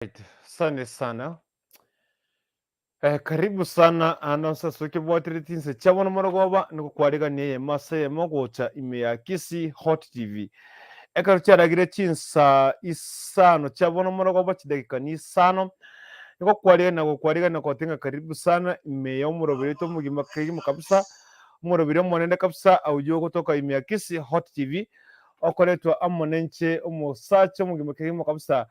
Asante sana. Karibu sana ano ase okebwatereti chinse chia bono morogoba nigo kwarigania eyemo ase eyemo gocha ime ya Kisii Hot TV. Ekero chiaragire chinsa isano chia bono morogoba chidakika ni isano nigo kwarigania gokwarigania kogotebi ng'a karibu sana ime ya omoroberi oito omogima kegima kabisa omoroberi omonene kabisa oywo ogotoka ime ya Kisii Hot TV okoretwa amo nenche omosacha omogima kegima kabisa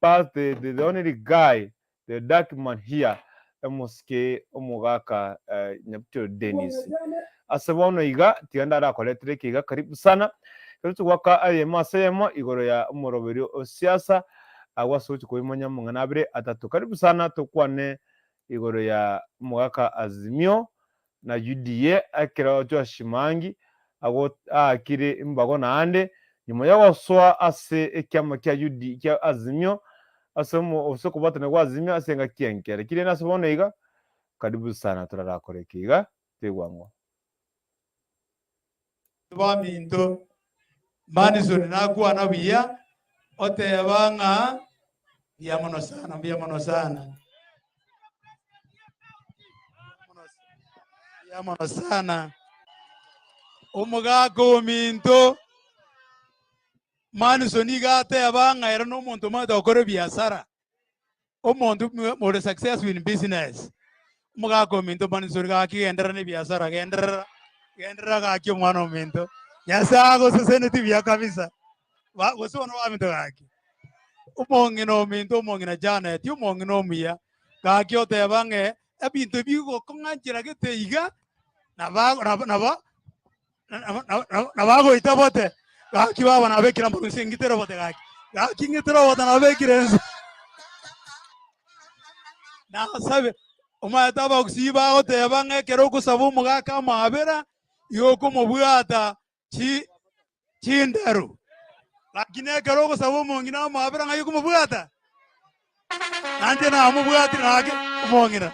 but the only guy the dark man here omosike omogaka Nyabutero Dennis ase bono iga tiga ndarakoretere eke iga karibu sana ekero togoaka eyemo ase eyemo igoro ya omoroberio o siasa agwo ase ogochia koimanya amang'ana abere atato karibu sana tokwane igoro ya omogaka Azimio na UDA ekero Joash Mangi aakire imbago naende nyuma y'ogosoa ase ekiama kia UD kia Azimio ase ase okobwatana gwa Azimio ase engaki enkere. Ki rende ase bono iga, karibu sana torarakore eke iga toigwang'o. Baminto, Madison nakwana buya, oteba ng'a mbuya mono sana, mbuya mono sana. Mbuya mono sana. Omogaka ominto Madison iga ateba ng'a ere nomonto omanyete gokora ebiasara, omonto ore successful in business. Omogaka ominto Madison gaki genderera na ebiasara, genderera, genderera gaki omwana ominto. Nyasaye agoseseneti buya kabisa. Ba gose bono baminto gaki. Omong'ina ominto omong'ina Janet, omong'ina omuya, gaki oteba ng'e ebinto bigokong'anchera gete iga, naba naba naba nabagoita bote, gaki baba nabekire amagoro inse ng'itere obote gaki, gaki ng'itere obote nabekire inse. Nasabe, omanyete abagusii bagoteba ng'a ekero okosaba omogaka amabera, igo okomobwata chi chinderu, lakini ekero ogosaba omong'ina amabera ng'ai okomobwata? Nainche namobwatire nake omong'ina.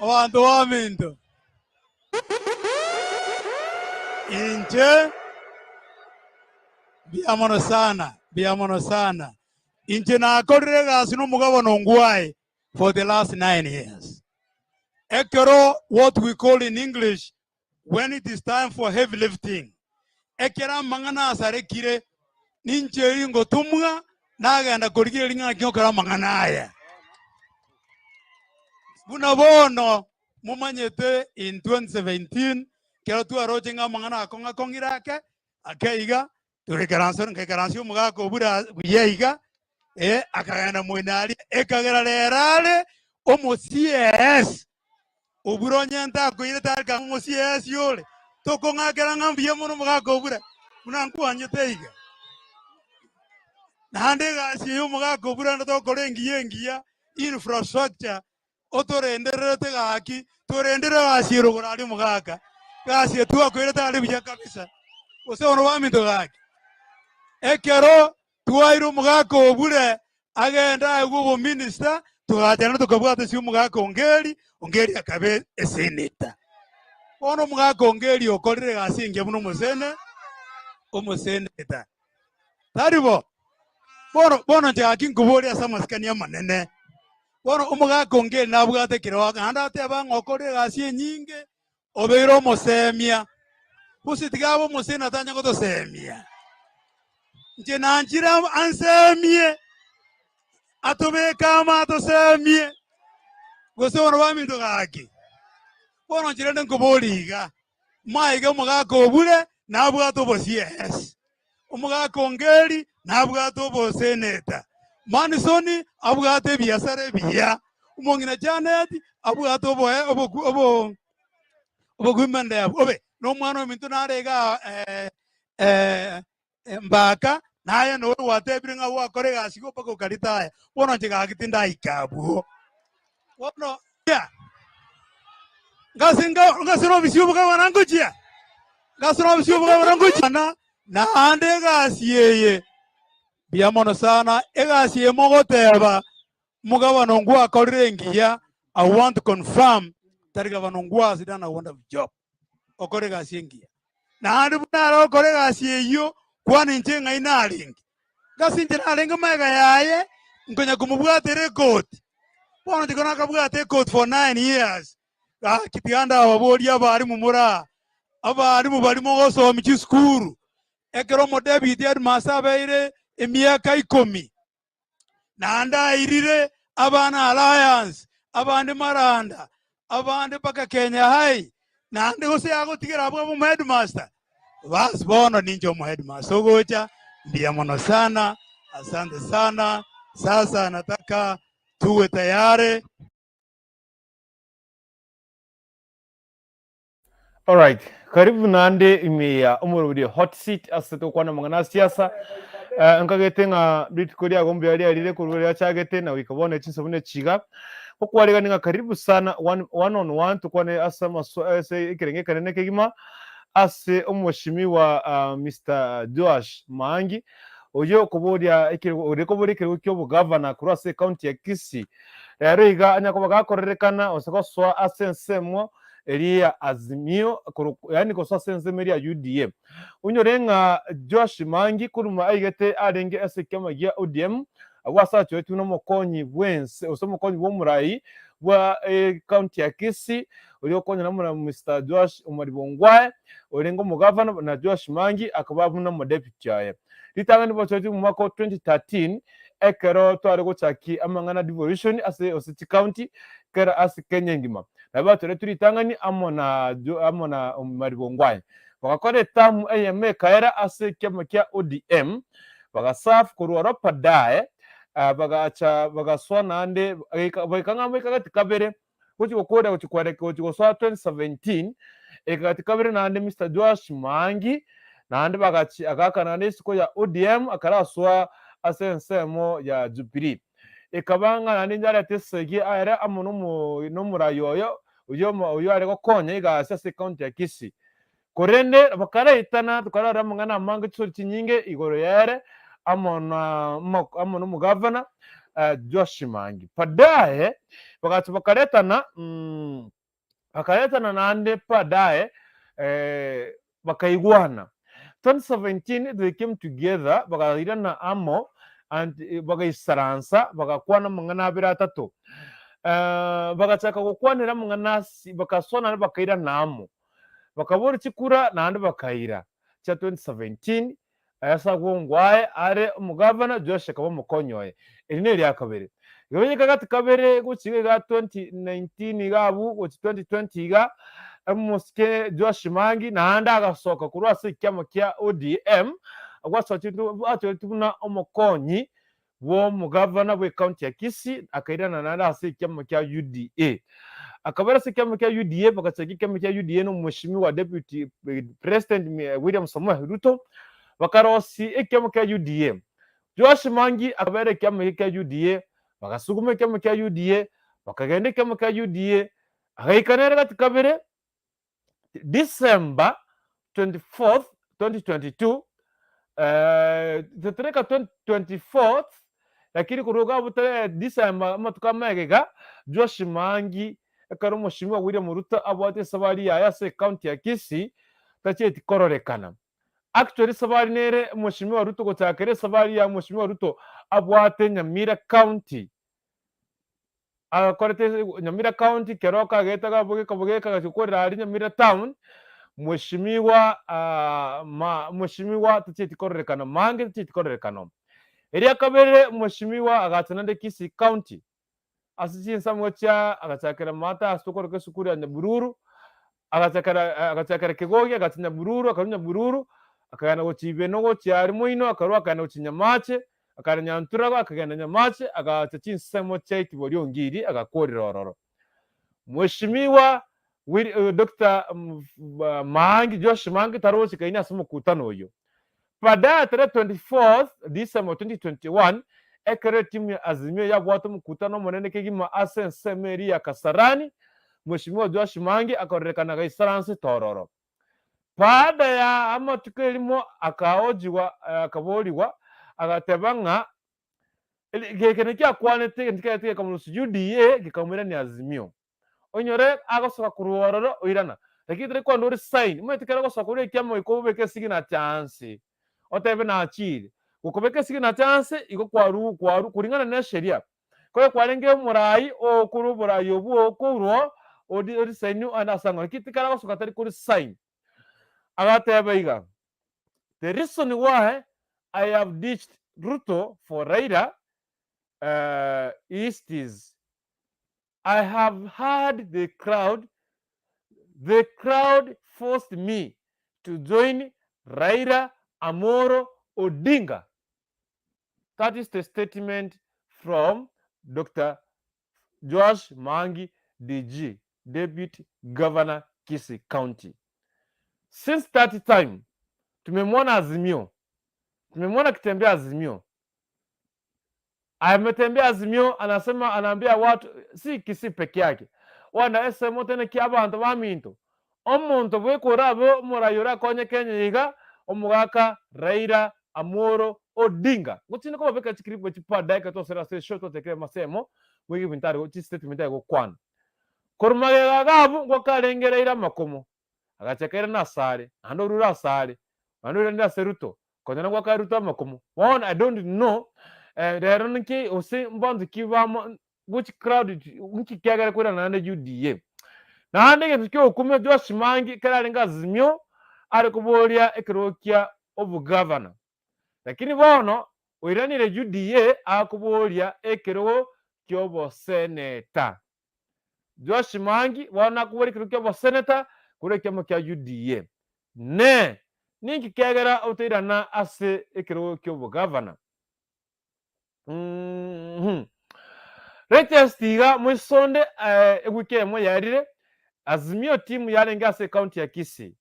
Abanto baminto, inche mbuya mono sana, mbuya mono sana. Inche nakorire egasi nomogabana ongwae for the last 9 years. Ekero what we call in English when it is time for heavy lifting, ekero amang'ana asarekire, ninche eri ngotomwa nagenda korigereria ng'a naki ngokora amang'ana aya. Buna bono momanyete in 2017 kero twaroche ng'a amang'ana akong'akong'ire ake ake iga toikaransa nkaikaransia omogaka obure buya iga eh, akagenda moino aria ekagera rero are omo CS obure onye ntakoirete are kanga omo CS ore tokong'akera ng'a mbuya mono omogaka obure buna nkwanchete iga. Naende egasi eye omogaka obure ande tokora engiya engiya infrastructure otorendererete gaki, torendere egasi ere igoro aria omogaka, egasi eye twakoirete are buya kabisa, gose bono baminto gaki. Ekero twaire omogaka obure agende aegwe obominister, togacha naende tokabwata ase omogaka Ongeri, Ongeri akaba esenator. Bono omogaka Ongeri okorire egasi engiya buna omosene omosenator. Tari bo? Bono bono inche gaki nkoboria ase amasikani amanene. Bono omogaka onge nabwate ekerogo naende ateba ng'a okore egasi enyinge, obeire omosemia. Gose tiga abe omoseni atanye gotosemia. Inche nanchire ansemie, atobeke amo atosemie, gose bono baminto gaki. Bono inche rende nkoboria iga, maiga omogaka obure nabwate obosiesi. Omogaka Ongeri nabwate oboseneta, Manisoni abwate ebiasara ebiya, omong'ina Janet abwate oboe oboku obo obogumendebu obe nomwana ominto nare igaa Mbaka, naye noyo gwatebire ng'a gwakora egasi igo mpaka okaritaya, bono inche gaki tindaika abwo. Bono ngase ngase nobisi obogabana ngochia, ngase nobisi obogabana ngochia na naende egasi eye mbuya mono sana, egasi eye mogoteba omogabana ngwakorire engiya, I want to confirm tari gabana ongwa has done a wonderful job. Okore egasi engiya. Naende buna are gokora egasi eyio, kwana inche ng'ai narenge. Gose inche narenge magega yaye, nkonya komobwatera ekoti. Bono inche nakabwate ekoti for 9 years. Gaki tiga ndababorie abarimu more aa, abarimu baria mogosomia chisukuru, ekero omodeputy headmaster abeire emiaka 10, naende airire abana Alliance, abande Maranda, abande mpaka Kenya High, naende gose agotigera abwo abe omoheadmaster. Basi bono ninche omoheadmaster ogocha, mbuya mono sana, asante sana. Sasa nataka tuwe tayari. Alright, karibu naende ime ya omorobiri Hot Seat ase togokwana amang'ana a siasa. Nkagete ng'a rituko riago mbuya riarire korwa riachagete na goika bono chinsa buna echi iga. Gokwarigania ng'a karibu sana one, one on one tokwane ase amaso ase ekerenge ekenene kegima ase omoshimiwa Mr. Joash Maangi oyio okoboria ekerogo ore koboria ekerogo kia obogavana korwa ase ecounty ya Kisii. Rero iga anya koba gakorerekana gose gosoa ase ensemo eria ya Azimio korwa yaani gosoa ase ensemo eria ya UDA. Onyore ng'a Joash Mangi korwa aigete arenge ase ekiama gia ODM abwo ase achoretwe buna omokonyi bwense gose omokonyi bw'omorai bwa ecounty ya Kisii oria okonyora buna Mister Joash Omariba Ongwae orenge omogavana na Joash Mangi akaba buna omodeputy oye. Ritang'ani bochoretwe omwaka o 2013 ekero tware gochakia amang'ana devolution ase gose chicounty kera ase Kenya engima. Nabo batoretwe ritang'ani amo na amo na Omariba Ongwae. Bagakora etamu eyemo ekaera ase ekiama kia ODM, bagaserve korwa oro badaye, bagacha bagasoa naende baika ng'a baika gati kabere gochia gokora gochia kwareka gochia gosoa 2017, eka gati kabere naende Mister Joash Maangi, naende bagachi agaaka naende isiko ya ODM akarasoa ase ensemo ya Jubilee. Ekaba ng'a naende inche arete esegi ere amo nomorai oyo, oyio oyio are gokonya egasi ase ecounty ya Kisii. Korende bakaraetana, tokarora amang'ana amange chisori chinyinge igoro yaere amo na amo nomogavana Joash Mangi. Baadaye bagacha bakaretana bakaretana naende baadaye bakaigwana. 2017 they came together bakairana amo and bagaisaransa bagakwana amang'ana abere atato. Bagachaka gokwanera amang'ana ase bakasoa naende bakairana amo. Bakaboria chikura naende bakaira chia 2017 ase agwo ngwae are omogavana Joash akaba omokonyi oye. Eri neria kabere. Iga gati kabere gochia iga 2019 iga abwo gochia 2020 iga omosike Joash Mangi naende agasoka korwa ase ekiama kia ODM agwo asocheretwe buna omokonyi bw'omogavana bw'ecounty ya Kisii akairana naende ase ekiama kia UDA. Akabera ase ekiama kia UDA bagachaka ekiama kia UDA na omweshimiwa Deputy President William Samoei Ruto bakarosia ekiama kia UDA. Joash Mangi akabera ekiama eke kia UDA, bagasuguma ekiama kia UDA, bakagenda ekiama kia UDA, agaika nere gati kabere December 24th 2022 totereka 24th lakini korwa iga abwo December amatuko amagega Joash Mangi ekero omoshimiwa William Ruto abwate esabari yaye ase ecounty ya Kisii tachieti kororekana. Actually esabari nere omoshimiwa Ruto gochakera esabari ya omoshimiwa Ruto abwate Nyamira County agakorete Nyamira County keroka agete agabogeka bogeka agachia gokorera aria Nyamira Town, mweshimiwa mweshimiwa tachieti kororekana mange tachieti kororekana omo. Eria kabere mweshimiwa agacha naende Kisii County, ase chinsemo chia agachakera maate ase tokoroka esukuru ya Nyabururu, agachakera agachakera Kegogi agacha Nyabururu akarwa Nyabururu, akagenda gochia Ibeno gochia aria moino akarwa akagenda gochia Nyamache, Akare Nyanturago akagenda Nyamache agaacha chinsemo chia Itibo ri'Ongiri agakorera ororo. Mweshimiwa Doctor Maangi, Josh Maangi tarochekaine ase omokutano oyio. Baadaye tarehe 24 December 2021 ekero etimu ya Azimio yabwate omokutano omonene kegima ase ensemo eria ya Kasarani, Mweshimiwa Josh Maangi akarorekana gaisaransete ororo. Baada ya amatuko erimo akaojigwa akaborigwa, agateba ng'a geke nakio akwanete egento kiaye gekamorusia UDA gekamoirania Azimio. Onyore agosoka korwa ororo oirana. Lakini tari kwenda ore sign, omanyete ekero ogosoka ore ekiama goika obeke esignature anse, otebe nachire. Gokobeka esignature anse, igo kwaruu kwaruu kulingana na esheria. Konya kwarenge omorai okorwa oborai obwo okorwa ori orisaini aende ase ang'o, lakini tikara gosoka tari kori sign. Agateba iga, The reason why I have ditched Ruto for Raila is this, I have heard the crowd, the crowd forced me to join Raila Amolo Odinga. That is the statement from Dr. Joash Maangi DG, Deputy Governor Kisii County. Since that time tumemwona Azimio, tumemwona akitembea Azimio, ametembea Azimio, anasema anaambia watu si Kisii peke yake wana esemo tene kia abanto baminto omonto bwekora abe omorai orakonye Kenya iga omogaka Raila Amolo Odinga ngochinde kobabeka chikiripo chipa dakika tosera ase show totekere masemo mwige ebinto are chistatement are gokwana korwa magega iga abwo ngwakarenge Raila amakomo agacha kairana asare naende orure asare naende oirane ase Ruto konya nagwakare Ruto amakomo bono I don't know rero ninki gose mbanto ki bamo which crowd nki kiagera koirana naende UDA. Naende egento kia ogokumia Joash Mangi ekero arenge Azimio are koboria ekerogo kia obogavana lakini bono oiranire UDA akoboria ekerogo ki'oboseneta. Joash Mangi bono nakoboria ekerogo ki'oboseneta korwa ekiama kia UDA. Ne ninki kiagera otairana ase ekerogo ki'obogavana? Mhm. Latest iga moisonde ewiki eyemo yarire, Azimio team yarenge ase ecounty ya Kisii.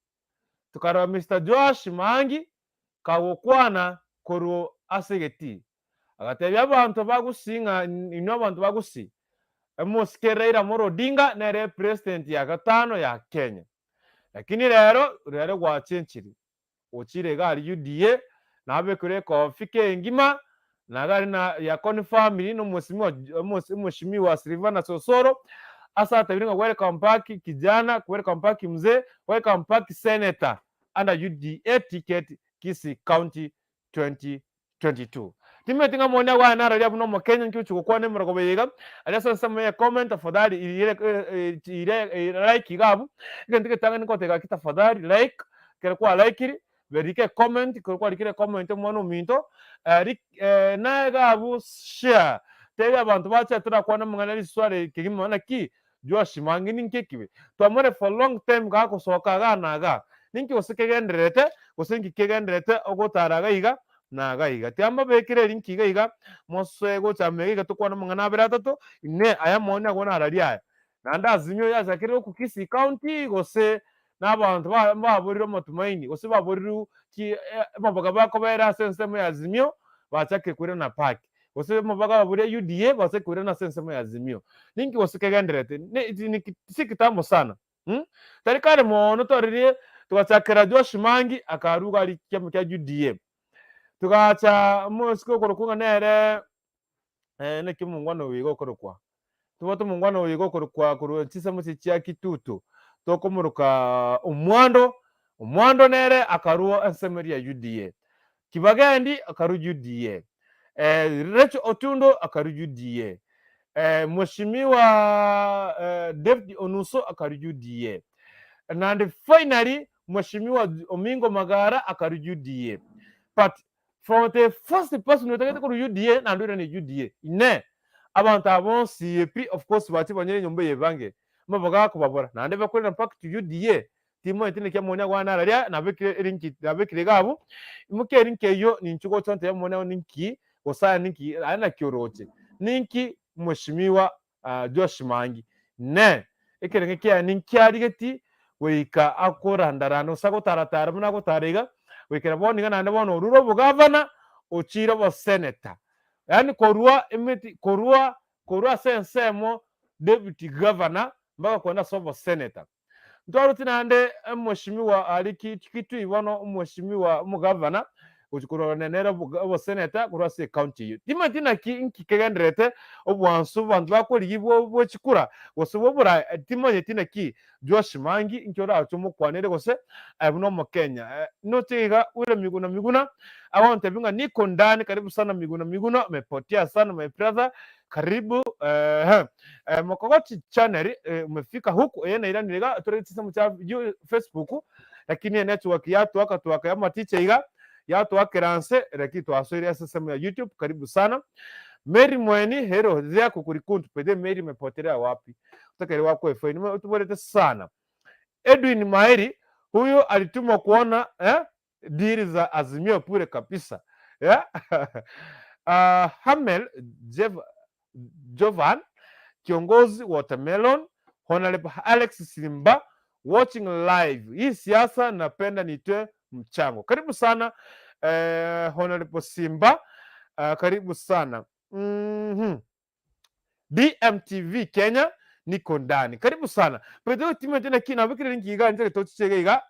Tokarora Mister Joash Maangi kagokwana korwa ase egetii. Agatebia abanto ba Gusii ng'a inwe abanto ba Gusii, emosike Raila Amolo Odinga nere epresident ya gatano ya Kenya. Lakini rero, rero gwachenchiri. Ochire iga aria UDA, nabekirwe ekofi kengima, na iga aria na Yakoni family na omosimiwa omweshimiwa Silvanus Osoro, ase atabire ng'a welcome back kijana, welcome back mzee, welcome back senator under UDA ticket Kisii County 2022. Timanyeti ng'a moni agwo aye nararia buna omokenya nki ochi gokwana emerogoba eye iga, aria ase ensemo ye comment tafadhali ire ire like iga abwo, egento egetang'ani ngoteba gaki tafadhali like, ekero kwa likiri, berika ecomment, ekero kwarikire ecomment omwana ominto, naye iga abwo share, tebia abanto bache torakwane amang'ana riswari kegima naki Joash mang'e ninki ekibe twamore for long time gagosoka igaa na igaa ninki gose kegendererete gose ninki kegendererete ogotara iga iga na iga iga tiga mbabekere erinki iga iga mosoe gocha amega iga tokwane amang'ana abere atato inee aya maoni agwo nararia aya naende azimio yachakire goku Kisii county gose na abanto ba baborire amatumaini gose baborirwe ki amabaga bakobera ase ensemo ya azimio bachakire koirana park gose amabaga baboria UDA bachakire koirana ase ensemo ya azimio. Ninki gose kegendererete? Ne si kitambo sana mh? Tari kare mono twaririe togachakera Joash Mangi akaruga aria kiama kia UDA. Togacha omosike okorokwa ng'a nere naki omongwana oyo iga okorokwa? Tobwate omongwana oyo iga okorokwa korwa chinsemo echi chia Kitutu, tokomoroka Omwando, Omwando nere akarua ensemo eria ya UDA. Kibagendi akarua UDA. Rachel Otundo akarua UDA. Mweshimiwa David Onuso akarua UDA. Naende finally Mweshimiwa Omingo Magara akarua UDA. But From the first person otagete korwa UDA naende oirane UDA. Inee! Abanto aba bonsi pi of course bache banyore enyomba eye ebange amaboga akobabora naende bakorera back to UDA timanyeti naki amoni agwo ane araria nabekire erinki nabekire iga abwo imokia erinki eyio ninchu gocha ntebie amoni ao ninki gose aya ninki aye naki oroche ninki mweshimiwa Joash Mangi ne ekerenge kiaye ninkiarigeti goika akorandaranda gose agotaratara buna agotara iga goikera bono iga naende bono orure obogavana ochiire oboseneta yaani korwa emeti korwa korwa ase ensemo deputy governor mpaka kogenda ase oboseneta. Ntwaroti naende omweshimiwa aria Kitui bono omweshimiwa omogavana Gochia korwana nere oboseneta korwa ase ecounty eyio. Timanyeti naki inki kegendererete obwansu abanto bakorigia bwe chikura gose bwa oboraai, timanyeti naki Joash Mangi inki orache omokwanere gose aye buna omokenya. Noche iga William Miguna Miguna agontebia ng'a niko ndani karibu sana Miguna Miguna umepotea sana my brother karibu eeh Mokogoti channel umefika huku eye nairanire iga tore chinsemo chia Facebook lakini enetwork yatwaka twaka ya amaticha iga yatwakera nse lakini twasoire ase ensemo ya YouTube karibu sana Mary Mweni hero there kukurikuntu pede Mary umepotelea wapi otakere wakwa efaini otuborete sana Edwin Maeri huyu alitumwa kuona diri za Azimio bure kabisa yeah? Hamel Jev Jovan kiongozi Watermelon Honorable Alex Simba watching live hii siasa napenda nitoe mchango karibu sana Honorable Simba karibu sana DMTV Kenya niko ndani karibu sana Pedro timete na kina bikire nkiga nje tochichege iga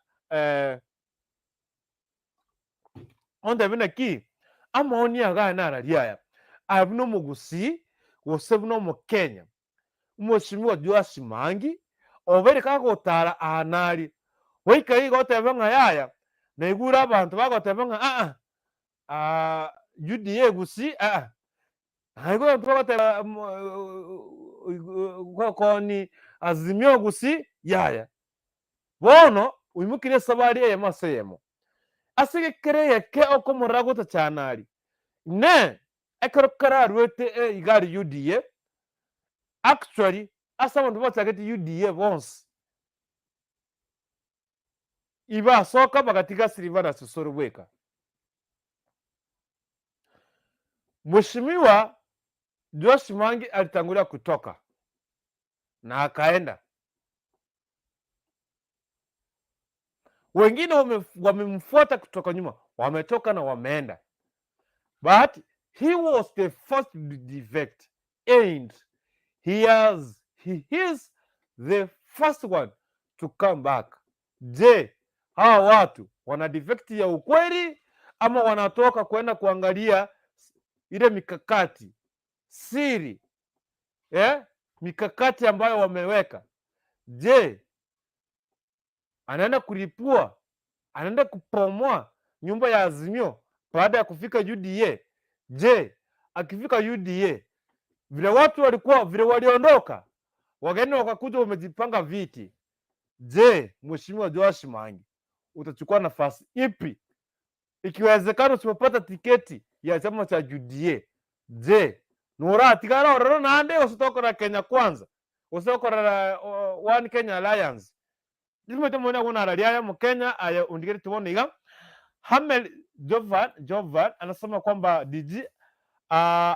Ontebie naki amaoni aya nararia aya, aye buna omogusii gose buna omokenya, Omwesimigwa Joash Mangi obeire kagotara aa na aria, goika iga otebe ng'a yaya, naigure abanto bagoteba ng'a aa aa UDA gusii aa, naigure abanto bagoteba koni Azimio gusii yaya. Bono oimokirie esabari eyemo ase eyemo, ase gekero egeke okomorora gotachana aria. Inee! Ekero kararuete iga aria UDA, actually ase abanto bachagete UDA bonsi, ibasoka bagatiga Silvanus Osoro bweka. Mheshimiwa Joash Mwangi alitangulia kutoka na akaenda. Wengine wamemfuata kutoka nyuma, wametoka na wameenda, but he was the first to defect and he is the first one to come back. Je, hawa watu wana defect ya ukweli ama wanatoka kwenda kuangalia ile mikakati siri, mikakati ambayo wameweka? Je, anaenda kulipua, anaenda kupomoa nyumba ya Azimio baada ya kufika UDA? Je, akifika UDA vile watu walikuwa vile waliondoka, wageni wakakuja wamejipanga viti. Je, Mheshimiwa Joash Mwangi utachukua nafasi ipi? Ikiwezekana usipopata tiketi ya chama cha UDA, je, nuratigara ororo nande gose Kenya Kwanza gose okorora One Kenya Alliance? Nimete mwona kuna araria Mkenya aya undigere tuone iga. Hamel Jovan anasema kwamba DG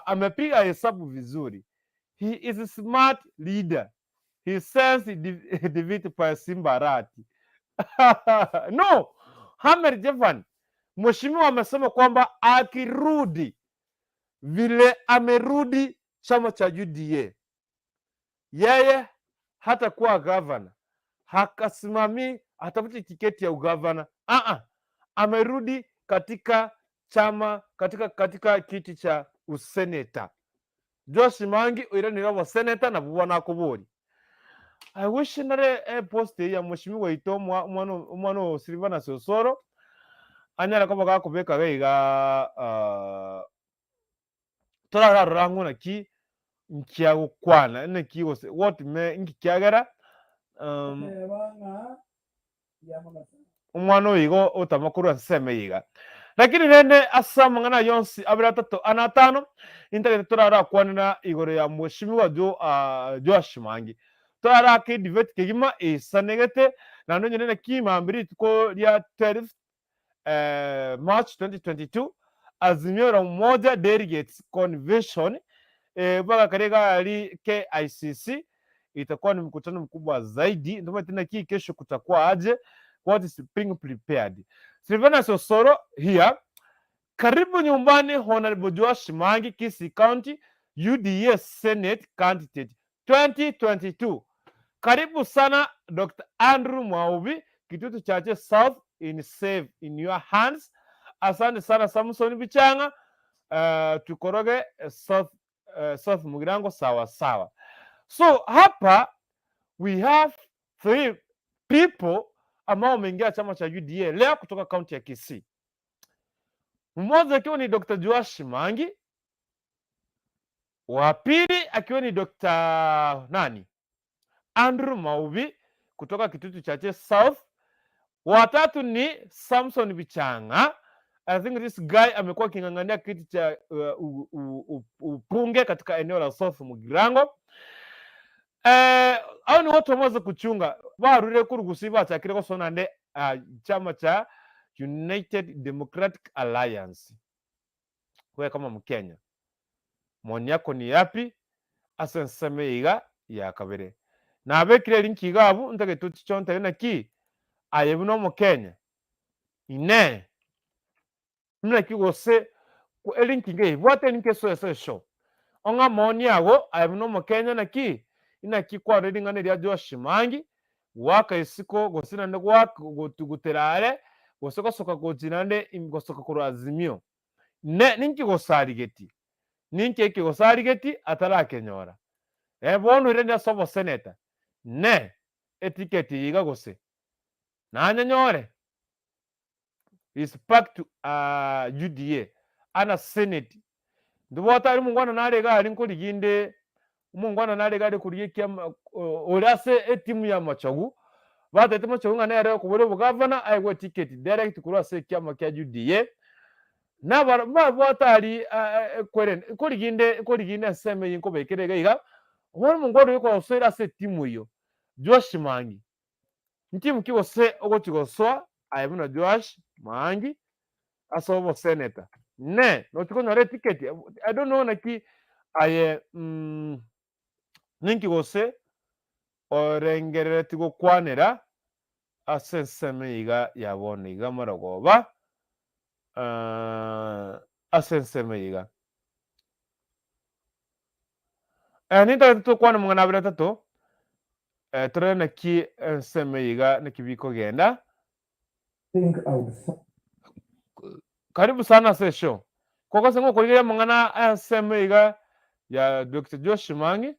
amepiga hesabu vizuri. He is a smart leader. He says defeat by Simba Arati. No, Hamel Jovan, mheshimiwa amesema kwamba akirudi vile amerudi chama cha UDA, yeye hatakuwa gavana, hakasimamii atafuti tiketi ya ugavana. Amerudi katika chama katika kiti cha useneta. Joash Mangi oiranire oboseneta nabwo bono akobori. I wish nare post ya mheshimiwa waito omwana o Silvanus Osoro anyare koba gakobeka iga torararora ng'o naki nkiagokwana naki gose what me nki kiagera omwana oyo igo otama korwa nseme iga lakini rende ase amang'ana yonsi abere atato ana atano intagete torarakwanera igoro ya mheshimiwa Joash Mwangi torarake edebate kegima esanegete naende onye naki mambia rituko ria 12 March 2022 Azimio la Umoja Delegates Convention mpaka katika ali KICC itakuwa ni mkutano mkubwa zaidi. Ndio tena kii kesho kutakuwa aje, what is being prepared. Silvanus Osoro here. Karibu nyumbani Honorable Joash Mwangi, Kisii County UDA Senate candidate 2022. Karibu sana Dr. Andrew Mwaubi, Kitutu Chache South in safe in your hands. Asante sana Samson Bichanga. Tukoroge South Mugirango sawa sawa. So hapa we have three people ambao wameingia chama cha UDA leo kutoka kaunti ya Kisii. Mmoja akiwa ni Dr. Joash Mangi, wa pili akiwa ni Dr. nani? Andrew Maubi kutoka Kitutu Chache South. Watatu ni Samson Bichanga. I think this guy amekuwa aking'ang'ania kiti cha upunge katika eneo la South Mugirango. Au ni watu wameweza kuchunga barurire kurugusi bachakire gosona nde chama cha United Democratic Alliance. Wewe kama Mkenya, maoni yako ni yapi? Ase nseme iga ya kabere nabekire link igabu ntage tuchichontere naki aye buno Omukenya ine naki gose elink nge ibwate link eso eso esho ong'a maoni ago aye buno Omukenya naki inaki kwarora ring'ana eria Joash Mangi gwaka isiko gose naende gwaka gotuguterare gose gosoka gochi naende gosoka korwa Azimio ne ninki gosarigeti ninki eki gosarigeti atarakenyora bono ere ase oboseneta ne etiketi iga gose nanyanyore is back to UDA ana senate ndibwata ari mungwana nare gari nkoriginde omongwana nare gari korigia ekiama ore ase etimu ya Machogu batete Machogu ng'a nere okobora obogavana aegwe ticket direct korwa ase ekiama kia UDA nabara babwate ari ekwerende nkoriginde nkoriginde ensemo eye nkobekere iga iga bono omongwana oyo okosoera ase etimu eywo Joash Mangi ntimu ki gose ogochi gosoa aye buna Joash Mangi ase oboseneta ne nochi konyora eticket I don't know naki aye ninki gose orengerereti gokwanera ase ensemo iga ya bono iga marogoba ase ensemo iga. Nintagete tokwane amang'ana abere atato torore naki ensemo iga naki bikogenda. Think I would Karibu sana ase eshow. Kogose ng'okorigereria amang'ana ensemo iga ya Dr. Joash Mangi.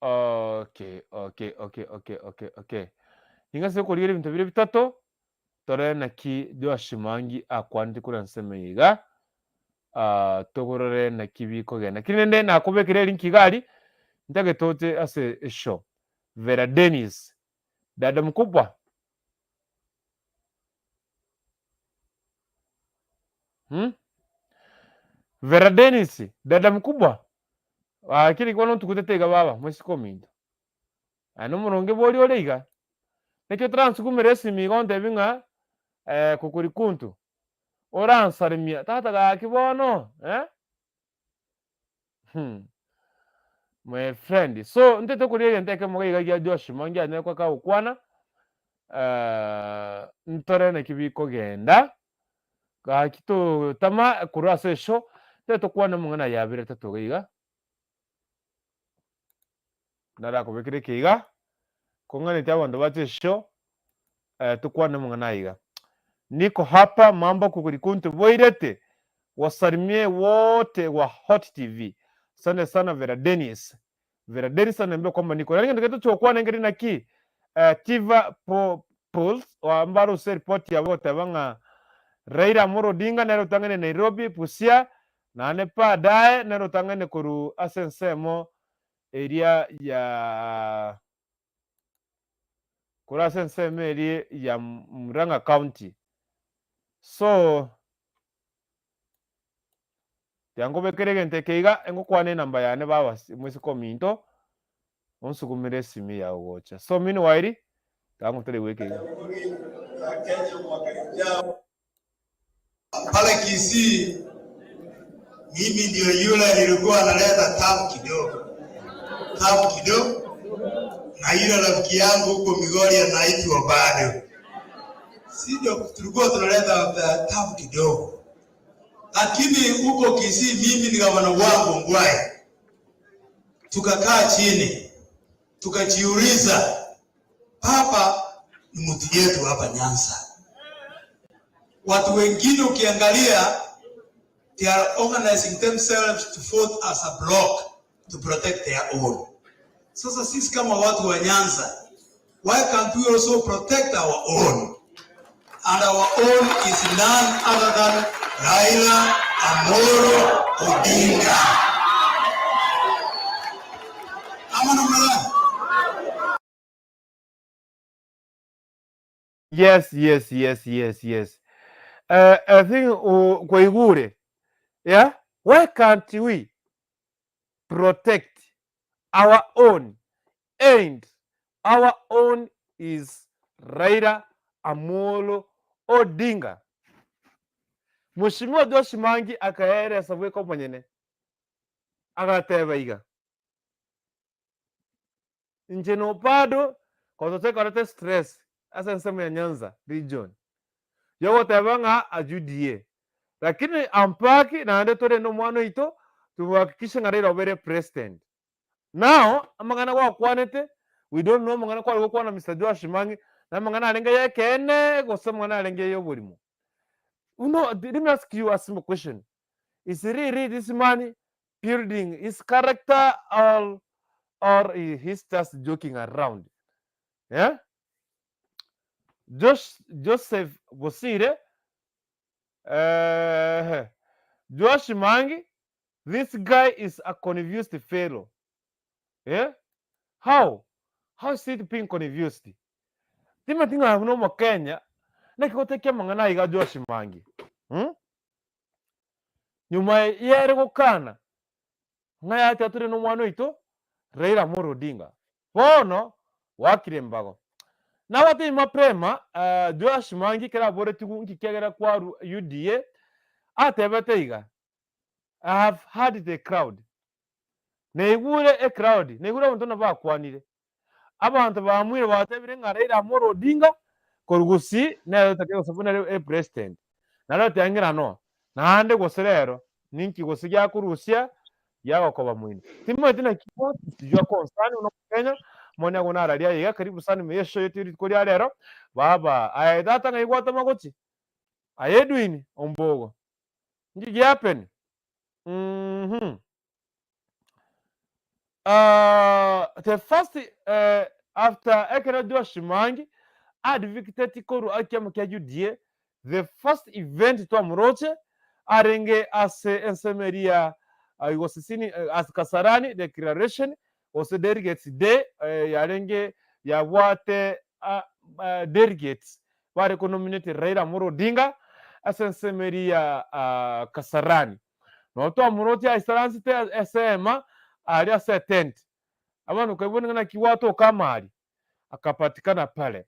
Okay, okay, okay, okay, okay, okay. Nigo ase okorigereria ebinto bire bitato torore naki Joash Mangi akwanete korwa ensemo iga togorore naki bikogenda. Lakini rende nakobekera elink iga aria ntagete oche ase eshow. Vera Dennis, dada mkubwa. Vera Dennis, dada mkubwa. Lakini bono ntukutete iga baba, moisike ominto. Aye nomoronge bori ore iga. Naki otaransukumera esimi iga ontebi ng'a kukurikuntu. Oransarimia, tata gaki bono, eh? My friend. So, ntete koria egento ekemo iga gia Joash Mwangi anyare goaka gokwana, ntore naki bikogenda, gaki totama korwa ase esho, ntete tokwane amang'ana aya abere atato iga iga, narakobekere eke iga, kong'anetie abanto bache esho, tokwane amang'ana aya iga. Niko hapa mambo kukurikuntu boirete, wasalimie wote wa Hot TV. Asante sana Vera Dennis. Vera Dennis ananiambia kwamba niko. Yaani ndio kitu kwa ngeri naki Tiva po Pulse ambaro use report ya bote banga Raila Amolo Odinga nero tangane Nairobi Busia na ne baadaye nero tangane koru asensemo area ya kura asensemo area ya Murang'a County. So tiangobekere egento eke iga engokwana enamba yane baba moiseke ominto onsukumire esimi yago gocha. So meanwhile tangotore gweka iga. Kenya mwaka ujao pale Kisii, mimi ndio yule nilikuwa naleta tabu kidogo, tabu kidogo, na yule rafiki yangu huko Migori anaitwa bado, si ndio tulikuwa tunaleta tabu kidogo, lakini huko Kisii mimi ni gavana wangu Ongwae, tukakaa chini tukajiuliza, papa, Ni mtu yetu hapa Nyanza. Watu wengine ukiangalia, they are organizing themselves to vote as a block to protect their own. Sasa sisi kama watu wa Nyanza, why can't we also protect our own? And our own is none other than Raila Amolo Odinga. Ama namna gani? Yes. I think Koigure, yeah? Why can't we protect our own? And our own is Raila Amolo Odinga. Mheshimiwa Josh Mangi akaeresa bweka omonyene agateba iga inche no bado kototekorete stress ase ensemo ya Nyanza region yogoteba ng'a ajudie lakini ampaki naende tore na omwana oito tumuhakikishe ng'a Raila obere president. Now amang'ana gwakwanete, we don't know amang'ana kware gokwana Mr. Joash Mang'i na amang'ana arenge ya ekeene gose amang'ana arenge ya oborimo. You know, let me ask you a simple question. Is really this man building his character or he's just joking around? Yeah? Josh, Joseph Bosire, Josh Mangi, this guy is a confused fellow. Yeah? How? How is it being confused? Timothy ng'a no mo Kenya, naki gotekia amang'ana aiga Josh Mangi. Nyuma yere gokana ng'a yate tore na omwana oito Raila Amolo Odinga. Bono wakire mbago. Nabatebi mapema Joash Mwangi kera aboretigwe nki kiagera kwaru UDA atebete iga, I have heard the crowd. Naigure ecrowd, naigure abanto nabo bakwanire. Abanto bamwire batebire ng'a Raila Amolo Odinga korwa Gusii nere otake gose buna ere epresident. Naro oteba no, naende gose rero ninki gose giakorusia giagokoba moino. Timanyeti naki what is your concern buna omokenya mone agwo nararia iga karibu sana ime y'eshow yetu rituko ria rero baba aye tata ng'ai gwatama gochia? Aye Edwin ombogo nki giahappen? Mmh. The first after ekero Joash Mwangi advicted korwa ekiama kia UDA, the first event twamoroche arenge ase ensemo eria gose sini as Kasarani declaration gose delegates day yarenge yabwate delegates bare konominate Raila Amolo Odinga ase ensemo eria Kasarani. Nabo twamoroche aisaransete ase ehema aria ase etent. Abana okaigwa ng'a naki gwatoka amari akapatikana pale.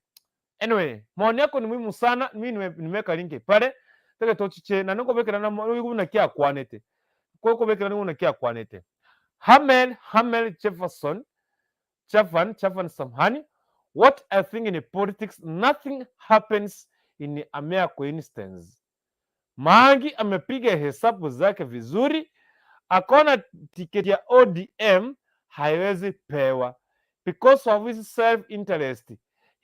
Anyway, maoni yako ni muhimu sana, mimi nimeweka link pale. Tege tochiche na nokobekera na oigwe buna ki akwanete. Kokobekera buna ki akwanete. Hamel Hamel Jefferson Chavan Chavan Samhani, what I think in politics, nothing happens in a mere coincidence. Mangi amepiga hesabu zake vizuri, akaona tiketi ya ODM haiwezi pewa because of his self interest.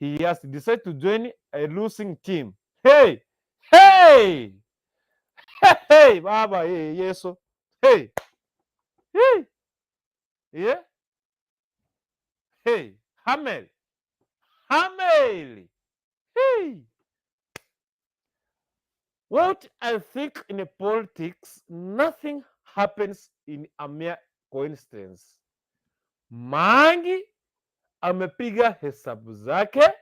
He has decided to join a losing team. Hey, hey, hey, baba, hey, Yesu, hey, hey, yeah, hey, Hamel, Hamel, hey. What I think in politics, nothing happens in a mere coincidence. Mangi amepiga hesabu zake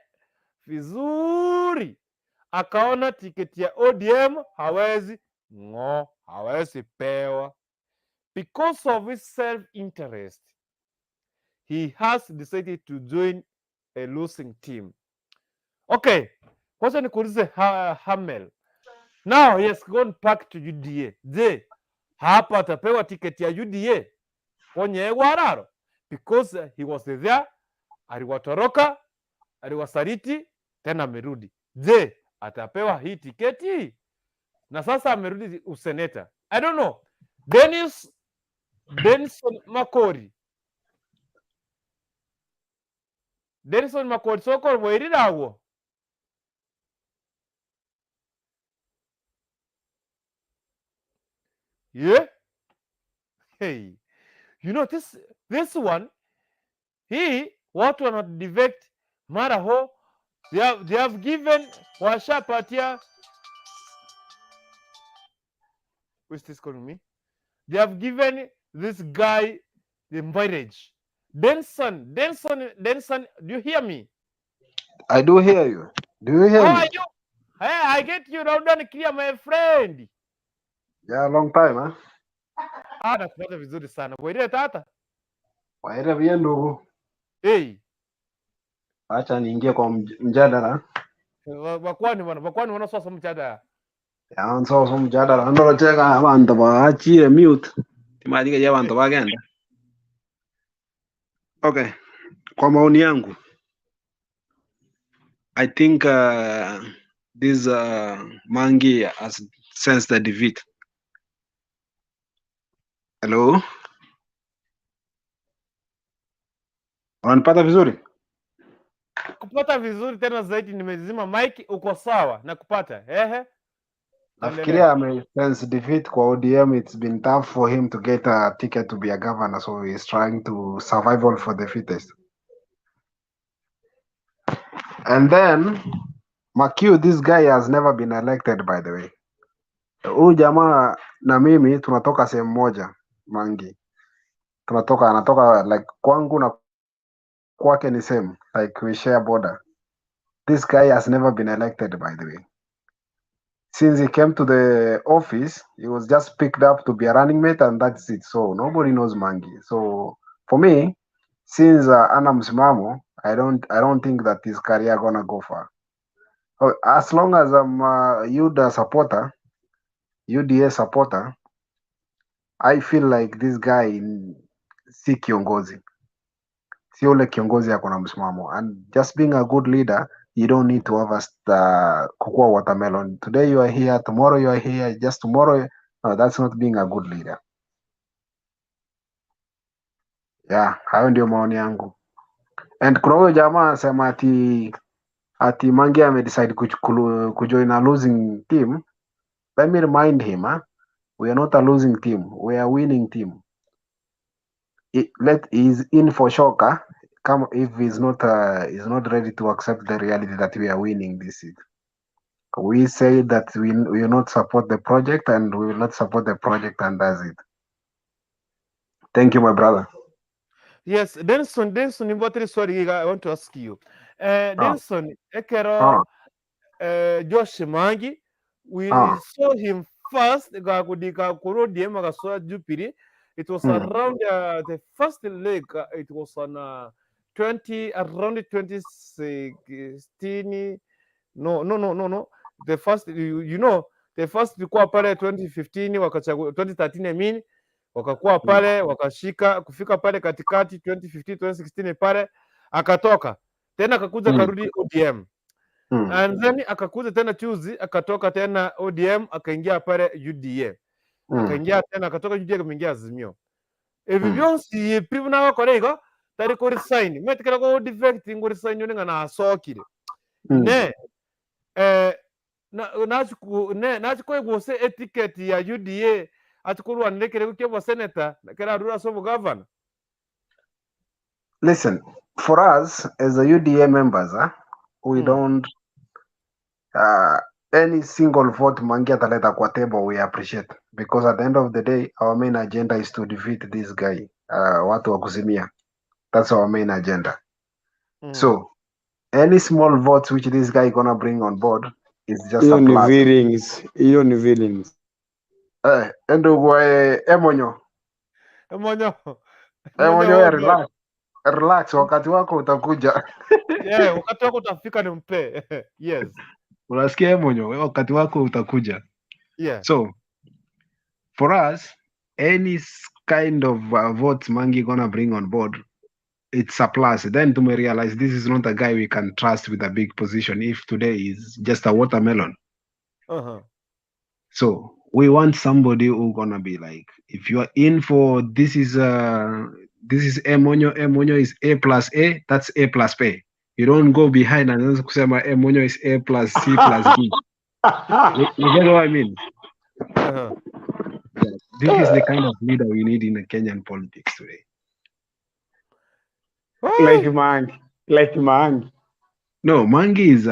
vizuri, akaona tiketi ya ODM hawezi ng'o, hawezi pewa because of his self interest. He has decided to join a losing team. Okay, kwanza nikuulize Hamel. Now he has gone back to UDA. Je, hapa atapewa tiketi ya UDA kwenye Wararo? Because he was there, aliwatoroka, aliwasaliti, tena amerudi. Je, atapewa hii tiketi? Na sasa amerudi useneta. I don't know. Dennis Denson Makori. Denson Makori soko bwerirawo. Yeah? Hey. You know this one, hii watu wana defect mara ho they have given, washapatia. Who is this calling me? They have given this guy the mileage. Denson, Denson, Denson, do you hear me? I do hear you. Do you hear How me? are you? Hey, I get you loud and clear, my friend. Yeah, long time, huh? Ah, nakupata vizuri sana. Bwire tata. Waere bien ndugu. Hey, Acha niingie kwa mjadala. Bakwani bwana, bakwani wana sasa mchada. Ya nso mjadala. Ndolo cheka abantu baachire mute. Timadige ya abantu bagenda. Okay. Kwa maoni yangu, I think this Mangi has sensed the defeat. Hello? Unanipata vizuri? Kupata vizuri tena zaidi, nimezima mic, uko sawa na kupata. Ehe. Nafikiria ame sense defeat kwa ODM. It's been tough for him to get a ticket to be a governor, so he's trying to survival for the fittest. And then Makiu, this guy has never been elected, by the way. Huyu jamaa na mimi tunatoka sehemu moja, Mangi. Tunatoka, anatoka like kwangu na kwake ni same, like we share border. This guy has never been elected, by the way. Since he came to the office, he was just picked up to be a running mate, and that's it. So nobody knows Mangi. So for me, since ana msimamo, I don't think that his career gonna go far. Oh, as long as I'm a UDA supporter, UDA supporter, I feel like this guy si kiongozi, si ule kiongozi ako na msimamo. And just being a good leader, you don't need to have a kukua watermelon. Today you are here, tomorrow you are here, just tomorrow. No, that's not being a good leader. Yeah, hayo ndio maoni yangu. And kuna huyo jamaa anasema ati Mangi amedecide kujoin a losing team. Let me remind him, huh? We are not a losing team. We are a winning team. Let he's in for shock, huh? Come if he's not ready to accept the reality that we are winning this seat. We say that we will not support the project and we will not support the project, and that's it. Thank you, my brother. Yes, Denson, Denson, nimbatire swali I want to ask you. Denson, ekero Josh Mangi, we saw him first gakudika kurodi magasoa Jubilee. It was around the first leg. It was on 20 around 2016. No. The first the first ilikuwa pale 2015, wakachagua 2013, I mean, wakakuwa pale, wakashika kufika pale katikati 2015, 2016 pale akatoka tena, akakuja akarudi ODM and then akakuja tena chuzi, akatoka tena ODM, akaingia pale UDA, akaingia tena, akatoka UDA, akaingia Azimio. Ebi byonsi yipi nabakora igo tari kuri sign metikira ko defect nguri sign ngo nasokire ne na ne nachikoiguse eticket ya UDA atikurwanire kirego kia senator kerarura so governor. Listen, for us as a UDA members, huh, we don't any single vote Mangi ataleta kwa table we appreciate, because at the end of the day our main agenda is to defeat this guy, watu wa kuzimia. That's our main agenda. So any small votes which this guy gonna bring on board is just Hiyo a ni plus. Feelings, hiyo ni feelings. Ndugu Emonyo, Emonyo. Emonyo, hold on. Relax. Relax, wakati wako utakuja. Yeah, wakati wako utafika nimpe. Yes. Unasikia Emonyo, wewe wakati wako utakuja. So for us, any kind of votes Mangi gonna bring on board, it's a plus. Then to realize this is not a guy we can trust with a big position if today is just a watermelon. So we want somebody who gonna be like, if you are in for this is Emonyo, Emonyo is A plus A, that's A plus P. You don't go behind and then kusema Emonyo is A plus C plus B. You get what I mean? Uh-huh. This is the kind of leader we need in the Kenyan politics today. Like Mangi. Like Mangi. No, Mangi is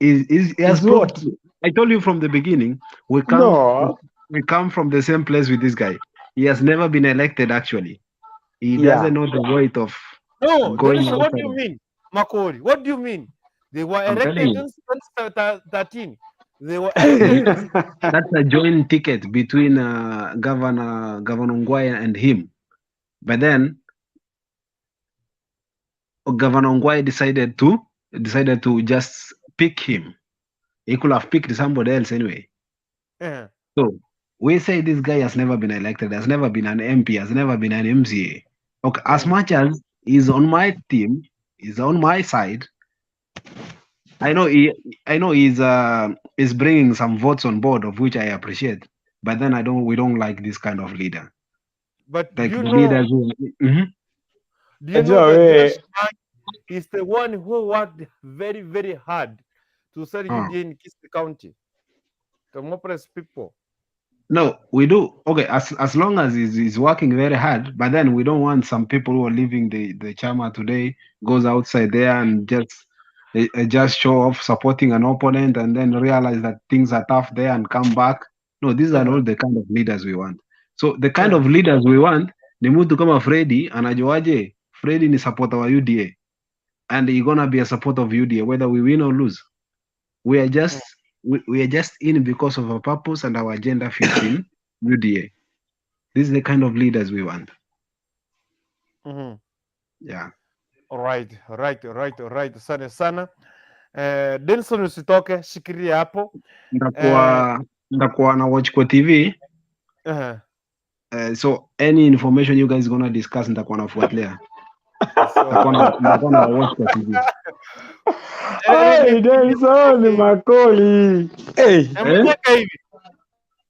he has Is what? proved. I told you from the beginning, we come No. we come from the same place with this guy. He has never been elected actually. He Yeah. doesn't know the weight of No, going Dennis, what do you outside. mean? Makori, what do you mean? They were I'm elected telling in 2013. They were elected in That's a joint ticket between Governor Ongwae and him. But then Governor Ongwae decided to just pick him. He could have picked somebody else anyway. Yeah. So we say this guy has never been elected, has never been an MP, has never been an MCA. Okay, as much as he's on my team, he's on my side. I know he's bringing some votes on board, of which I appreciate. But then we don't like this kind of leader. But Like you the know, leaders who, do you know Najua that we Josh Mangi is the one who worked very, very hard to sell UDA in Kisii County, to mobilize people. No, we do. Okay, as long as he's working very hard, but then we don't want some people who are leaving the chama today, goes outside there and just show off supporting an opponent and then realize that things are tough there and come back. No, these are not the kind of leaders we want. So the kind of leaders we want ni mtu kama Freddy anajuaje? Freddy ni supporter wa UDA and he's gonna be a supporter of UDA whether we win or lose. We are just we are just in because of our purpose and our agenda fits in UDA. This is the kind of leaders we want. Yeah. All right, right, right, right. Asante sana. Denson usitoke, shikilia hapo. Nitakuwa na watch kwa TV. So any information you guys gonna discuss nitakuwa nafuatilia. Nitakuwa na watch kwa TV. Hey, Denson Makoli. Hey. Hebu hivi.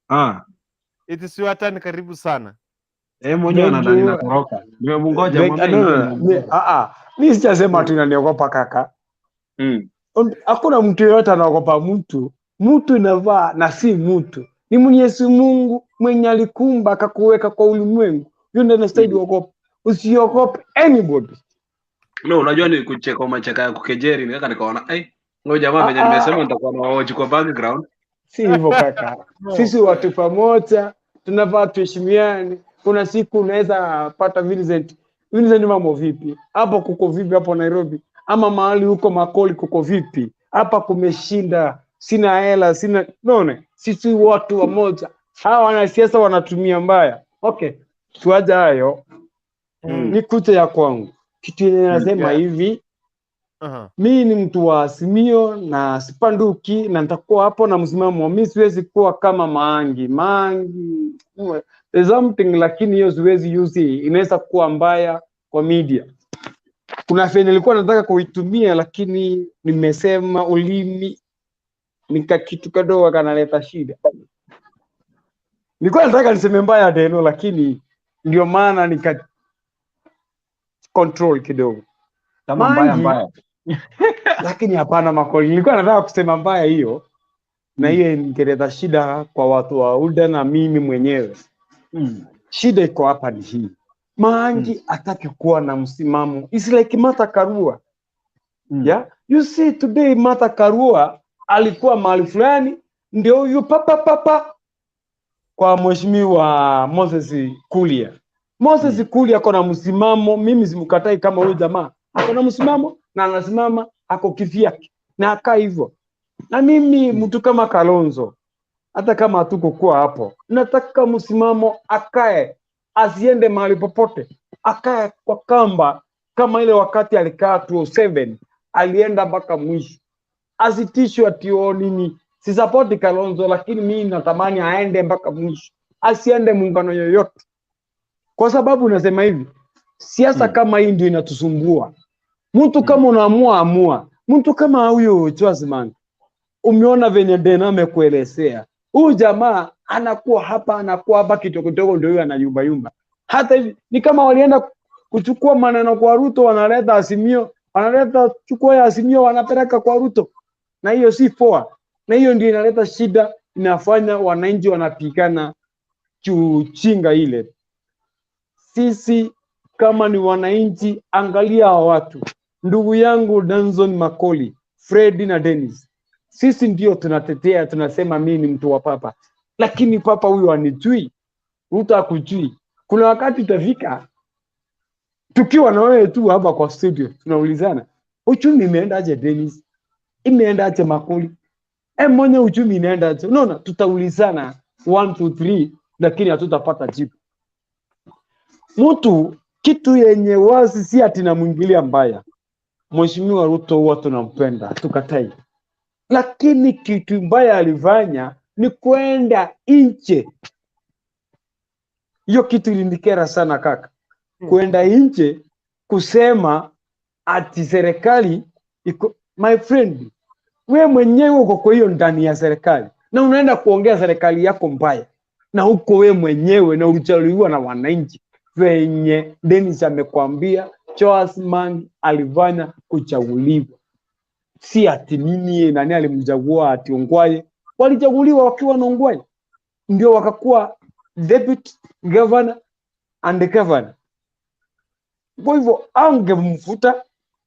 Ah. It is your turn, karibu sana. Mwenyewe anadhani natoroka. Nimemngoja mwambie. No. Mimi sijasema tu unaniogopa kaka. Hakuna mtu yeyote anaogopa mtu. Mtu inavaa na si mtu. Ni Mwenyezi Mungu mwenye alikumba akakuweka kwa ulimwengu. Yule ndiye anastahili uogope. Usiogope anybody. No, unajua ni kucheka umecheka ya kukejeri nikaka nikaona ngoja jamaa venye nimesema nitakuwa na watch kwa background. Si hivyo kaka. Sisi watu pamoja tunafaa tuheshimiane. Kuna siku unaweza pata Vincent. Vincent mambo vipi? Hapo kuko vipi hapo Nairobi? Ama mahali huko Makoli kuko vipi? Hapa kumeshinda, sina hela, sina none. Sisi watu wamoja. Hawa wanasiasa wanatumia mbaya. Okay, tuaje hayo. Ni kucha ya kwangu. Kitu yenye nasema hivi, mi ni mtu wa Azimio na sipanduki na nitakuwa hapo na msimamo. Mi siwezi kuwa kama Maangi. Maangi there's something, lakini hiyo siwezi use, inaweza kuwa mbaya kwa media. Kuna venye nilikuwa nataka kuitumia lakini nimesema ulimi nika kitu kadogo kanaleta shida. Nilikuwa nataka niseme mbaya Deno, lakini ndio maana nika control kidogo. Kama mbaya mbaya. Lakini hapana Makoli, nilikuwa nataka kusema mbaya hiyo na hiyo ingeleta shida kwa watu wa UDA na mimi mwenyewe. Shida iko hapa ni hii. Maangi hataki kuwa na msimamo. It's like Martha Karua. Yeah? You see today Martha Karua alikuwa mahali fulani, ndio huyu papa papa kwa Mheshimiwa Moses Kuria. Moses Kuria ako na msimamo, mimi simkatai kama huyu jamaa. Ako na msimamo na anasimama ako kivyake na akaa hivyo. Na mimi mtu kama Kalonzo, hata kama hatukokuwa hapo, nataka msimamo akae, asiende mahali popote, akae kwa kamba kama ile wakati alikaa 2007 alienda mpaka mwisho, asitishwe ati oh nini. Sisapoti Kalonzo, lakini mimi natamani aende mpaka mwisho, asiende muungano yoyote, kwa sababu nasema hivi, siasa kama hii ndio inatusumbua. Mtu kama unaamua amua, mtu kama huyu Chwasman, umeona venye Dena amekuelezea huyu jamaa anakuwa hapa anakuwa hapa kidogo kidogo, ndio huyu anayumba yumba. Hata hivi ni kama walienda kuchukua maneno kwa Ruto, wanaleta Azimio, wanaleta chukua ya Azimio wanapeleka kwa Ruto, na hiyo si poa, na hiyo ndio inaleta shida, inafanya wananchi wanapigana Chuchinga ile. Sisi kama ni wananchi, angalia hawa watu, ndugu yangu Danson Makoli, Fredi na Dennis, sisi ndio tunatetea, tunasema mimi ni mtu wa papa, lakini papa huyu anijui, Ruto akujui. Kuna wakati itafika tukiwa na wewe tu hapa kwa studio tunaulizana, uchumi imeendaje Dennis, imeendaje Makoli, mwenye uchumi inaendaje? Unaona, tutaulizana 1 2 3, lakini hatutapata jibu. Mtu kitu yenye wazi si ati namwingilia mbaya. Mheshimiwa Ruto huwa tunampenda, tukatai, lakini kitu mbaya alifanya ni kwenda nje. Hiyo kitu ilinikera sana kaka, kwenda nje kusema ati serikali iko. My friend, we mwenyewe uko kwa hiyo ndani ya serikali na unaenda kuongea serikali yako mbaya, na huko we mwenyewe na ulichaguliwa na wananchi, venye Dennis amekwambia Joas Mangi alifanya kuchaguliwa, si ati nini nani alimchagua ati Ongwae. Walichaguliwa wakiwa na Ongwae, ndio wakakuwa deputy governor and governor. Kwa hivyo angemfuta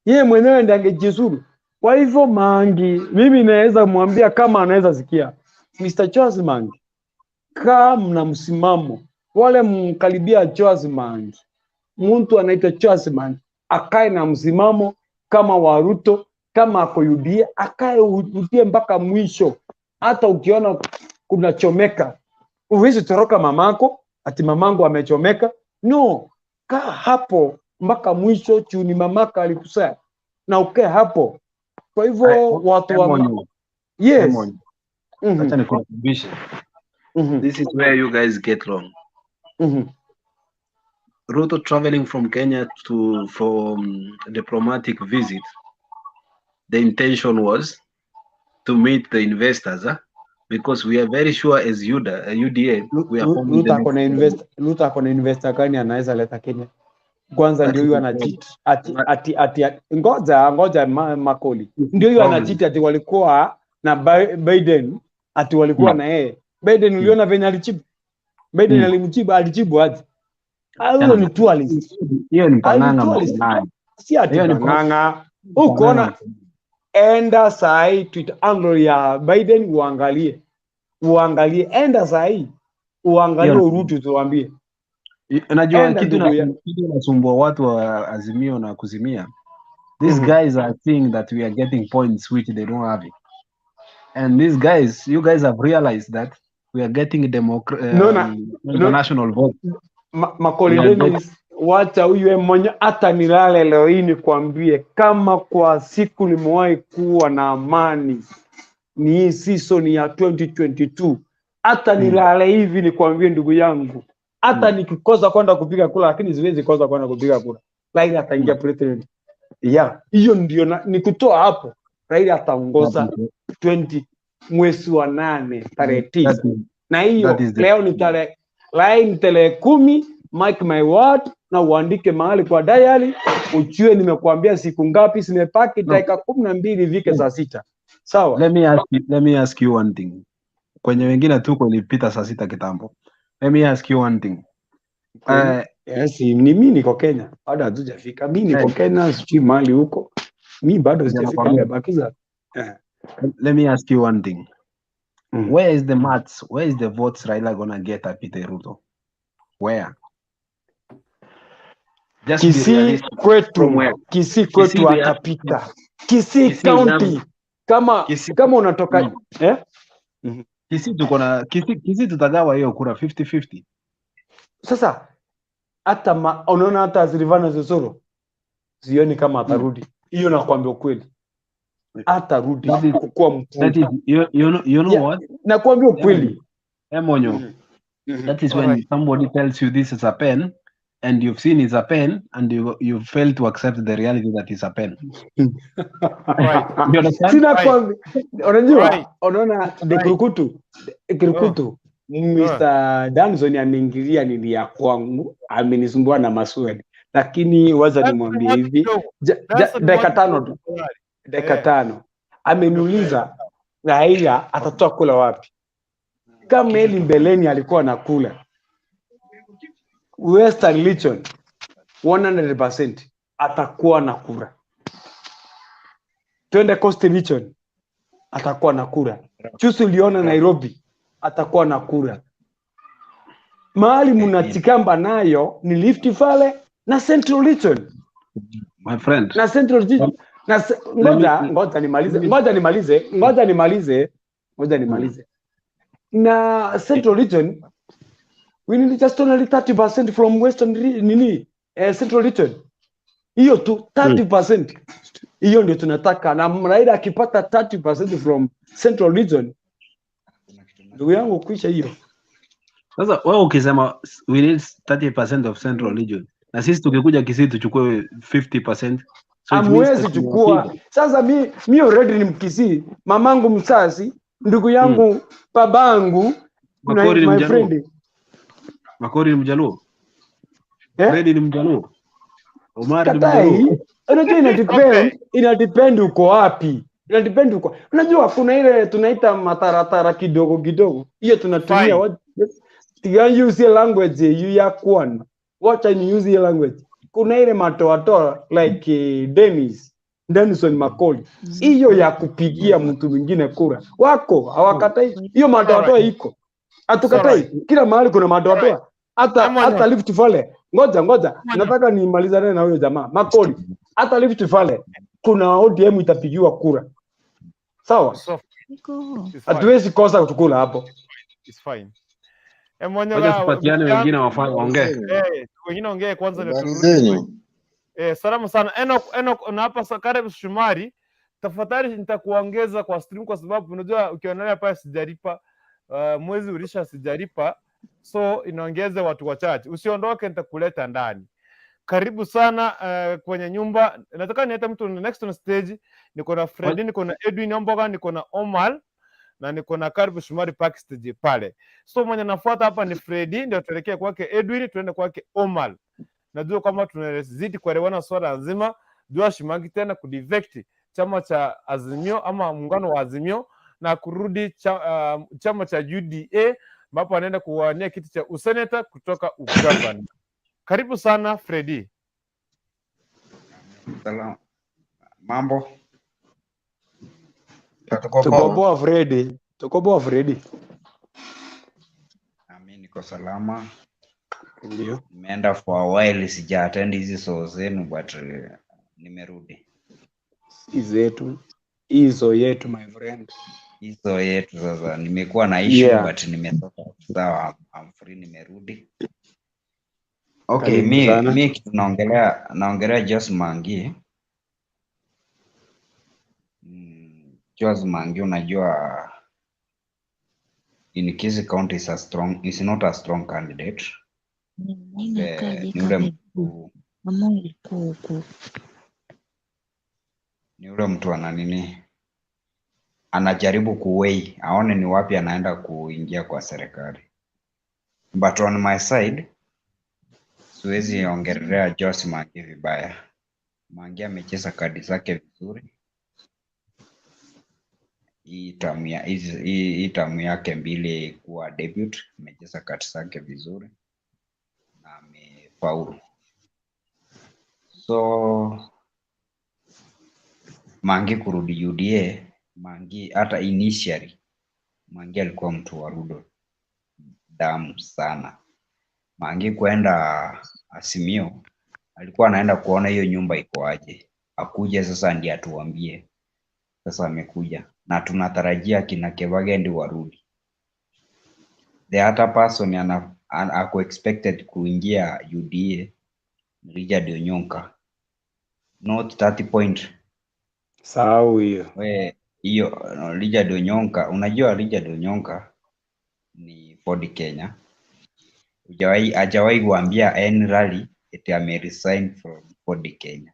yeye mwenyewe ndiye angejizuru. Kwa hivyo Mangi, mimi naweza mwambia kama anaweza sikia, Mr. Charles Mangi, kaa mna msimamo, wale mkaribia Charles Mangi, mtu anaitwa Charles Mangi akae na msimamo kama wa Ruto, kama ako UDA akae UDA mpaka mwisho. Hata ukiona kunachomeka, uwezi toroka mamako ati mamangu amechomeka. No, kaa hapo mpaka mwisho, chuni mamaka alikusaya na ukae hapo. Kwa hivyo watu wa Emonyo, yes. Emonyo, acha nikurekebishe. This is where you guys get wrong. Ruto traveling from Kenya to for diplomatic visit, the intention was to meet the investors, huh? Because we are very sure as UDA, UDA we are forming the Ruto ako na next invest, Ruto ako na investor gani anaweza leta Kenya? Kwanza That ndio is huyu the anacheat ati ati ati, ati ngoja ngoja Makoli ndio huyu problem. anacheat ati walikuwa na Biden ati walikuwa na yeye Biden, uliona venye alichibu Biden alimchibu, alichibu aje? Ah, huyo ni tourist, Hiyo ni Ah, ni pang'ang'a tourist, mapang'ang'a. si ati Hiyo ni pang'ang'a. Ukoona, enda sahi Twitter handle ya Biden uangalie, uangalie, enda sahi uangalie, Hiyo- urudi tuambie. Unajua Enda kitu ndugu ya kitu inasumbua watu wa Azimio na Kuzimia. These guys are seeing that we are getting points which they don't have it. And these guys, you guys have realized that we are getting No, na, no, international vote. Makoli We are Dennis, wacha huyu mmoja hata nilale leo hii nikwambie, kama kwa siku nimewahi kuwa na amani ni hii season ya 2022. Hata nilale hivi nikwambie ndugu yangu, hata nikikosa kwenda kupiga kura, lakini siwezi kosa kwenda kupiga kura, Raila ataingia president. Yeah, hiyo ndio ni kutoa hapo, Raila ataongoza 20 mwezi wa 8 tarehe 9 na hiyo That is the leo ni tarehe line tarehe 10, mark my word, na uandike mahali kwa diary, ujue nimekuambia siku ngapi zimepaki, No. dakika 12 ifike saa 6. Sawa? Let me ask you one thing. Kwenye wengine tuko ilipita saa 6 kitambo. Let me ask you one thing. Yes, ni mimi niko Kenya, bado hatujafika. Mimi niko Kenya, sijui mahali huko. Mimi bado sijafika, Nakwambia. nimebakiza. Let me ask you one thing. Where is the maths? Where is the votes Raila gonna get apite Ruto? Where? Just be Kisii realistic. From kwetu, where? Kisii Kisii kwetu we have atapita. Kisii Kisii we have County kama Kisii kama unatoka eh? Kisii tuko na Kisii, Kisii tutagawa hiyo kura 50-50. Sasa hata unaona hata Silvana Sosoro sioni kama atarudi. Hiyo nakwambia ukweli. Atarudi kukuwa mkuu. That is, you know Yeah, what? Nakwambia ukweli. Emonyo. That is when somebody tells you this is a pen and you've seen it's a pen and you fail to accept the reality that it's a pen. Right. You understand? Sina kwambi, unajua unaona de Kurukutu, Kurukutu Mr. Danson ameingilia nini ya kwangu, amenisumbua na maswali. Lakini waza nimwambie hivi, dakika 5 tu. Dakika 5. Ameniuliza Raila atatoa kula wapi? Kama Eli mbeleni alikuwa anakula. Western Region 100% atakuwa na kura. Twende Coast Region atakuwa na kura. Chusi uliona Nairobi atakuwa na kura. Mahali mnachikamba nayo ni Rift Valley na Central Region. My friend. Na Central Region na ngoja ngoja nimalize ngoja nimalize ngoja nimalize ngoja nimalize. Na Central Region we need just only 30% from Western nini Central Region. Hiyo tu 30%. Hiyo ndio tunataka, na Raila akipata 30% from Central Region, ndugu yangu kuisha hiyo. Sasa wewe ukisema we need 30% of Central Region na sisi tukikuja Kisii tuchukue 50%. So it means Hamwezi chukua. Sasa mi already ni Mkisii, mamangu msasi, ndugu yangu babangu, Makori ni my Mjaluo. friend. Makori ni Mjaluo. Freddy ni Mjaluo. Omar ni Katai. Mjaluo. Unajua ina depend uko wapi. Ina depend uko. Unajua kuna ile tunaita mataratara kidogo kidogo. Hiyo tunatumia what tiga use language you ya kwana. Wacha ni use language. Kuna ile matoatoa like Denison Makoli. Hiyo ya kupigia mtu mwingine kura. Wako hawakatai. Hiyo matoatoa iko. Hatukatai. Kila mahali kuna matoatoa. Hata Rift Valley. Ngoja. Nataka nimalizane na huyo jamaa. Makoli. Hata Rift Valley kuna ODM itapigiwa kura. Sawa? Hatuwezi kosa kukula hapo. It's fine. Ngoja tupatiane wengine wafanye waongee. Wengine ongee kwanza ndio Habari turudi. zenyu? Salamu sana. Enoch na hapa karibu Shumari. Tafadhali nitakuongeza kwa stream kwa sababu unajua ukionelea pale sijalipa. Mwezi ulisha sijalipa. So inaongeza watu wachache. Usiondoke, nitakuleta ndani. Karibu sana kwenye nyumba. Nataka niite mtu next on stage. Niko na Freddy, niko na Edwin Omboga, niko na Omar na niko na Karibu Shumari backstage pale. So mwenye nafuata hapa ni Freddy, ndio tuelekee kwake Edwin, tuende kwake Omar. Najua kwamba tunazidi kuelewana swala nzima. Jua Shimangi tena kudivect chama cha Azimio ama muungano wa Azimio na kurudi chama cha UDA ambapo anaenda kuwania kiti cha useneta kutoka ugavana. Karibu sana Freddy. Salam. Mambo? Tuko poa Freddy. Tuko poa Freddy. Mimi niko salama. Ndio. Nimeenda for a while sija attend hizi show zenu but nimerudi. Hizo hizo yetu my friend. Hizo yetu sasa nimekuwa na issue Yeah. but nimesota sawa, I'm free nimerudi. Okay, Karibu mi sana. mi kitu naongelea Joyce Mangi. Joyce Mangi unajua in Kisii County is a strong is not a strong candidate. Ni ule mtu ana nini, anajaribu kuwei aone ni wapi anaenda kuingia kwa serikali. But on my side siwezi ongelea Joyce Mangi vibaya. Mangi amecheza kadi zake vizuri. Hii tamu yake mbili kuwa debut, amecheza kadi zake vizuri na amefaulu. So Mangi kurudi UDA, Mangi hata initially Mangi alikuwa mtu wa Ruto damu sana. Mangi kwenda Azimio alikuwa anaenda kuona hiyo nyumba iko aje, akuje sasa ndiye atuambie. Sasa amekuja na tunatarajia kina Kebage warudi. The other person ako expected kuingia UDA ni Richard Onyonka. Not 30 point. Sahau hiyo. We hiyo Richard Onyonka, unajua Richard Onyonka ni Ford Kenya. Hajawahi kuambia any rally eti ame resign from Ford Kenya.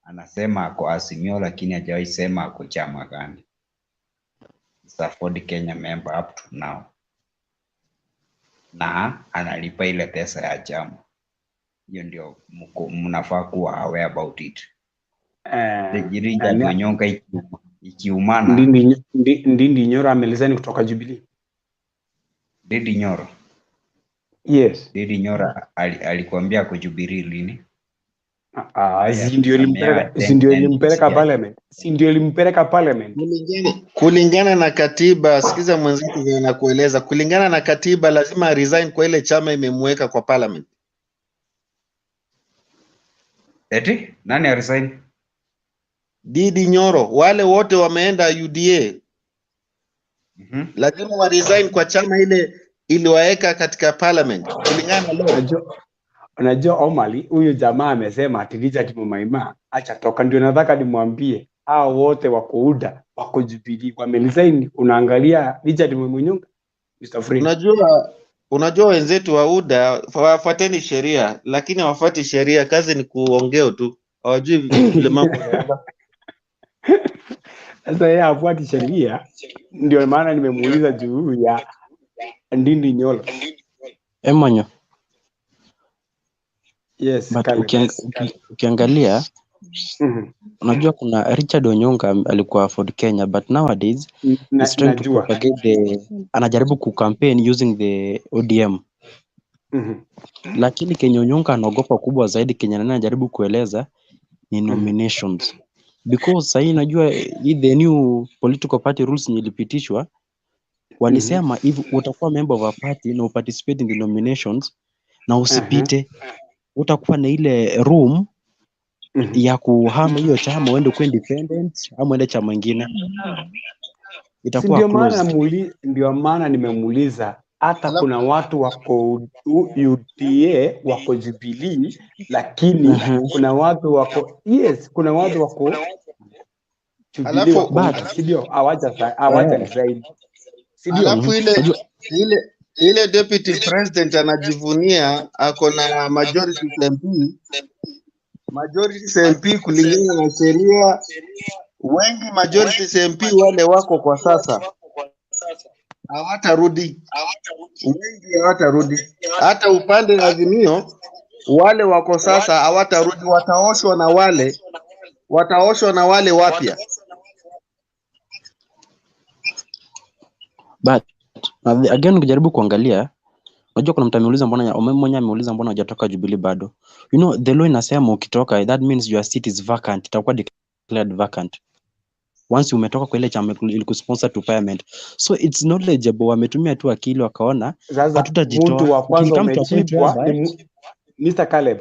Anasema ako Azimio lakini hajawahi sema ako chama gani. He's a Ford Kenya member up to now. Na analipa ile pesa ya chama. Hiyo ndio mnafaa kuwa aware about it. Richard Onyonka ikiumana. Ndindi Nyoro ameresign kutoka Jubilee. Ndindi Nyoro. Yes. Ndindi Nyoro alikuambia ako Jubilee lini? Ah, Yeye si ndio ilimpeleka, si ndio ilimpeleka parliament, si ndio ilimpeleka parliament. Kulingana na katiba, sikiza mwenzetu vile anakueleza, kulingana na katiba lazima resign kwa ile chama imemweka kwa parliament. Eti nani aresign? Didi Nyoro, wale wote wameenda UDA lazima wa resign kwa chama ile iliwaeka katika parliament kulingana na law. Unajua Omali, huyu jamaa amesema ati Richard Mumaima acha toka, ndio nataka nimwambie hao wote wako UDA wako Jubilee wameresign. Unaangalia Richard Munyunga, Mr. Fred. Unajua wenzetu wa UDA wafuateni sheria, lakini hawafuati sheria, kazi ni kuongea tu, hawajui vile mambo yanaenda. Sasa yeye hafuati sheria, ndio maana nimemuuliza juu ya Ndindi Nyoro. Emanyo, Yes, but Caleb. ukiangalia unajua kuna Richard Onyonka alikuwa Ford Kenya, but nowadays he's trying to Najua. propagate the, anajaribu kucampaign using the ODM. Lakini kenye Onyonka anaogopa kubwa zaidi, kenye nani anajaribu kueleza ni nominations, because sahii najua hii the new political party rules yenye ilipitishwa, walisema if utakuwa member of a party na uparticipate in the nominations na usipite, utakuwa na ile room ya kuhama hiyo chama uende kuwa independent ama uende chama ingine, Si itakuwa ndio maana closed. ndio maana nimemuuliza hata kuna watu wako UDA wako Jubilee, lakini kuna watu wako, yes, kuna watu wako Jubilee Alafu wako UDA, si ndio? Hawaja resign, si ndio? Alafu ile deputy president anajivunia ako na majority MP, majority MP kulingana na sheria, wengi majority MP wale wako kwa sasa hawatarudi, wengi hawatarudi. Hata upande wa Azimio wale wako sasa hawatarudi, wataoshwa na wale wapya. But again ukijaribu kuangalia, unajua kuna mtu ameuliza mbona, mwenye ameuliza mbona hujatoka Jubilee bado. You know the law inasema ukitoka, that means your seat is vacant, itakuwa declared vacant once umetoka kwa ile chama ilikusponsor to parliament. So it's knowledgeable, wametumia tu akili wakaona Sasa mtu hatutajitoa. wa kwanza It will come to a point umejibwa whereby ni Mr. Caleb,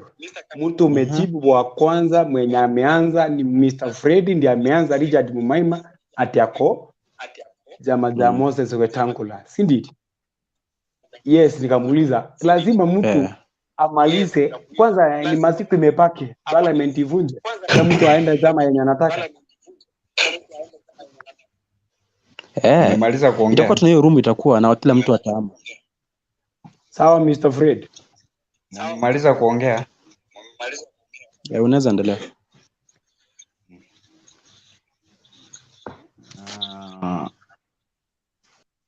mtu umejibu wa kwanza mwenye ameanza ni Mr. Freddy, ndiye ameanza Richard Mumaima ati ako jama za Moses Wetangula, si ndio? Yes, nikamuuliza lazima mtu amalize kwanza, ni masiku imepaki, parliament ivunje, kila mtu aende chama yenye anataka. Nimemaliza kuongea. Itakuwa tuna hiyo room, itakuwa na kila mtu ataama. Sawa Mr. Fred. Nimemaliza kuongea. Unaweza endelea.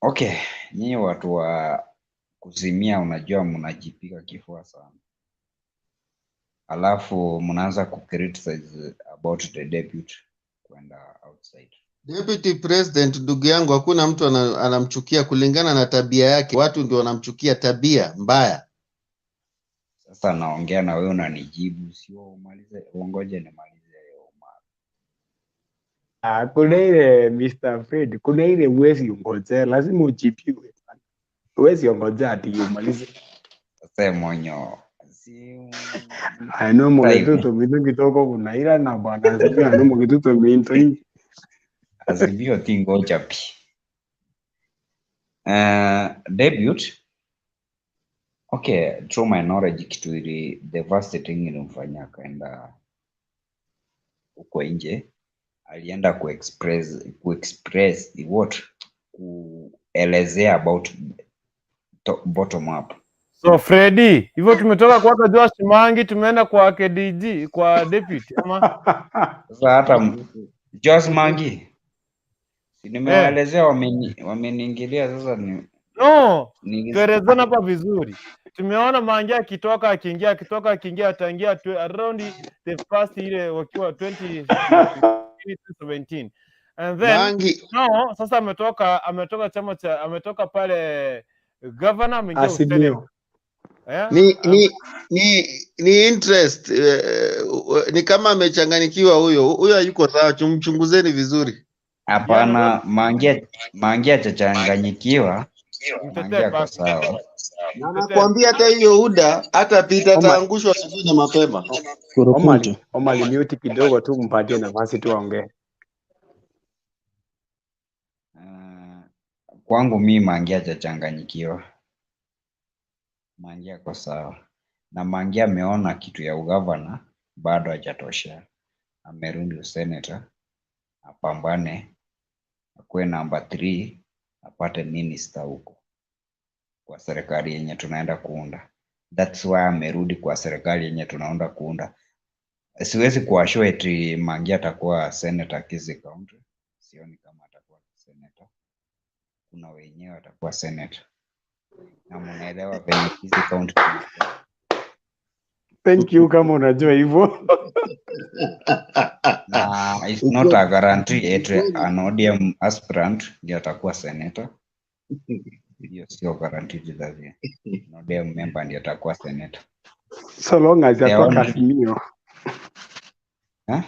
Okay, nyinyi watu wa kuzimia, unajua mnajipiga kifua sana, alafu mnaanza ku criticize about the deputy kwenda outside. Deputy President, ndugu yangu, hakuna mtu anamchukia kulingana na tabia yake. Watu ndio wanamchukia tabia mbaya. Sasa naongea na wewe unanijibu, sio umalize, ungoje nimalize. Ah, kuna ile Mr. Fred, kuna ile huwezi ungojea, lazima ujibiwe. Huwezi ongojea ati umalize. Sasa monyo si Ano time. mugituto minto kitoko kuna ila na bwana sijui ano mugituto minto ingi. Azimio tingoja pi. Debut. Okay, through my knowledge kitu ili the first thing ilimfanya akaenda huko nje, alienda kuexpress what, kuelezea about bottom up. So Freddy, hivyo tumetoka kwake Joash Mangi tumeenda kwa KDG kwa deputy ama Sasa hata Josh Mangi si nimewaelezea, wameniingilia sasa ni, no, ni tuelezana hapa vizuri. Tumeona Mangi akitoka akiingia akitoka akiingia ataingia around the first ile wakiwa 2017 and then Mangi no, sasa ametoka chama cha ametoka pale governor ameingia Azimio. Ni interest, ni kama amechanganyikiwa huyo. Huyo hayuko sawa, chunguzeni vizuri. Hapana, Mangi hajachanganyikiwa. Mangi ako sawa. Na nakwambia hata hiyo UDA hata pita ataangushwa asubuhi na mapema. Omar mute kidogo tu, mpatie nafasi tu aongee. Kwangu mi Mangi hajachanganyikiwa. Mangi ako sawa. Na Mangi ameona kitu ya ugavana bado hajatoshea. Amerudi useneta, apambane, akuwe namba 3, apate minister huko kwa serikali yenye tunaenda kuunda. That's why amerudi kwa serikali yenye tunaenda kuunda. Siwezi kuassure eti Mangi atakuwa senator Kisii County. Sioni kama atakuwa senator. Kuna wenyewe atakuwa senator. Na mnaelewa venye Kisii County tunakuwa. Thank you kama unajua hivyo. Na it's not a guarantee eti an ODM aspirant ndiye atakuwa senator. Hiyo sio guaranteed that an ODM member ndiye atakuwa senator. So long as The yatoka only Azimio. Huh?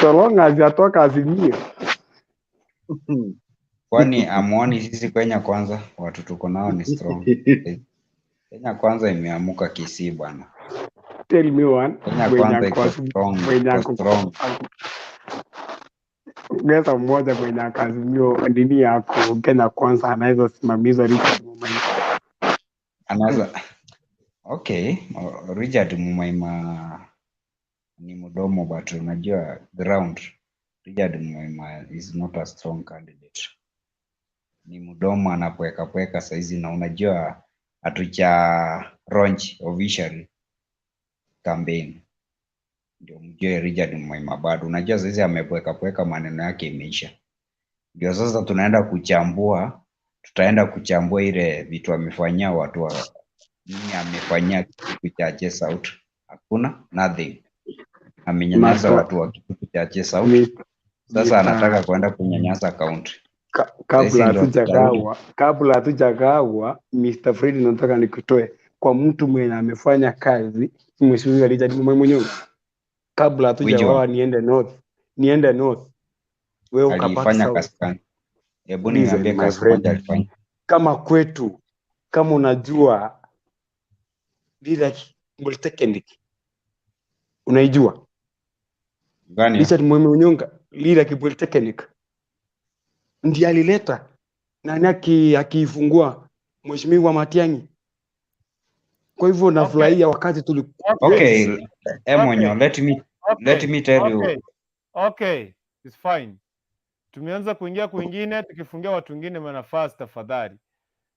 So long as yatoka Azimio. Kwani amuoni sisi Kenya Kwanza watu tuko nao ni strong. Kenya Kwanza imeamuka Kisii bwana. Tell me one Kenya mwenye Kwanza ako iko strong, mwenye iko ako strong. Ongeza mmoja mwenye ako Azimio nini yako Kenya Kwanza anaweza simamiza Richard Mumaima. Anaweza okay, Richard Mumaima ni mdomo but unajua ground. Richard Mumaima is not a strong candidate. Ni mdomo anapweka pweka saizi, na unajua hatuja launch officially campaign, ndio mjue Richard Mumaima bado. Unajua saizi amepweka pweka, maneno yake imeisha. Ndio sasa tunaenda kuchambua, tutaenda kuchambua ile vitu amefanyia watu wa nini, amefanyia kitu cha Chase Out. Hakuna nothing. Amenyanyasa Master watu wa kitu cha Chase Out. Sasa anataka kwenda kunyanyasa county. Kabla Saizi ndio tutarudi. kabla hatujagawa, Mr. Fred, nataka nikutoe kwa mtu mwenye amefanya kazi, Mheshimiwa Richard Mumaima mwenyewe. Kabla Which hatujagawa, one? niende north, wewe ukapata Alifanya south. kazi gani? Hebu Listen niambie my kazi friend, moja alifanya. kama kwetu, kama unajua Lila Polytechnic, unaijua Gani? Richard Mumaima Onyonka, Lila Polytechnic ndiye alileta nani akiifungua Mheshimiwa Matiang'i. Kwa hivyo nafurahia wakati tuli Okay, yes. Emonyo, let me tell you. Okay, it's fine. Tumeanza kuingia kwingine tukifungia watu wengine manafasi tafadhali.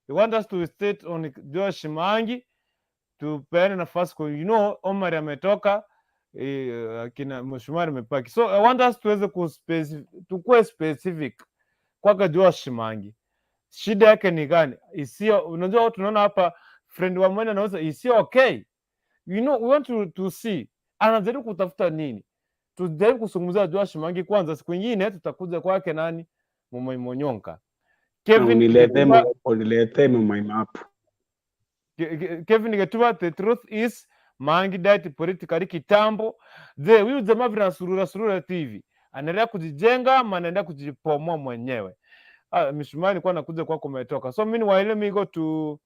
You want us to state on Joash Mangi, tupeane nafasi kwa Omar ametoka, kina Mheshimiwa amepaki. So I want us tuweze tukue specific kwake Joash Mangi. Shida yake ni gani? Isio, unajua tunaona hapa friend wa mwene anauza isio okay. We want to see anajaribu kutafuta nini. Tujaribu kuzungumzia Joash Mangi kwanza, siku nyingine tutakuja kwake nani Mumaimonyonka. Na Kevin Getuba, uniletee Mumaima hapo. Kevin Getuba, the truth is Mangi died politically kitambo. Je, huyu jamaa vile anasurura surura TV anaendelea kujijenga ama anaendelea kujipomoa mwenyewe? Mshumaa nilikuwa nakuja kwako umetoka. So mimi let me go to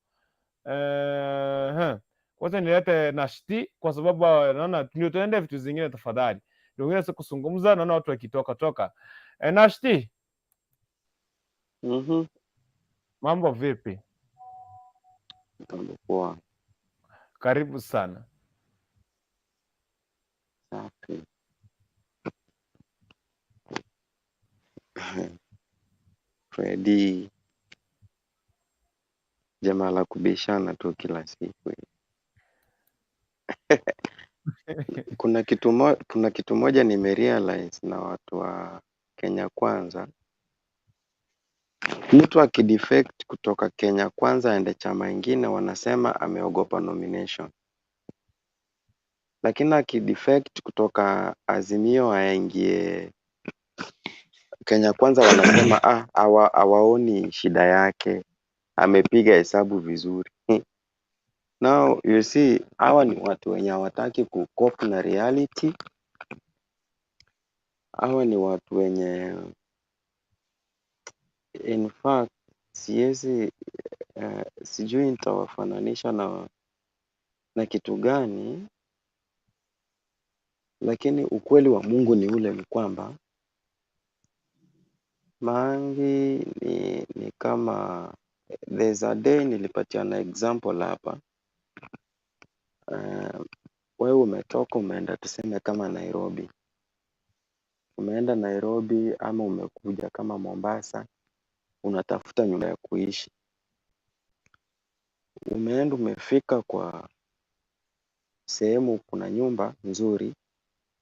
kwanza nilete Nashti kwa sababu naona ndio tuende vitu zingine tafadhali. Ndio wengine sio kuzungumza, naona watu wakitoka toka. Nashti, mambo vipi? Mambo poa. Karibu sana. Safi. Freddy, jamaa la kubishana tu kila siku. Kuna kitu moja nimerealize na watu wa Kenya Kwanza. Mtu akidefect kutoka Kenya Kwanza aende chama ingine, wanasema ameogopa nomination. Lakini akidefect kutoka Azimio aingie Kenya Kwanza, wanasema hawaoni shida yake, amepiga hesabu vizuri. Now you see, hawa ni watu wenye hawataki kucope na reality. Hawa ni watu wenye in fact siwezi sijui nitawafananisha na kitu gani, lakini ukweli wa Mungu ni ule ni kwamba Mangi ni kama there's a day nilipatiana example hapa. Wewe umetoka umeenda tuseme kama Nairobi, umeenda Nairobi ama umekuja kama Mombasa, unatafuta nyumba ya kuishi. Umeenda umefika kwa sehemu kuna nyumba nzuri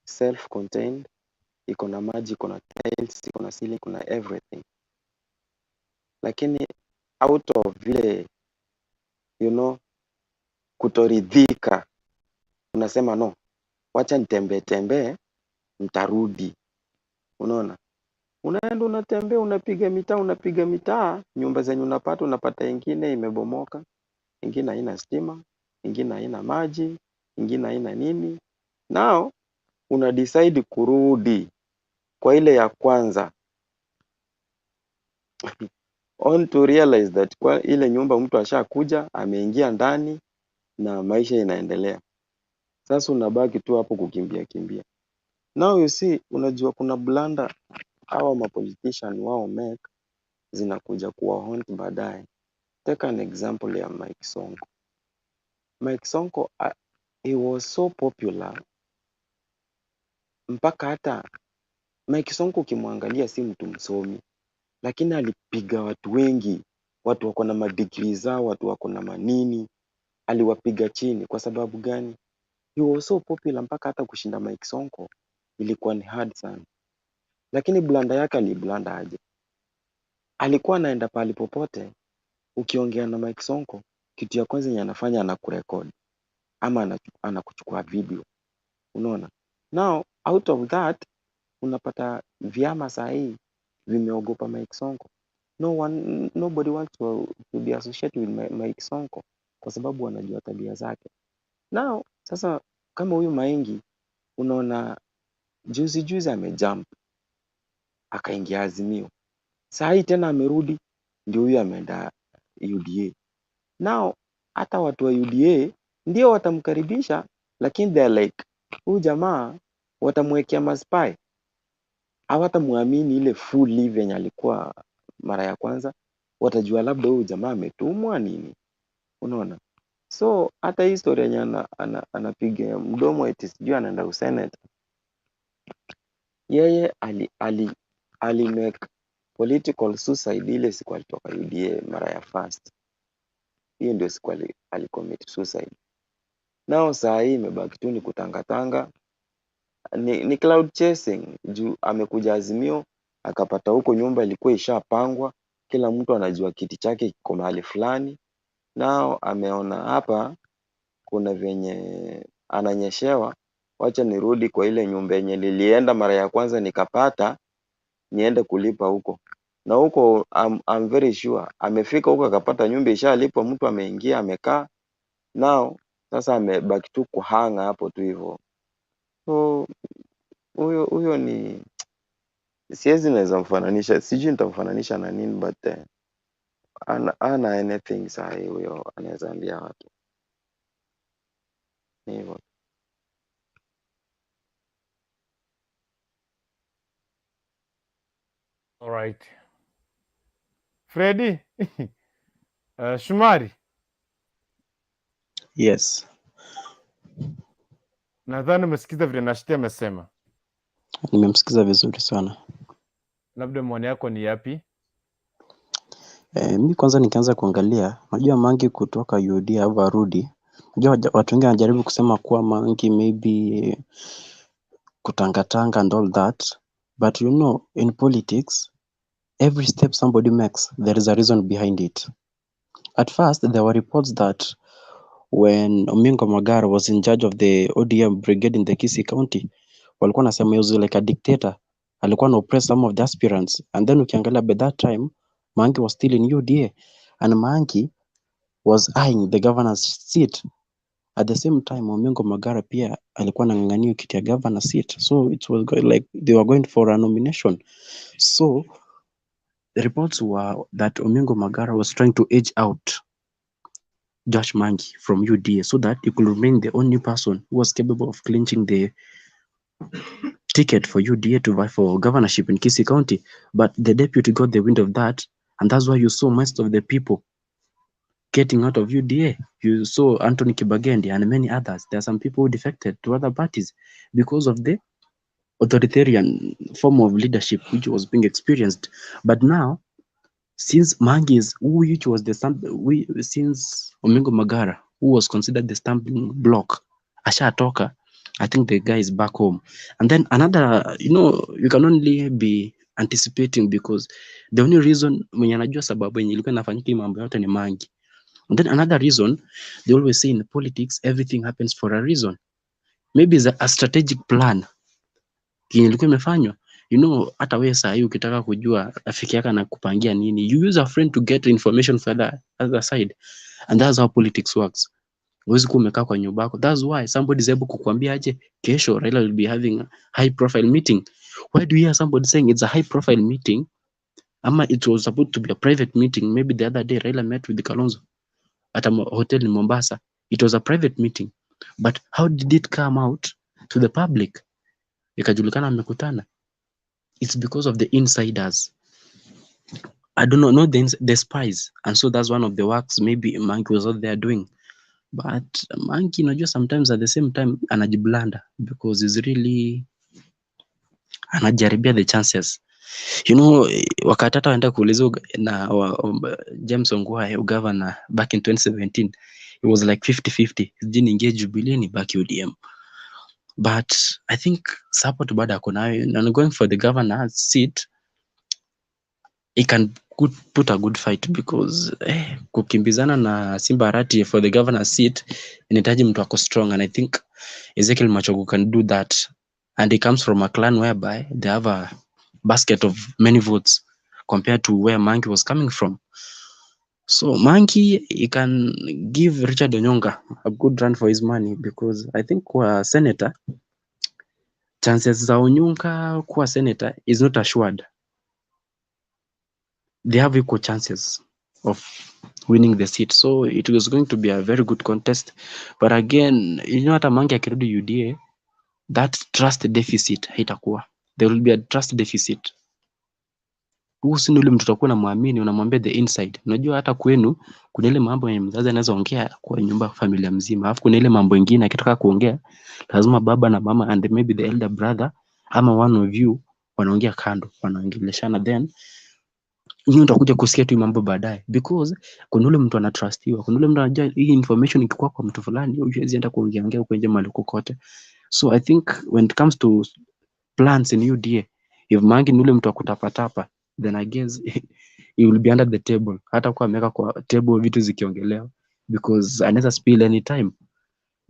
self contained, iko na maji, iko na tiles, iko na ceiling, kuna everything, lakini out of vile kutoridhika, unasema no, wacha nitembee tembee, ntarudi. Unaona, unaenda unatembea, unapiga mitaa, unapiga mitaa, nyumba zenye unapata, unapata ingine imebomoka, ingine haina stima, ingine haina maji, ingine haina nini. Now una decide kurudi kwa ile ya kwanza on to realize that kwa ile nyumba mtu ashakuja ameingia ndani na maisha inaendelea. Sasa unabaki tu hapo kukimbia kimbia. Now you see, unajua kuna blunder hawa mapolitician wao make zinakuja kuwa haunt baadaye. Take an example ya Mike Sonko. Mike Sonko he was so popular mpaka hata Mike Sonko ukimwangalia si mtu msomi, lakini alipiga watu wengi, watu wako na madegree zao, watu wako na manini, aliwapiga chini. Kwa sababu gani? He was so popular mpaka hata kushinda Mike Sonko ilikuwa ni hard sana. Lakini blunder yake aliblunder aje? Alikuwa anaenda pahali popote, ukiongea na Mike Sonko, kitu ya kwanza yenye anafanya anakurecord ama anakuchukua video, unaona. Now out of that unapata vyama saa hii vimeogopa Mike Sonko. No one, nobody wants to be associated with Mike Sonko kwa sababu wanajua tabia zake. Now sasa kama huyu Maingi unaona juzi juzi amejump akaingia Azimio, saa hii tena amerudi, ndio huyu ameenda UDA. Now hata watu wa UDA ndio watamkaribisha, lakini they are like huyu jamaa watamwekea maspy, hawatamwamini ile full live yenye alikuwa mara ya kwanza. Watajua labda huyu jamaa ametumwa nini, unaona. So hata hii story yenye anapiga mdomo eti sijui anaenda usenate, yeye ali make political suicide ile siku alitoka UDA mara ya first. Hiyo ndio siku ali commit suicide. Nao saa hii imebaki tu ni kutangatanga, ni cloud chasing juu amekuja Azimio akapata huko nyumba ilikuwa ishapangwa, kila mtu anajua kiti chake kiko mahali fulani. Nao ameona hapa kuna venye ananyeshewa, wacha nirudi kwa ile nyumba yenye nilienda mara ya kwanza nikapata, niende kulipa huko. Na huko I'm very sure amefika huko akapata nyumba ishalipwa, mtu ameingia amekaa. Now sasa amebaki tu kuhanga hapo tu hivyo. So huyo ni siwezi naweza mfananisha, sijui nitamfananisha na nini, but ana anything sahi huyo anaweza ambia watu ni hivyo. Alright. Freddy Shumari, Yes, nadhani umesikiza vile Nashti amesema. nimemsikiza vizuri sana. Labda maoni yako ni yapi? Mi kwanza nikianza kuangalia, najua Mangi kutoka UDA au arudi. Najua watu wengi wanajaribu kusema kuwa Mangi maybe kutangatanga and all that, but you know in politics every step somebody makes there is a reason behind it. At first there were reports that when Omingo Magara was in charge of the ODM brigade in the Kisii County, walikuwa nasema he was like a dictator, alikuwa na oppress some of the aspirants. And then ukiangalia by that time Mangi was still in UDA, and Mangi was eyeing the governor's seat. At the same time, Omingo Magara pia alikuwa anang'ang'ania kiti ya governor seat. So it was like they were going for a nomination. So the reports were that Omingo Magara was trying to edge out Josh Mangi from UDA so that he could remain the only person who was capable of clinching the ticket for UDA to vie for governorship in Kisii County. But the deputy got the wind of that, and that's why you saw most of the people getting out of UDA. You saw Anthony Kibagendi and many others. There are some people who defected to other parties because of the authoritarian form of leadership which was being experienced. But now, since Mangi is which was the since Omingo Magara, who was considered the stumbling block, ashatoka, I think the guy is back home. And then another, you know, you can only be anticipating because the only reason mwenye anajua sababu yenye ilikuwa inafanyika hii mambo yote ni Mangi. And then another reason, they always say in politics, everything happens for a reason. Maybe it's a strategic plan yenye ilikuwa imefanywa. You know, hata wewe saa hii ukitaka kujua rafiki yako anakupangia nini, you use a friend to get information for the other side. And that's how politics works. Huwezi kuwa umekaa kwa nyumba yako. That's why somebody is able kukuambia aje kesho Raila will be having a high profile meeting. Why do you hear somebody saying it's a high profile meeting? Ama it was supposed to be a private meeting. Maybe the other day Raila met with Kalonzo at a hotel in Mombasa. It was a private meeting. But how did it come out to the public? Ikajulikana amekutana. It's because of the insiders. I don't know, not the spies. And so that's one of the works maybe Mangi was out there doing. But Mangi, unajua sometimes at the same time anajiblanda because he's really anajaribia the chances. You know, wakati hata waenda kuuliza na James Ongwae ugavana back in 2017, it was like 50-50. Sijui niingie Jubilee nibaki ODM. But I think support bado ako nayo, and going for the governor seat, he can put a good fight because kukimbizana na Simba Arati for the governor seat inahitaji mtu ako strong, and I think Ezekiel Machogu can do that, and he comes from a clan whereby they have a basket of many votes compared to where Mangi was coming from. So Mangi, he can give Richard Onyonka a good run for his money because I think kwa senator, chances za Onyonka kuwa senator is not assured. They have equal chances of winning the seat. So it was going to be a very good contest. But again, you know, hata Mangi akirudi UDA, that trust deficit haitakuwa. There will be a trust deficit. Huu si ule mtu utakuwa unamwamini, unamwambia the inside. Unajua hata kwenu kuna ile mambo yenye mzazi anaweza ongea kwa nyumba familia mzima. Alafu kuna ile mambo ingine akitaka kuongea lazima baba na mama and maybe the elder brother ama one of you wanaongea kando, wanaongeleshana, then nyinyi utakuja kusikia tu mambo baadaye because kuna ule mtu anatrustiwa, kuna ule mtu anajua hii information ikikuwa kwa mtu fulani huwezi enda kuongea ongea huko nje mahali kokote. So I think when it comes to plans in UDA, if Mangi ni ule mtu akutapatapa, then I guess he will be under the table. Hata kuwa ameweka kwa table vitu zikiongelewa because anaweza spill anytime.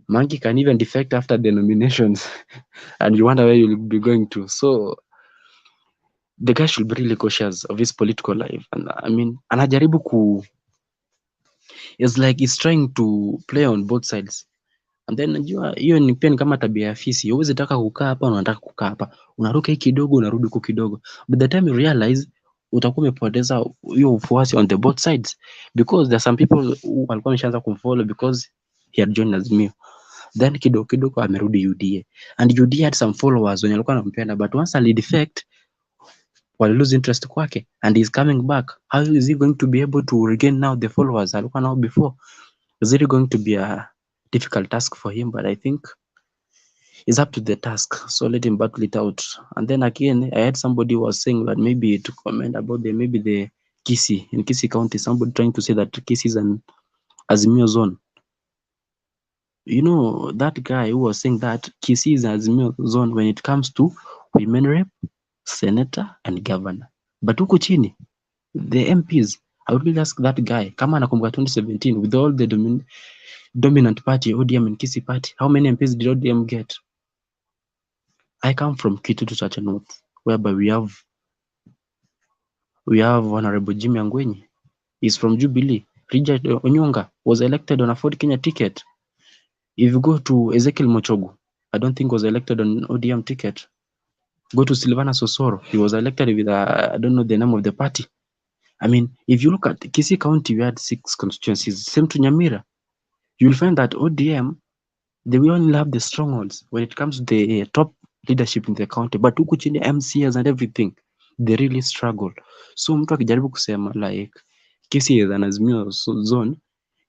Mangi can even defect after the nominations and you wonder where you'll be going to. So the guy should be really cautious of his political life. And I mean, anajaribu ku, it's like he's trying to play on both sides. And then najua hiyo ni pia ni kama tabia ya fisi. Huwezi taka kukaa hapa, unataka kukaa hapa. Unaruka hii kidogo, unarudi huku kidogo. But the time you realize utakuwa umepoteza hiyo ufuasi on the both sides because there are some people who walikuwa wameshaanza kumfollow because he had joined Azimio. Then kidogo kidogo amerudi UDA. And UDA had some followers wenye walikuwa wanampenda, but once alidefect wali lose interest kwake and he's coming back. How is he going to be able to regain now the followers alikuwa nao before? Is it going to be a difficult task for him? But I think it's up to the task, so let him battle it out. And then again, I had somebody who was saying that maybe to comment about the maybe the Kisii in Kisii County, somebody trying to say that Kisii is an Azimio zone. You know, that guy who was saying that Kisii is an Azimio zone when it comes to women rep, senator and governor. But huko chini, the MPs, I would really ask that guy, kama anakumbuka 2017 with all the dominant party, ODM and Kisii party, how many MPs did ODM get? I come from Kitutu Chache North, whereby we have Honorable Jimmy Angwenyi. He's from Jubilee. Richard Onyonka was elected on a Ford Kenya ticket. If you go to Ezekiel Machogu, I don't think was elected on ODM ticket. Go to Silvana Sosoro, he was elected with I don't know the name of the party. I mean, if you look at Kisii County, we had 6 constituencies. Same to Nyamira. You'll find that ODM, they will only have the strongholds when it comes to the top leadership in the county. But huku chini MCAs and everything, they really struggle. So mtu akijaribu kusema like Kisii is an Azimio zone,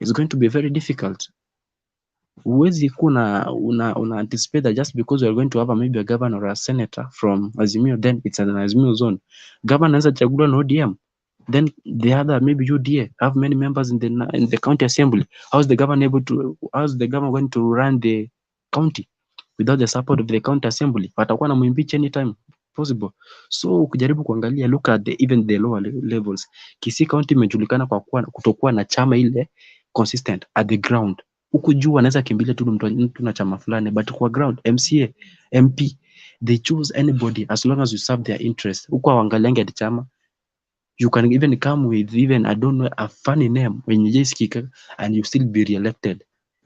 it's going to be very difficult. Huwezi kuwa una anticipate that just because we are going to have a, maybe a governor or a senator from Azimio, then it's an Azimio zone. Governor anaweza chaguliwa na ODM, then the other maybe UDA have many members in the county assembly. How is the governor able to, how is the governor going to run the county without the support of the county assembly? Watakuwa na muimpeach anytime possible. So ukijaribu kuangalia, look at the, even the lower levels. Kisii County imejulikana kwa kuwa kutokuwa na chama ile consistent at the ground. Huku juu wanaweza kimbilia tu mtu na chama fulani, but kwa ground MCA, MP, they choose anybody as long as you serve their interest. Huku hawaangaliangi ati chama. You can even come with even, I don't know, a funny name when you just kick and you still be re-elected.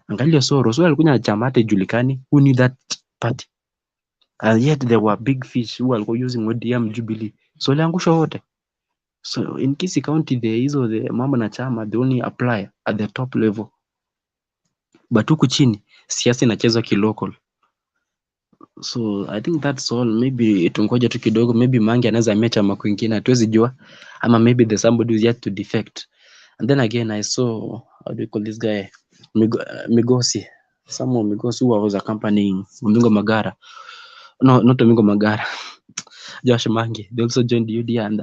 Angalia Soro, Soro alikuja na chama hata ijulikani, who knew that party? And yet there were big fish who walikuwa using ODM Jubilee. So waliangushwa wote. So in Kisii County the hizo the mambo na chama they only apply at the top level. But huku chini siasa inachezwa kilocal. So I think that's all. Maybe tungoje tu kidogo, maybe Mange anaweza hamia chama kwingine, hatuwezi jua, ama maybe there's somebody who's yet to defect. And then again I saw, how do you call this guy, Migosi, Samuel Migosi, who was accompanying Omingo Magara. No, not Omingo Magara, Josh Mange. They also joined UDA, and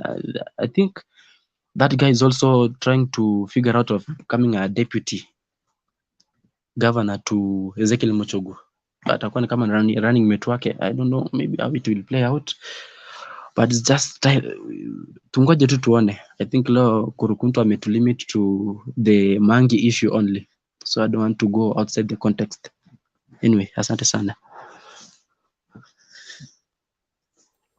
I think that guy is also trying to figure out of becoming a deputy governor to Ezekiel Machogu. Atakuwa ni kama running mate wake. I don't know, maybe how it will play out, but it's just time. Tungoje tu tuone. I think leo Kurukuntu ametulimit to the Mangi issue only, so I don't want to go outside the context. Anyway, asante sana.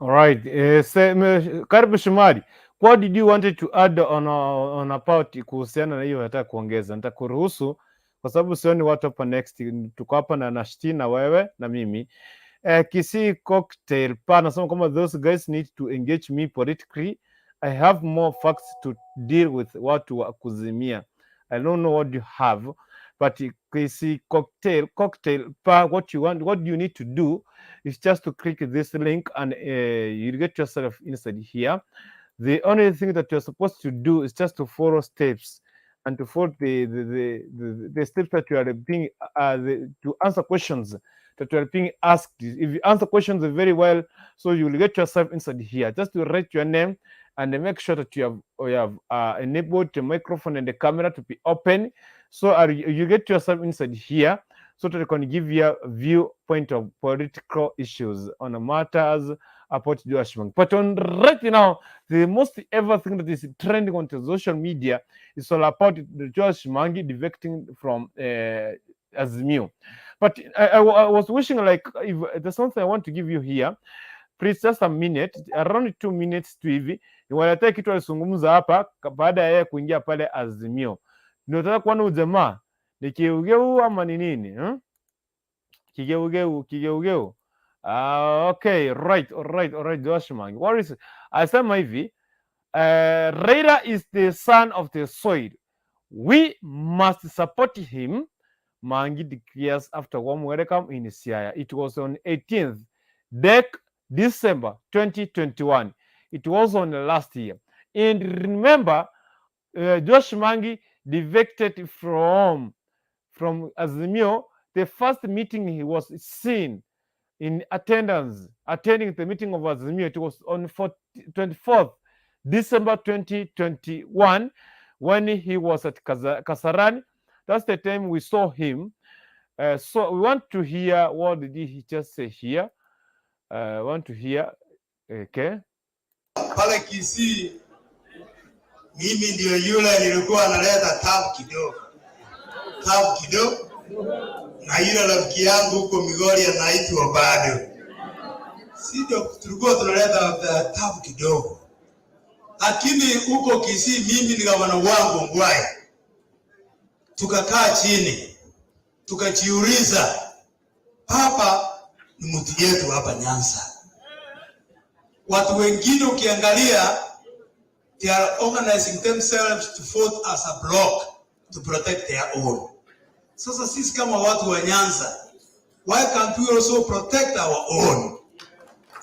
All right. Karibu Shomari. What did you wanted to add on about kuhusiana na hiyo nataka kuongeza? Nitakuruhusu kwa sababu sioni watu hapa next. Tuko hapa na Nashti na wewe na mimi. Kisii Cocktail pa nasema kwamba those guys need to engage me politically. I have more facts to deal with watu wa kuzimia. I don't know what you have, but Kisii Cocktail pa, what you want, what you need to do is just to click this link and you get yourself inside here. The only thing that you're supposed to do is just to follow steps and to follow the steps that you are being to answer questions that you are being asked. If you answer questions very well, so you will get yourself inside here. Just to write your name and make sure that you have enabled the microphone and the camera to be open. So you get yourself inside here so that you can give your viewpoint of political issues on the matters about Joash Mangi. But on right now, the most ever thing that is trending on the social media is all about the Joash Mangi defecting from Azimio. But I was wishing, like, if there's something I want to give you here, please just a minute, around 2 minutes tu hivi, niwaletee kitu alizungumza hapa baada ya yeye kuingia pale Azimio. Nataka kuona ujamaa ni kigeugeu ama ni nini? Kigeugeu, kigeugeu. Okay, right, all right, all right, Joash Mangi. What is it? Asema hivi, Raila is the son of the soil. We must support him, Mangi declares after warm welcome in Siaya. It was on 18th December 2021. It was on the last year. And remember, Joash Mangi defected from Azimio. The first meeting he was seen in attendance, attending the meeting of Azimio, it was on 24th December 2021 when he was at Kasarani. That's the time we saw him. So we want to hear what did he just say here. Want to hear, okay. Pale Kisii mimi ndio yule nilikuwa naleta tabu kidogo, na yule rafiki yangu huko Migori anaitwa bado, si ndio tulikuwa tunaleta tabu kidogo, lakini huko Kisii mimi ni gavana wangu Ngwai. Tukakaa chini tukajiuliza, Papa ni mtu yetu hapa Nyanza. Watu wengine ukiangalia, they are organizing themselves to vote as a block to protect their own. Sasa sisi kama watu wa Nyanza, why can't we also protect our own?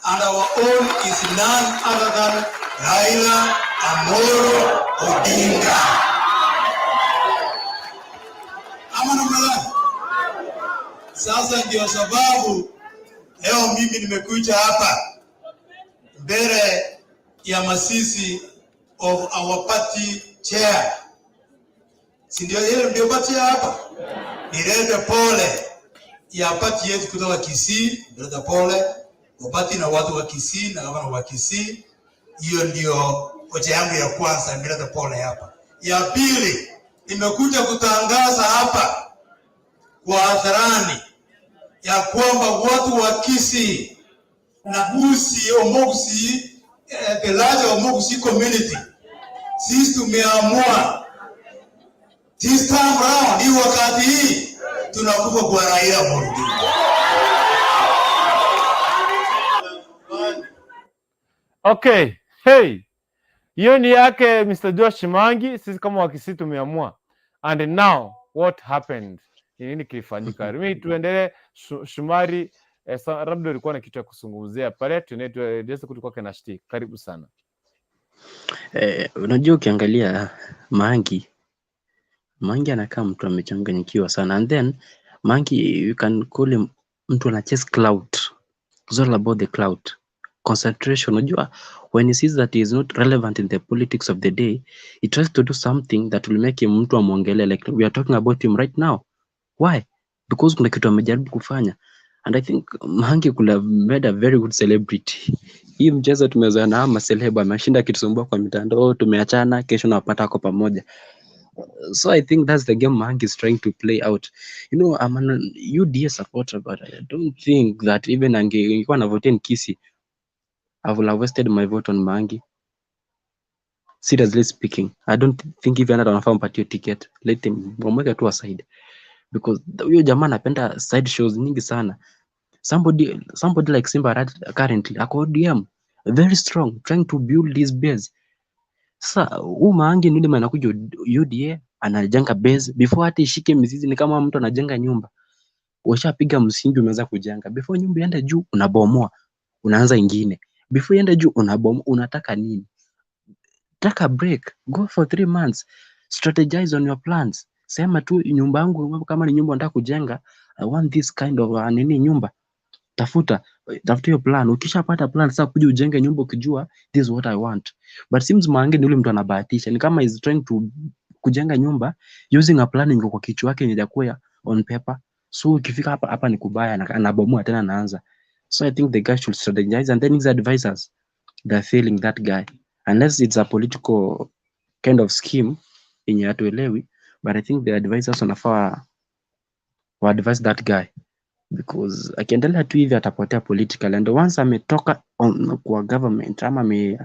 And our own is none other than Raila Amolo Odinga. Ama namna gani? Sasa ndio sababu leo mimi nimekuja hapa mbele ya masisi of our party chair, si ndio? Yeye ndio party chair hapa. Nilete pole ya party yetu kutoka Kisii, nilete pole kwa party na watu wa Kisii na gavana wa Kisii. Hiyo ndio hoja yangu ya kwanza, nimeleta pole hapa. Ya pili, nimekuja kutangaza hapa kwa hadharani ya kwamba watu wa Kisii na Gusii, Omogusii, the larger Omogusii community, sisi tumeamua this time round, hii wakati hii tunakufa kwa Raila Amolo Odinga. Okay, hey. Hiyo ni yake Mr. Josh Mangi. Sisi kama Wakisii tumeamua. And now what happened? Ni nini kilifanyika? Mimi tuendelee Shumari, labda ulikuwa na kitu ya kuzungumzia pale, tuendelee kutoka kwake na Shti. Karibu sana. Unajua ukiangalia Mangi anakaa mtu amechanganyikiwa sana, and then Mangi, you can call him mtu ana chase clout. It's all about the clout. Concentration. Unajua, when he sees that he is not relevant in the politics of the day, he tries to do something that will make him mtu amwongelee, like we are talking about him right now. Why? Because kuna kitu amejaribu kufanya. And I think Mangi could have made a very good celebrity. Hii mchezo tumezoea na ama celeb ameshinda akitusumbua kwa mitandao, tumeachana, kesho napata ako pamoja. So I think that's the game Mangi is trying to play out. I'm an UDA supporter, but I don't think that even angekuwa na vote in Kisii, I would have wasted my vote on Mangi. Seriously speaking, I don't think even hata wanafaa mpatie ticket. Let him, wamweke tu aside. Because huyo jamaa anapenda side shows nyingi sana. Somebody like Simba Arati currently ako ODM, very strong, trying to build his base. Sasa huu Mangi ni yule anakuja UDA anajenga base before hata ishike mizizi. Ni kama mtu anajenga nyumba, ushapiga msingi, umeanza kujenga, before nyumba iende juu unabomoa, unaanza ingine, before iende juu unabomoa. Unataka nini? Taka break, go for 3 months, strategize on your plans. Sema tu nyumba yangu, kama ni nyumba unataka kujenga, I want this kind of nini nyumba, tafuta tafuta hiyo plan. Ukishapata plan, sasa kuja ujenge nyumba ukijua this is what I want. But seems Mange ni yule mtu anabahatisha, ni kama is trying to kujenga nyumba using a plan iko kwa kichwa yake yenye ya on paper. So ukifika hapa hapa ni kubaya, anabomoa tena anaanza. So I think the guy should strategize, and then his advisors, they're failing that guy, unless it's a political kind of scheme yenye hatuelewi, but I think the advisors wanafaa wa advise that guy, because akiendelea tu hivi atapotea politically, and once ametoka kwa government ama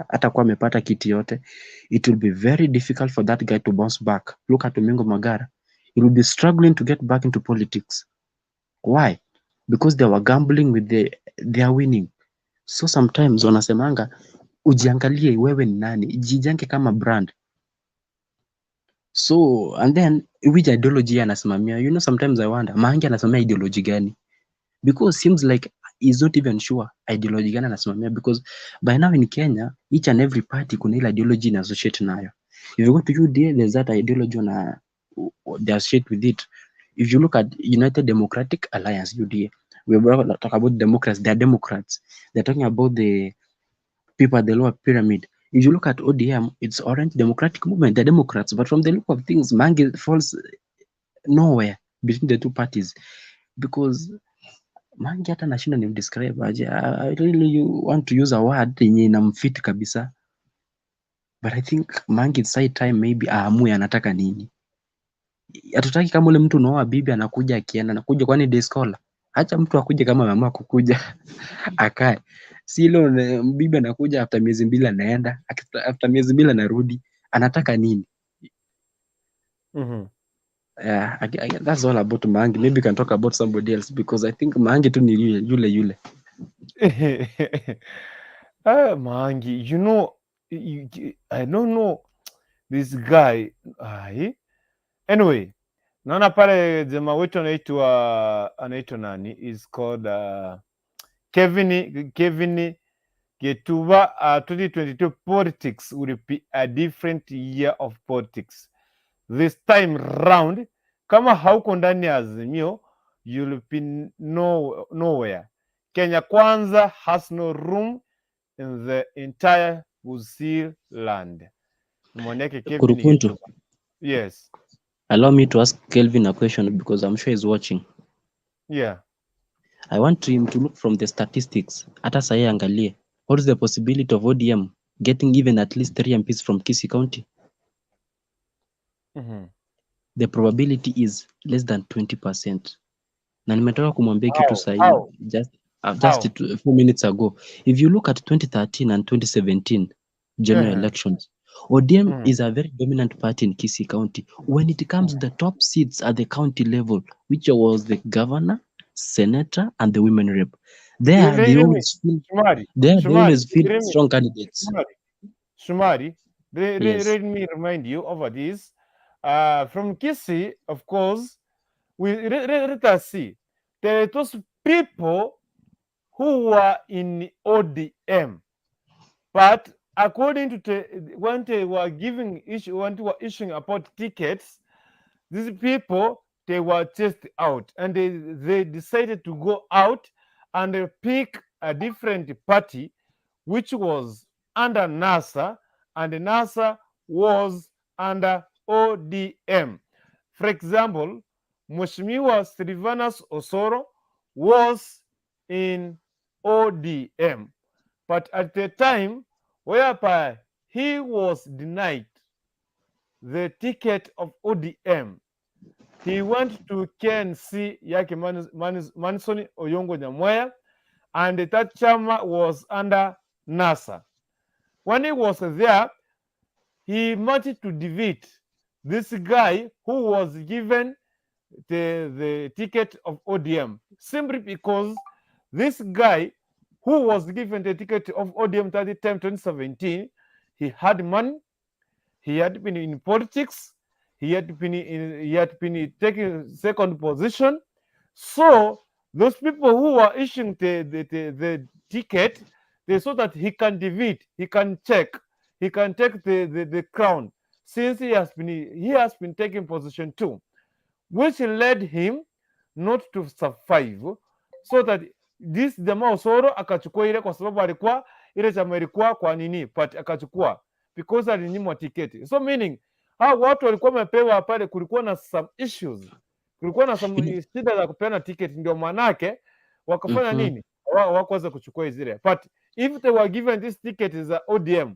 atakuwa amepata kiti yote, it will be very difficult for that guy to bounce back. Look at Omingo Magara, he will be struggling to get back into politics. Why? Because they were gambling with their winning. So sometimes wanasemanga ujiangalie wewe ni nani, jijange kama brand. So and then which ideology yeye anasimamia? Sometimes I wonder Mange anasimamia ideology gani, because seems like he's not even sure ideology gani anasimamia, because by now in Kenya each and every party kuna ile ideology ina associate nayo. If you go to UDA, there's that ideology wana they associate with it. If you look at United Democratic Alliance, UDA, we talk about Democrats, they are Democrats, they're talking about the people at the lower pyramid. If you look at ODM, it's Orange Democratic Movement, they're Democrats. But from the look of things, Mange falls nowhere between the two parties, because Mange hata nashinda ni describe aje. I really want to use a word yenye inamfit kabisa, but I think Mange, it's high time maybe aamue anataka nini. Hatutaki kama ule mtu unaoa bibi anakuja akienda anakuja, kwani day scholar? Acha mtu akuje kama ameamua kukuja akae, si ile bibi anakuja after miezi 2 anaenda, after miezi 2 anarudi, anataka nini? Yeah, that's all about Mangi. Maybe you can talk about somebody else because I think Mangi tu ni yule yule yule. Ah, Mangi, I don't know this guy. Ai. Anyway, naona pale jamaa wetu anaitwa nani? Is called Kevin Getuba. 2022 politics will be a different year of politics. This time round, kama hauko ndani ya Azimio, you'll be nowhere. Kenya Kwanza has no room in the entire Gusii land. Maoni yake Kevin Kurukuntu, Getuba. Yes. Allow me to ask Kelvin a question because I'm sure he's watching. Yeah. I want him to look from the statistics. Hata sahi angalie. What is the possibility of ODM getting even at least three MPs from Kisii County? The probability is less than 20%. Na nimetoka kumwambia kitu How? sahi How? just How? 4 minutes ago. If you look at 2013 and 2017 general elections, ODM is a very dominant party in Kisii County. When it comes to the top seats at the county level, which was the governor, senator, and the women rep, there they Let me, always feel Shomari, there they Shomari, always feel let me, strong candidates. Shomari, Shomari, Yes. let me remind you over this. From Kisii, of course, we let us see. There are those people who were in ODM, but according to the, when they were giving issue, when they were issuing about tickets, these people, they were chased out and they decided to go out and pick a different party which was under NASA, and NASA was under ODM. For example, Mheshimiwa Silvanus Osoro was in ODM, but at the time whereby he was denied the ticket of ODM, he went to KNC yake Manson Oyongo Nyamweya, and that chama was under NASA. When he was there, he managed to defeat this guy who was given the ticket of ODM, simply because this guy who was given the ticket of ODM that time 2017, he had money, he had been in politics, he had been taking second position. So those people who were issuing the ticket, they saw that he can defeat, he can check, he can take the crown, since he has been taking position two, which led him not to survive, so that this jamaa Osoro akachukua ile kwa sababu alikuwa ile chama ilikuwa kwa nini party, akachukua because alinyimwa tiketi. So meaning hao watu walikuwa wamepewa pale, kulikuwa na some issues, kulikuwa na some shida za kupeana tiketi, ndio manake wakafanya nini, hawakuweza kuchukua zile, but if they were given this ticket za ODM,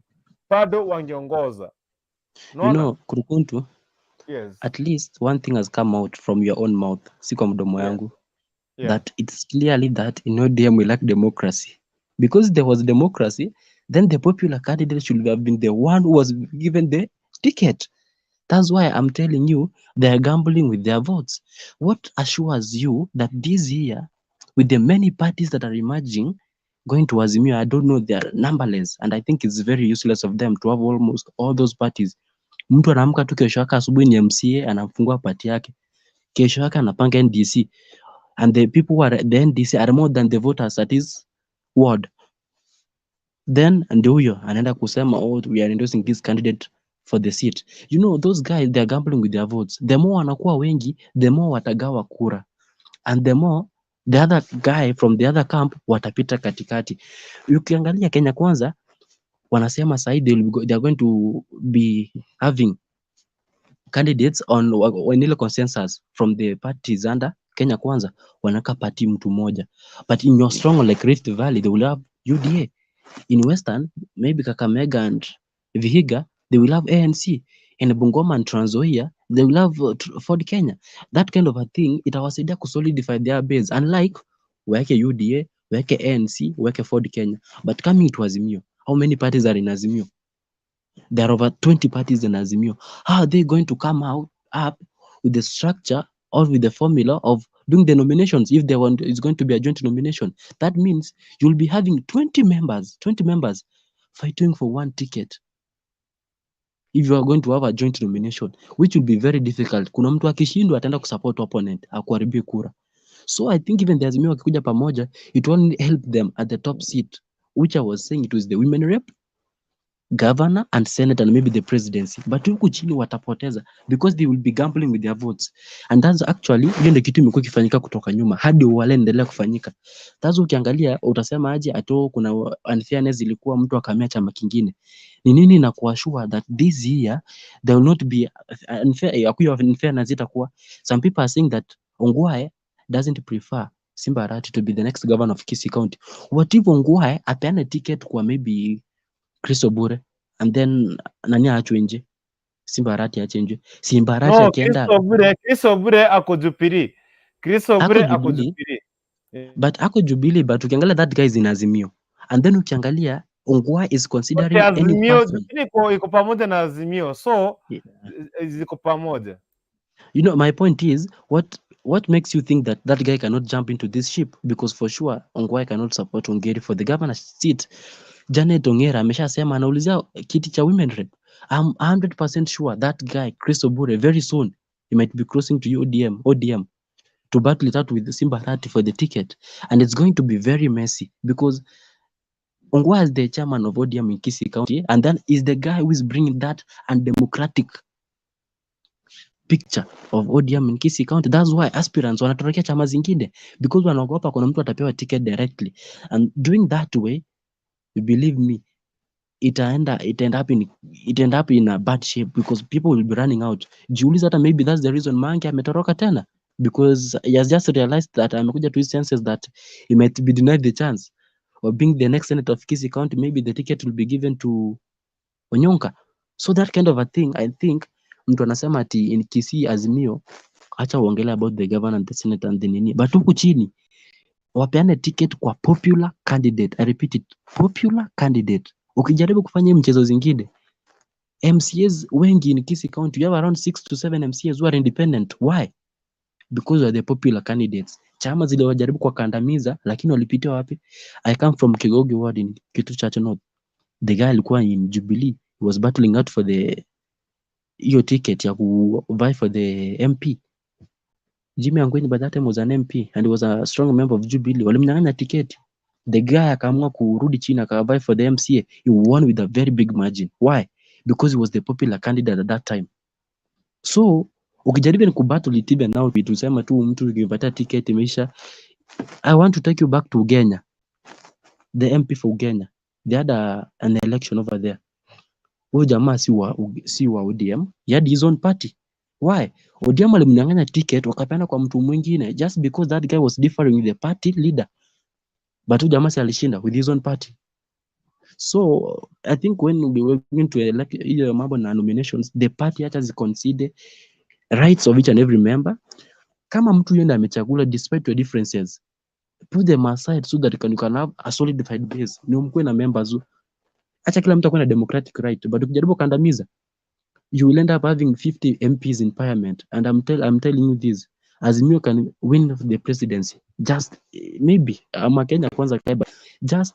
bado wangeongoza. You Unaona? Know, Kurukuntu, at least one thing has come out from your own mouth, si kwa mdomo yangu, that it's clearly that in ODM we lack democracy. Because there was democracy, then the popular candidate should have been the one who was given the ticket. That's why I'm telling you they are gambling with their votes. What assures you that this year, with the many parties that are emerging, going to Azimio, I don't know, they are numberless, and I think it's very useless of them to have almost all those parties. Mtu anaamka tu kesho yake asubuhi ni MCA, anafungua party yake, kesho yake anapanga NDC, and the people who are the NDC are more than the voters at his ward. Then ndio huyo anaenda kusema, "Oh, we are endorsing this candidate for the seat." You know, those guys, they are gambling with their votes. The more wanakuwa wengi, the more watagawa kura, and the more the other guy from the other camp watapita katikati. Ukiangalia Kenya Kwanza, wanasema sahi they are going to be having candidates on ile consensus from the parties under Kenya Kwanza, wanaweka party mtu moja. But in your strong like Rift Valley, they will have UDA. In Western, maybe Kakamega and Vihiga, they will have ANC. In Bungoma and Trans Nzoia, they will have Ford Kenya. That kind of a thing itawasaidia kusolidify their base, unlike weke UDA, weke ANC, weke Ford Kenya. But coming to Azimio, how many parties are in Azimio? There are over 20 parties in Azimio. How are they going to come out up with with the structure or with the formula of doing the nominations. If there want, is going to be a joint nomination, that means you'll be having 20 members, 20 members fighting for one ticket if you are going to have a joint nomination, which will be very difficult. Kuna mtu akishindwa ataenda kusupport opponent akuharibie kura. So I think even the Azimio wakikuja pamoja, it won't help them at the top seat, which I was saying it was the women rep, governor and senate and maybe the presidency, but huku chini watapoteza because they will be gambling with their votes. And that's actually, hiyo ndio kitu imekuwa ikifanyika kutoka nyuma hadi wale endelea kufanyika. Sasa ukiangalia utasema aje ato kuna unfairness ilikuwa mtu akahamia chama kingine. Ni nini na kuassure that this year there will not be unfair, akuya unfairness itakuwa? Some people are saying that Ongwae doesn't prefer Simba Arati to be the next governor of Kisii County. What if Ongwae apeane ticket kwa maybe Chris Obure and then nani aachwe nje? Simba Arati aachwe nje. Simba Arati No, akienda Chris Obure, Chris Obure ako Jubilee. Chris ako Obure ako Jubilee, Jubilee. But ako Jubilee, but ukiangalia that guy is in Azimio. And then ukiangalia Ongwae is Okay, considering any Azimio, person. Jubilee iko pamoja na Azimio. So Yeah. ziko pamoja. My point is, what makes you think that that guy cannot jump into this ship? Because for sure Ongwae cannot support Ongeri for the governor's seat. Janet Ongera ameshasema anaulizia kiti cha women rep. I'm 100% sure that guy Chris Obure, very soon he might be crossing to UDM, ODM to battle it out with Simba Arati for the ticket, and it's going to be very messy because Ongwae is the chairman of ODM in Kisii County, and then is the guy who is bringing that undemocratic picture of ODM in Kisii County. That's why aspirants wanatorokea chama zingine because wanaogopa kuna mtu atapewa ticket directly, and doing that way, you believe me, itaenda it end up in a bad shape because people will be running out. Jiulize hata maybe that's the reason Mange ametoroka tena, because he has just realized that amekuja to his senses that he might be denied the chance of being the next senator of Kisii County. Maybe the ticket will be given to Onyonka. So that kind of a thing, I think mtu anasema ati in Kisii Azimio, acha uongelea about the governor and the senator and the nini, but huku chini wapeane ticket kwa popular candidate. I repeat it, popular candidate. Ukijaribu kufanya hii mchezo zingine, MCAs wengi in Kisii County, you have around 6 to 7 MCAs who are independent. Why? Because they are the popular candidates. Chama ziliwajaribu kuwakandamiza, lakini walipitia wapi? I come from Kigogi ward in Kitutu North. The guy alikuwa in Jubilee, he was battling out for the hiyo ticket ya ku vie for the MP. Jimmy Angwenyi by that time was an MP and he was a strong member of Jubilee. Walimnyang'anya tiketi. The guy akaamua kurudi chini akavie for the MCA. He won with a very big margin. Why? Because he was the popular candidate at that time. So ukijaribu ni kubattle it even now, tusema tu mtu ukimpatia ticket imeisha. I want to take you back to Ugenya. The MP for Ugenya. They had an election over there. Huyu jamaa si wa ODM. He had his own party. Why? ODM alimnyang'anya ticket wakapeana kwa mtu mwingine just because that guy was differing with the party leader. But huyu jamaa si alishinda with his own party. So I think when we were going to elect hiyo mambo na nominations, the party hata consider rights of each and every member. Kama mtu yeye ndiye amechagula despite your differences, put them aside so that you can have a solidified base. Ni mkuwe na members. Acha kila mtu akuwe na democratic right, but ukijaribu kandamiza, you will end up having 50 MPs in parliament. And I'm telling you this, Azimio can win the presidency. Just maybe, ama Kenya Kwanza Kaiba, just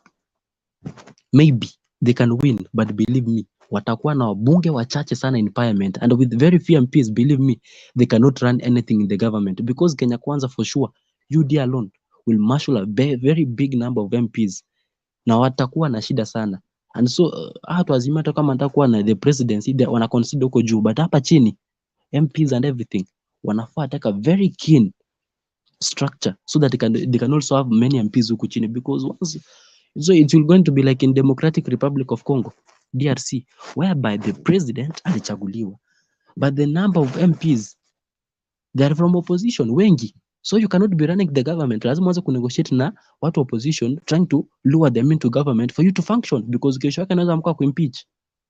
maybe they can win, but believe me, watakuwa na wabunge wachache sana in parliament, and with very few MPs, believe me, they cannot run anything in the government, because Kenya Kwanza for sure, UD alone will marshal a very big number of MPs na watakuwa na shida sana. And so watu Azimio hata kama watakuwa na the presidency, they wana consider huko juu, but hapa chini MPs and everything wanafaa take a very keen structure so that they can also have many MPs huku chini, because once so it will going to be like in Democratic Republic of Congo, DRC, whereby the president alichaguliwa, but the number of MPs, they are from opposition wengi, so you cannot be running the government. Lazima uanze kunegotiate na watu wa opposition, trying to lure them into government for you to function, because kesho yake anaweza amka kuimpeach.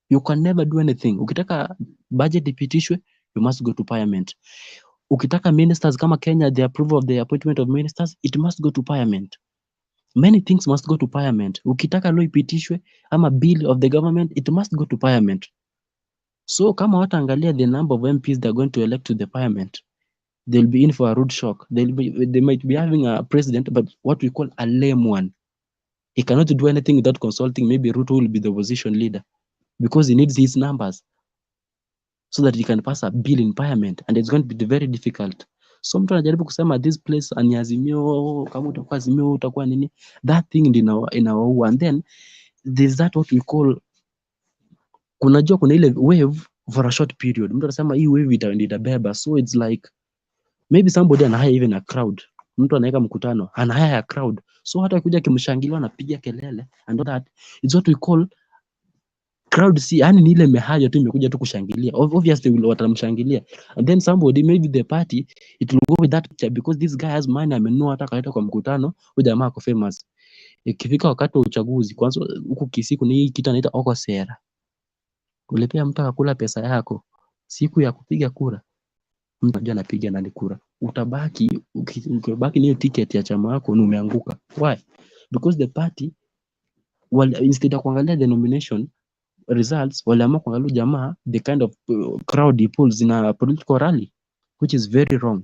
You can never do anything. Ukitaka budget ipitishwe, you must go to parliament. Ukitaka ministers, kama Kenya, the approval of the appointment of ministers, it must go to parliament. Many things must go to parliament. Ukitaka law ipitishwe ama bill of the government, it must go to parliament. So kama wataangalia the number of MPs they're going to elect to the parliament They'll be in for a rude shock. They might be having a president, but what we call a lame one. He cannot do anything without consulting. Maybe Ruto will be the opposition leader because he needs his numbers so that he can pass a bill in parliament, and it's going to be very difficult. So mtu anajaribu kusema this place ni Azimio, kama utakuwa Azimio utakuwa nini, that thing ndio inawaua. And then there's that what we call, kunajua kuna ile wave for a short period. Mtu anasema hii wave ndio itabeba, so it's like maybe somebody ana hire even a crowd. Mtu anaweka mkutano, ana hire a crowd, so hata kuja kimshangilia anapiga kelele and all that, it's what we call crowd. Si yani ni ile imehaja tu, imekuja tu kushangilia. Obviously watamshangilia, and then somebody, maybe the party, it will go with that picture because this guy has money, amenunua hata akaleta kwa mkutano, huyu jamaa ako famous. Ikifika wakati wa uchaguzi, kwanza huku Kisii kuna hii kitu anaita okosera, ulipea mtu akakula pesa yako. Siku ya kupiga kura, mtu anajua anapiga nani kura. Utabaki ukibaki na hiyo ticket ya chama yako ni umeanguka. Why? Because the party wal, instead ya kuangalia the nomination results, waliamua kuangalia huyu jamaa, the kind of crowd he pulls in a political rally, which is very wrong.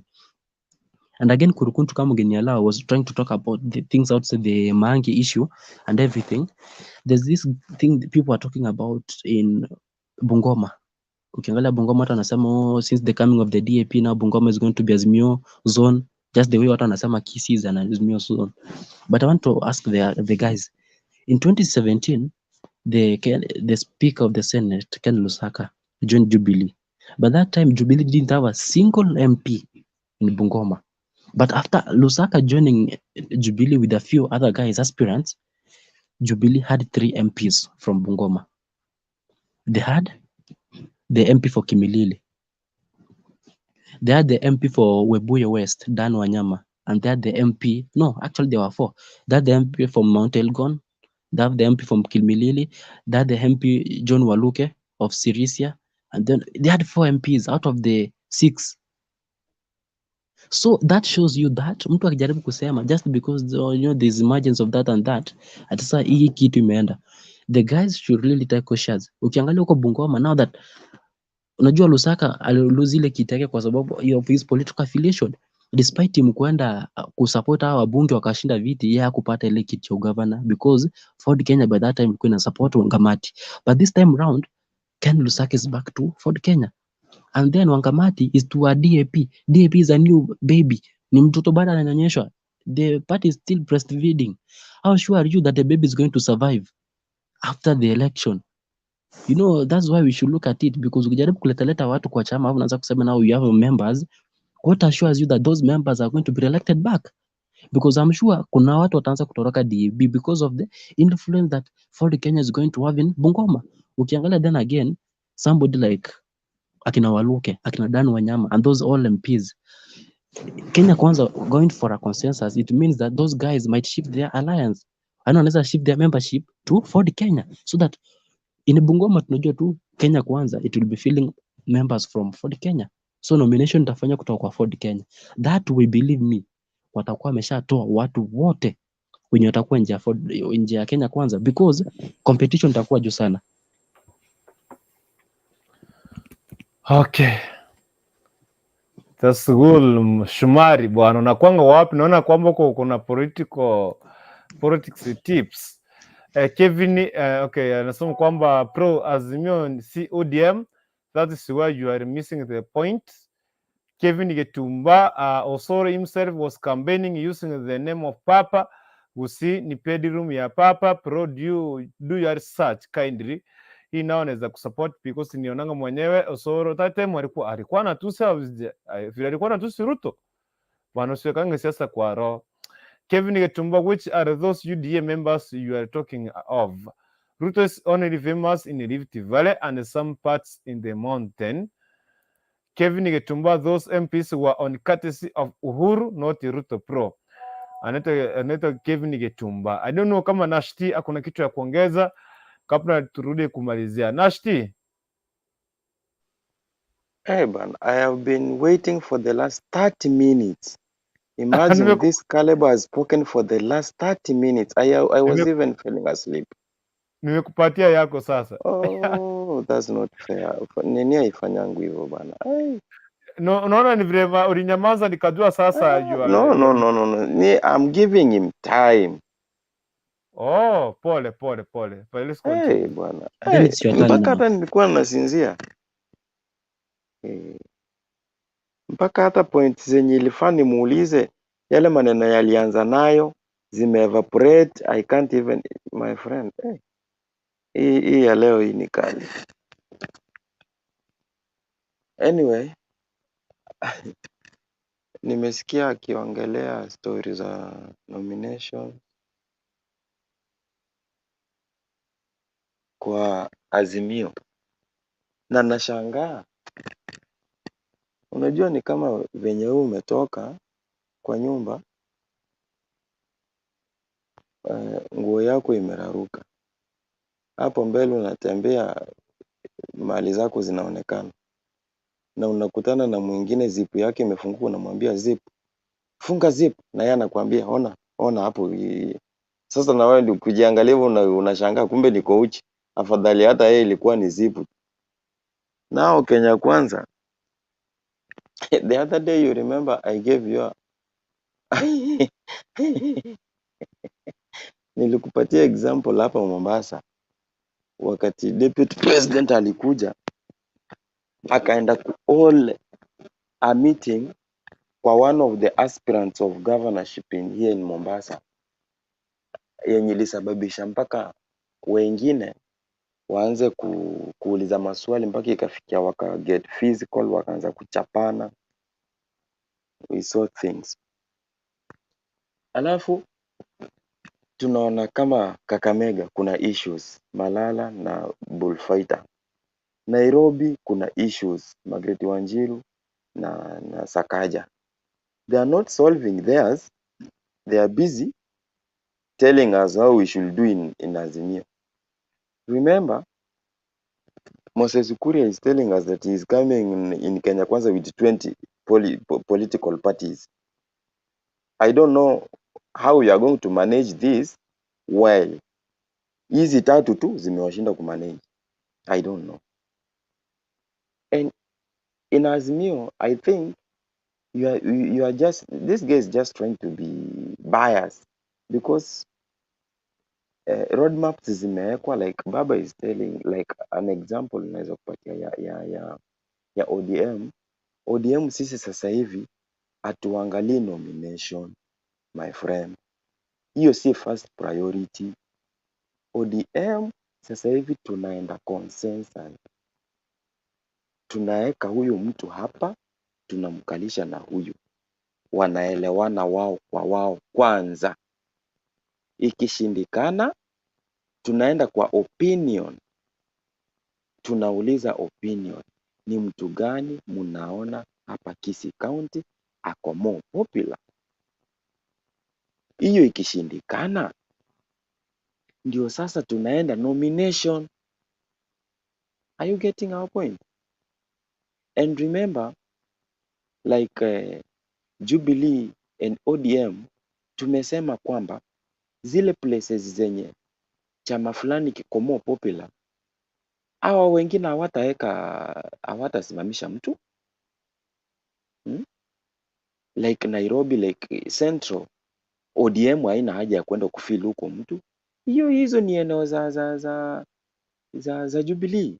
And again, Kurukuntu, kama ungeniallow, was trying to talk about the things outside the Mangi issue and everything. There's this thing that people are talking about in Bungoma. Ukiangalia Bungoma, watu wanasema, "Oh, since the coming of the DAP, now Bungoma is going to be Azimio zone," just the way watu wanasema Kisii is an Azimio zone. But I want to ask the guys, in 2017 the Speaker of the Senate, Ken Lusaka, joined Jubilee. By that time Jubilee didn't have a single MP in Bungoma. But after Lusaka joining Jubilee with a few other guys, aspirants, Jubilee had three MPs from Bungoma. They had the MP for Kimilili, they had the MP for Webuye West, Dan Wanyama, and they had the MP, no, actually there were four. They had the MP from Mount Elgon, they have the MP from Kimilili, they had the MP John Waluke of Sirisia, and then they had four MPs out of the six. So that shows you that mtu akijaribu kusema just because there's emergence of that and that, ati sasa hii kitu imeenda. The guys should really take cautious. Ukiangalia huko Bungoma, now that unajua Lusaka alilose ile kiti yake kwa sababu of his political affiliation, despite him kwenda kusupport hawa wabunge wakashinda viti, yeye hakupata ile kiti ya ugavana because Ford Kenya by that time ilikuwa ina support Wangamati. But this time round Ken Lusaka is back to Ford Kenya, and then Wangamati is to a DAP. DAP is a new baby, ni mtoto bado ananyonyeshwa. The party is still breastfeeding. How sure are you that the baby is going to survive after the election? That's why we should look at it, because ukijaribu kuletaleta watu kwa chama, alafu unaanza kusema now you have members, what assures you that those members are going to be elected back? Because I'm sure kuna watu wataanza kutoroka DAP because of the influence that Ford Kenya is going to have in Bungoma. Ukiangalia then again, somebody like akina Waluke, akina Dan Wanyama and those all MPs, Kenya Kwanza going for a consensus, it means that those guys might shift their alliance and wanaweza shift their membership to Ford Kenya, so that in Bungoma tunajua tu Kenya Kwanza, it will be filling members from Ford Kenya. So nomination itafanywa kutoka kwa Ford Kenya. That way, believe me, watakuwa wameshatoa watu wote wenye watakuwa nje ya Ford, nje ya Kenya Kwanza, because competition itakuwa juu sana. Okay. That's good. Shumari bwana, unakwanga wapi? Naona kwamba uko kuna political politics tips. Kevin, okay, anasema kwamba pro Azimio si ODM. That is where you are missing the point. Kevin Getumba, Osoro himself was campaigning using the name of Papa. Usi ni bedroom ya Papa. Pro, do your research kindly. Hii nao naweza kusupport because nionanga mwenyewe Osoro that time alikuwa anatusi vile alikuwa anatusi Ruto. Bwana, usiwekange siasa kwa roho. Kevin Getumba, which are those UDA members you are talking of? Ruto is only famous in Rift Valley and some parts in the mountain. Kevin Getumba, those MPs were on courtesy of Uhuru, not Ruto Pro. Anaitwa Kevin Getumba. I don't know kama Nashti akuna kitu ya kuongeza kabla turudi kumalizia. Nashti. Hey, man, I have been waiting for the last 30 minutes. Imagine this caliber has spoken for the last 30 minutes. I was even falling asleep. Nimekupatia yako sasa. Oh, that's not fair. Nini haifanyangu hivyo bana? Ai. No, unaona ni vile ulinyamaza nikajua sasa you are, No, no, no, no, no. Ni, I'm giving him time. Oh, pole pole pole. But let's Hey, continue. bwana. Then Hey, it's your turn mpaka now. hata nilikuwa nasinzia. Hey. Mpaka hata point zenye ilifaa nimuulize yale maneno yalianza nayo zime evaporate. I can't even, my friend. Hey. Hii ya leo hii ni kali. Anyway, nimesikia akiongelea stori za nomination kwa Azimio na nashangaa, unajua ni kama venye wewe umetoka kwa nyumba, nguo yako imeraruka, hapo mbele unatembea, mali zako zinaonekana, na unakutana na mwingine zipu yake imefunguka, unamwambia zip, funga zip, na yeye anakuambia ona ona hapo. Sasa na wewe ndio kujiangalia hivyo unashangaa, kumbe niko uchi. Afadhali hata yeye ilikuwa ni zipu. Nao Kenya Kwanza, the other day you remember I gave you a nilikupatia example hapa Mombasa wakati deputy president alikuja akaenda ku all a meeting kwa one of the aspirants of governorship in here in Mombasa, yenye ilisababisha mpaka wengine waanze kuuliza maswali mpaka ikafikia waka get physical, wakaanza kuchapana, we saw things. Alafu tunaona kama Kakamega kuna issues Malala na Bullfighter. Nairobi kuna issues Margaret Wanjiru na Sakaja. They are not solving theirs, they are busy telling us how we should do in Azimio. Remember, Moses Kuria is telling us that he is coming in Kenya Kwanza with 20 political parties. I don't know how we are going to manage this well. Hizi tatu tu zimewashinda kumanage. I don't know. And in Azimio, I think you are just, this guy is just trying to be biased because roadmaps zimewekwa, like Baba is telling, like an example naweza kupatia ya ODM. ODM sisi sasa hivi hatuangalii nomination, my friend, hiyo si first priority. ODM sasa hivi tunaenda consensus, tunaweka huyu mtu hapa, tunamkalisha na huyu, wanaelewana wao kwa wao kwanza. Ikishindikana tunaenda kwa opinion, tunauliza opinion, ni mtu gani mnaona hapa Kisii County ako more popular. Hiyo ikishindikana, ndio sasa tunaenda nomination. Are you getting our point? And remember, like Jubilee and ODM tumesema kwamba zile places zenye chama fulani kiko more popular, hawa wengine hawataweka, hawatasimamisha mtu, Like Nairobi, like Central, ODM haina haja ya kwenda kufill huko mtu. Hiyo hizo ni eneo za Jubilee.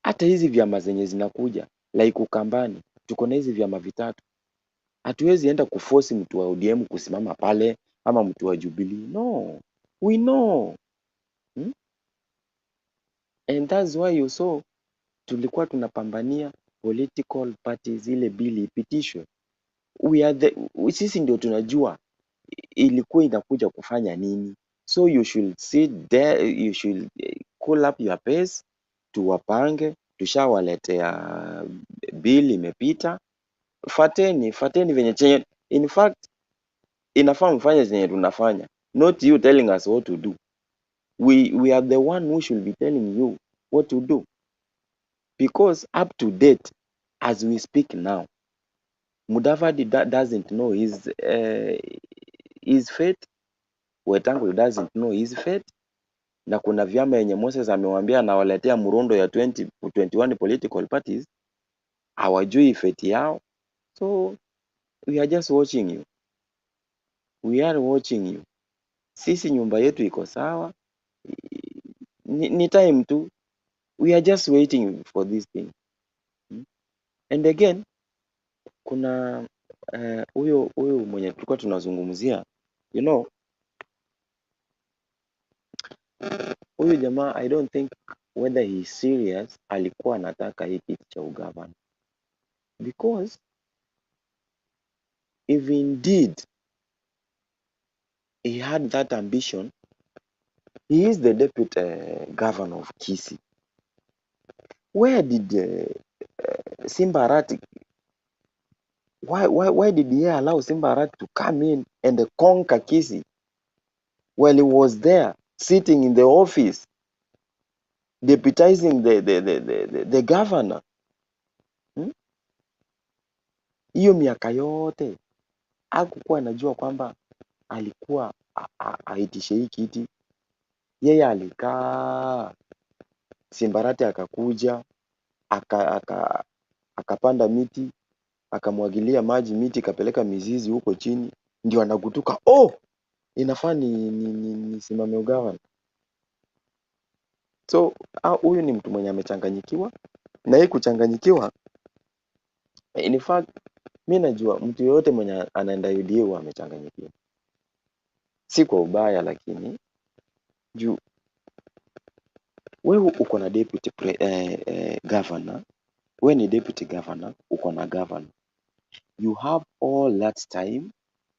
Hata hizi vyama zenye zinakuja like Ukambani, tuko na hizi vyama vitatu, hatuwezi enda kuforce mtu wa ODM kusimama pale ama mtu wa Jubilee. No, we know. And that's why you saw tulikuwa tunapambania political parties ile bili ipitishwe. We are the, sisi ndio tunajua ilikuwa inakuja kufanya nini. So you should sit there, you should cool up your pace, tuwapange, tushawaletea bill imepita, fateni fateni venye chenye, in fact inafaa mfanye chenye tunafanya, not you telling us what to do. We are the one who should be telling you what to do, because up to date as we speak now, Mudavadi doesn't know his fate, Wetangula doesn't know his fate, na kuna vyama yenye Moses amewambia anawaletea mrundo ya 20, 21 political parties. Hawajui fate yao. So we are just watching you, we are watching you. Sisi nyumba yetu iko sawa, ni time tu, we are just waiting for this thing. And again kuna huyo huyu mwenye tulikuwa tunazungumzia, huyu jamaa, I don't think whether he is serious, alikuwa anataka hii kiti cha ugavana, because if indeed he had that ambition, he is the deputy governor of Kisii. Where did Simba Arati, why did he allow Simba Arati to come in and conquer Kisii while he was there sitting in the office deputizing the governor? Hiyo miaka yote hakukuwa anajua kwamba alikuwa aitishe hii kiti. Yeye alikaa, Simba Arati akakuja, akapanda miti, akamwagilia maji miti, ikapeleka mizizi huko chini, ndio anagutuka, oh, inafaa nisimame ugavana. So huyu ni mtu mwenye amechanganyikiwa, na hii kuchanganyikiwa, in fact mi najua mtu yoyote mwenye anaenda UDA huwa amechanganyikiwa, si kwa ubaya, lakini juu wewe uko na deputy governor, wewe ni deputy governor, uko na governor, you have all that time,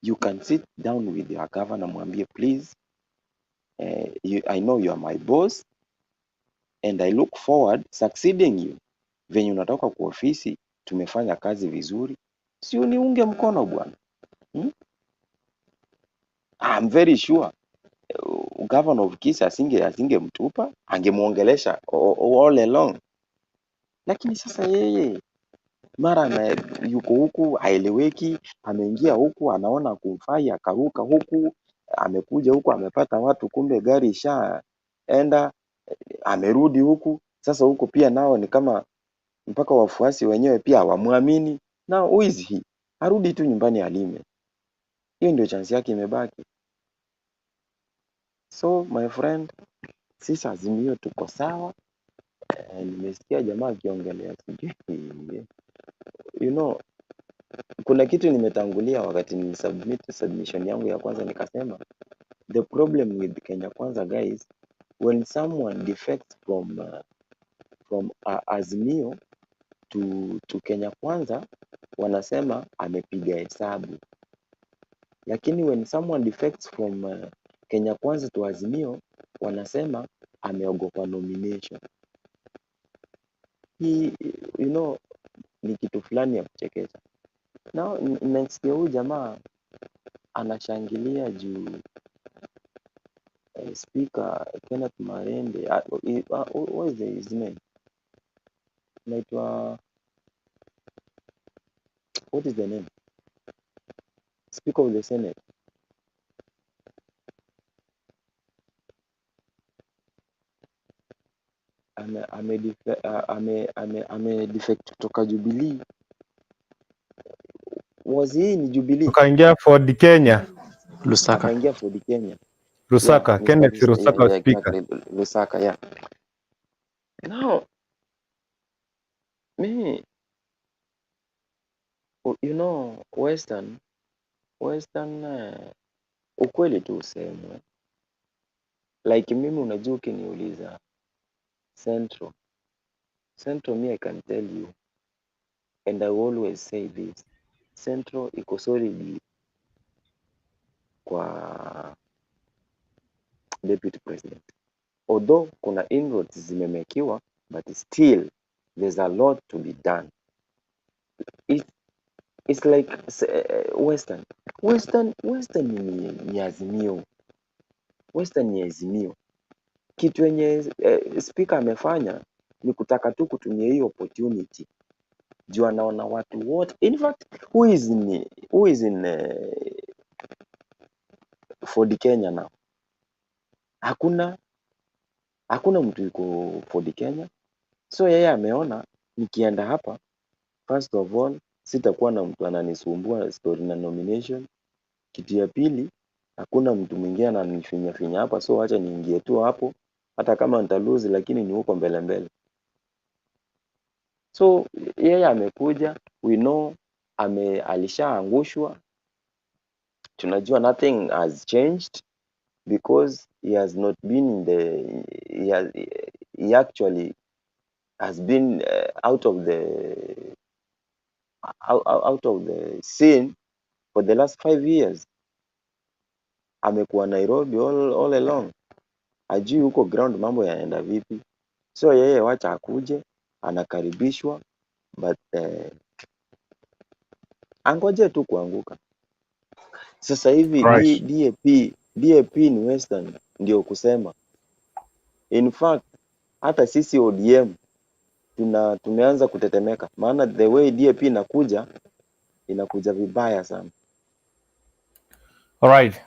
you can sit down with your governor, mwambie please, I know you are my boss and I look forward succeeding you. Venye unatoka kwa ofisi tumefanya kazi vizuri, si uniunge mkono bwana, I'm very sure governor of Kisii asingemtupa, angemuongelesha all along. Lakini sasa yeye mara yuko huku haeleweki, ameingia huku anaona kumfai, akaruka huku, amekuja huku amepata watu, kumbe gari ishaenda, amerudi huku. Sasa huku pia nao ni kama mpaka wafuasi wenyewe pia hawamwamini. Now who is he? Arudi tu nyumbani alime, hiyo ndio chance yake imebaki. So my friend, sisi Azimio tuko sawa. Nimesikia jamaa akiongelea sijui kuna kitu nimetangulia wakati nilisubmit submission yangu ya kwanza, nikasema the problem with Kenya Kwanza guys, when someone defects from Azimio to Kenya Kwanza, wanasema amepiga hesabu, lakini when someone defects from Kenya Kwanza to Azimio, wanasema ameogopa nomination. Hii ni kitu fulani ya kuchekesha. Now nasikia huyu jamaa anashangilia juu Speaker Kenneth Marende, what is his name? Naitwa, what is the name? Speaker of the Senate. Ame defect kutoka Jubilee. Was he in Jubilee? Tukaingia Ford Kenya. Lusaka. Akaingia Ford Kenya. Lusaka, Yeah, Kenneth Mr. Lusaka yeah, speaker. exactly. Lusaka, yeah. Now, me, Western, ukweli tu usemwe. Like mimi unajua ukiniuliza Central me I can tell you, and I always say this, Central iko solidly kwa deputy president. Although kuna inroads zimemekiwa, but still there's a lot to be done. It's like Western. Western ni Azimio. Western ni Azimio. Kitu yenye speaker amefanya ni kutaka tu kutumia hiyo opportunity juu anaona watu wote. In fact, who is in Ford Kenya now? Hakuna mtu yuko Ford Kenya. So yeye ameona nikienda hapa First of all, sitakuwa na mtu ananisumbua story na nomination. Kitu ya pili, hakuna mtu mwingine ananifinya finya hapa, so acha niingie tu hapo, hata kama nita lose, lakini ni huko mbele mbele. So yeye amekuja, we know alishaangushwa, tunajua nothing has changed because he has not been in the he, has, he actually has been out of the scene for the last 5 years. Amekuwa Nairobi all along, hajui huko ground mambo yanaenda vipi. So yeye wacha akuje, anakaribishwa, but angoje tu kuanguka. Sasa hivi DAP ni Western ndio kusema. In fact, hata sisi ODM tumeanza kutetemeka, maana the way DAP inakuja, inakuja vibaya sana. Alright.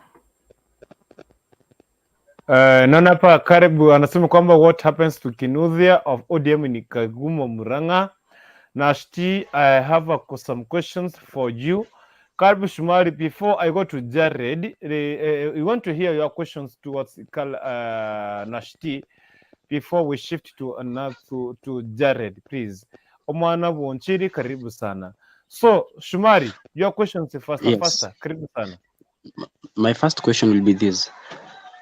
Naona hapa karibu anasema kwamba what happens to Kinuthia of ODM in Kagumo, Murang'a. Nashti, I have some questions for you. Karibu Shumari, before I go to Jared, we want to hear your questions towards Nashti before we shift to another to Jared, please. Omwana Wonchiri, karibu sana. So, Shumari, your questions faster, Yes. faster. Karibu sana. My first question will be this.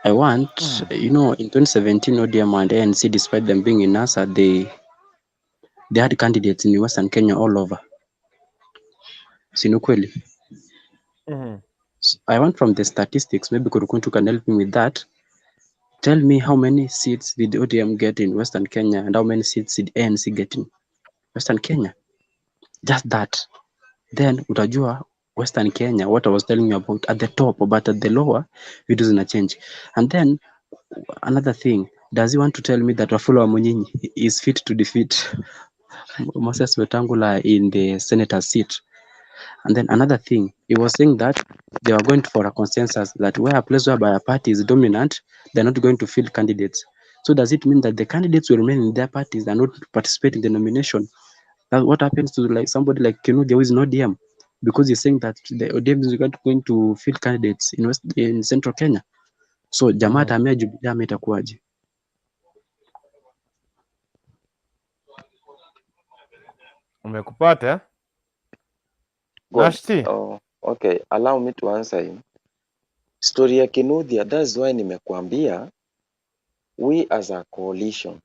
I want, in 2017, ODM and ANC, despite them being in NASA, they had candidates in Western Kenya all over. Si ni kweli? Mhm. So I want from the statistics, maybe Kurukuntu can help me with that. Tell me how many seats did ODM get in Western Kenya and how many seats did ANC get in Western Kenya? Just that. Then utajua Western Kenya, what I was telling you about at the top, but at the lower, vitu zina change. And then another thing, does he want to tell me that Wafula Wamunyinyi is fit to defeat Moses Wetangula in the senator's seat? And then another thing, he was saying that they were going for a consensus that where a place whereby a party is dominant, they're not going to field candidates. So does it mean that the candidates will remain in their parties and not participate in the nomination? That what happens to like somebody like Kinuthia who is not ODM? Because he's saying that the ODM is not going to field candidates in Central Kenya. So jamaa atahamia Jubilee ama itakuwaje? Umekupata? God. Nashti. Oh, okay, allow me to answer him. Story ya Kinuthia, that's why nimekuambia we as a coalition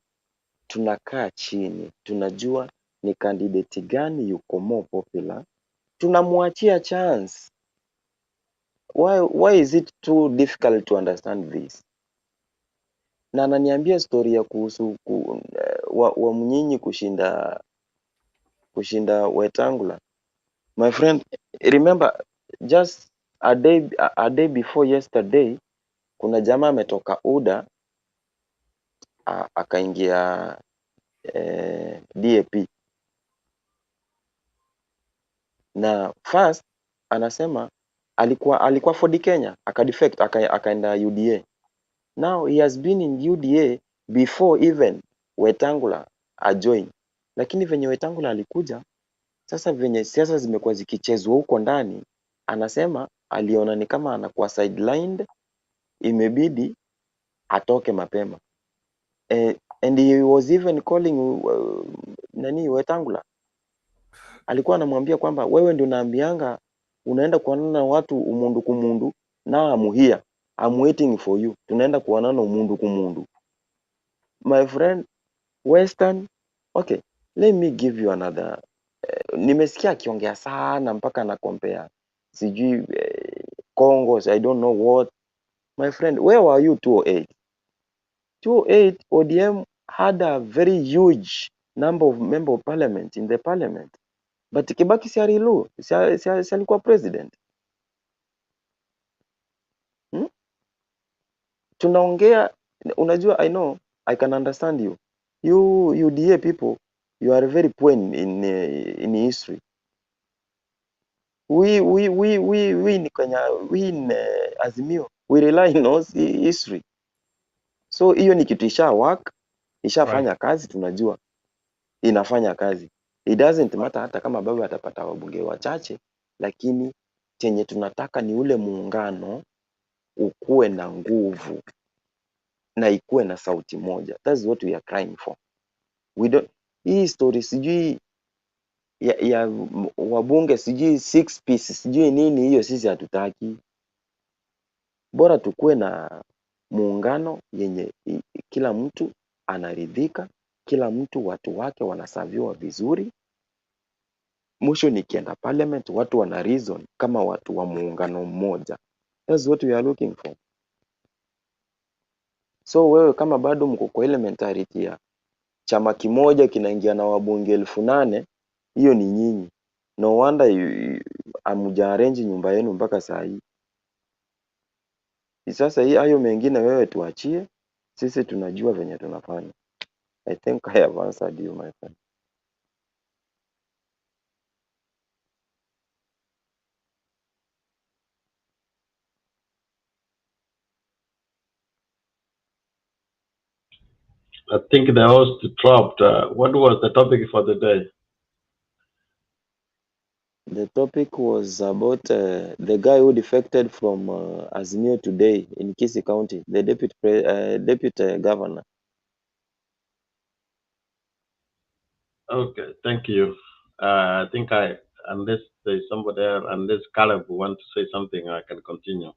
tunakaa chini, tunajua ni candidate gani yuko more popular, tunamwachia chance. Why is it too difficult to understand this? Na ananiambia story ya kuhusu wa Mnyinyi kushinda Wetangula. My friend, remember just a day before yesterday, kuna jamaa ametoka UDA akaingia DAP, na first anasema alikuwa Ford Kenya, akadefect, akaenda UDA. Now he has been in UDA before even Wetangula ajoin, lakini venye Wetangula alikuja sasa, venye siasa zimekuwa zikichezwa huko ndani, anasema aliona ni kama anakuwa sidelined, imebidi atoke mapema. And he was even calling nani Wetangula, alikuwa anamwambia kwamba wewe ndio unaambianga unaenda kuonana na watu umundu kumundu, now I'm here, I'm waiting for you, tunaenda kuonana umundu kumundu. My friend, Western, okay, let me give you another. Nimesikia akiongea sana mpaka na compare sijui Congo, I don't know what. My friend, where were you 2008? 2008 ODM had a very huge number of member of parliament in the parliament, but Kibaki si alilu si alikuwa president, Tunaongea, unajua, I know I can understand you, you UDA people, you are very poor in history. We in Kenya, we in Azimio, we rely on history. So hiyo ni kitu isha work, ishafanya kazi, tunajua inafanya kazi. It doesn't matter hata kama baba atapata wabunge wachache, lakini chenye tunataka ni ule muungano ukuwe na nguvu na ikuwe na sauti moja. That's what we are crying for. We don't, hii story sijui ya wabunge sijui six piece sijui nini hiyo, sisi hatutaki. Bora tukuwe na muungano yenye kila mtu anaridhika, kila mtu watu wake wanasaviwa vizuri. Mwisho nikienda parliament watu wana reason kama watu wa muungano mmoja. That's what we are looking for. So wewe kama bado mko kwa ile mentality ya chama kimoja kinaingia na wabunge 8,000, hiyo ni nyinyi. No wonder hamja arrange nyumba yenu mpaka saa hii. Sasa hii hayo mengine wewe tuachie, sisi tunajua venye tunafanya. I think I have answered you my friend. I think the host dropped. What was the topic for the day? The topic was about the guy who defected from Azimio today in Kisii County, the deputy governor. Okay, thank you. I think unless there's somebody else, unless Caleb want to say something, I can continue.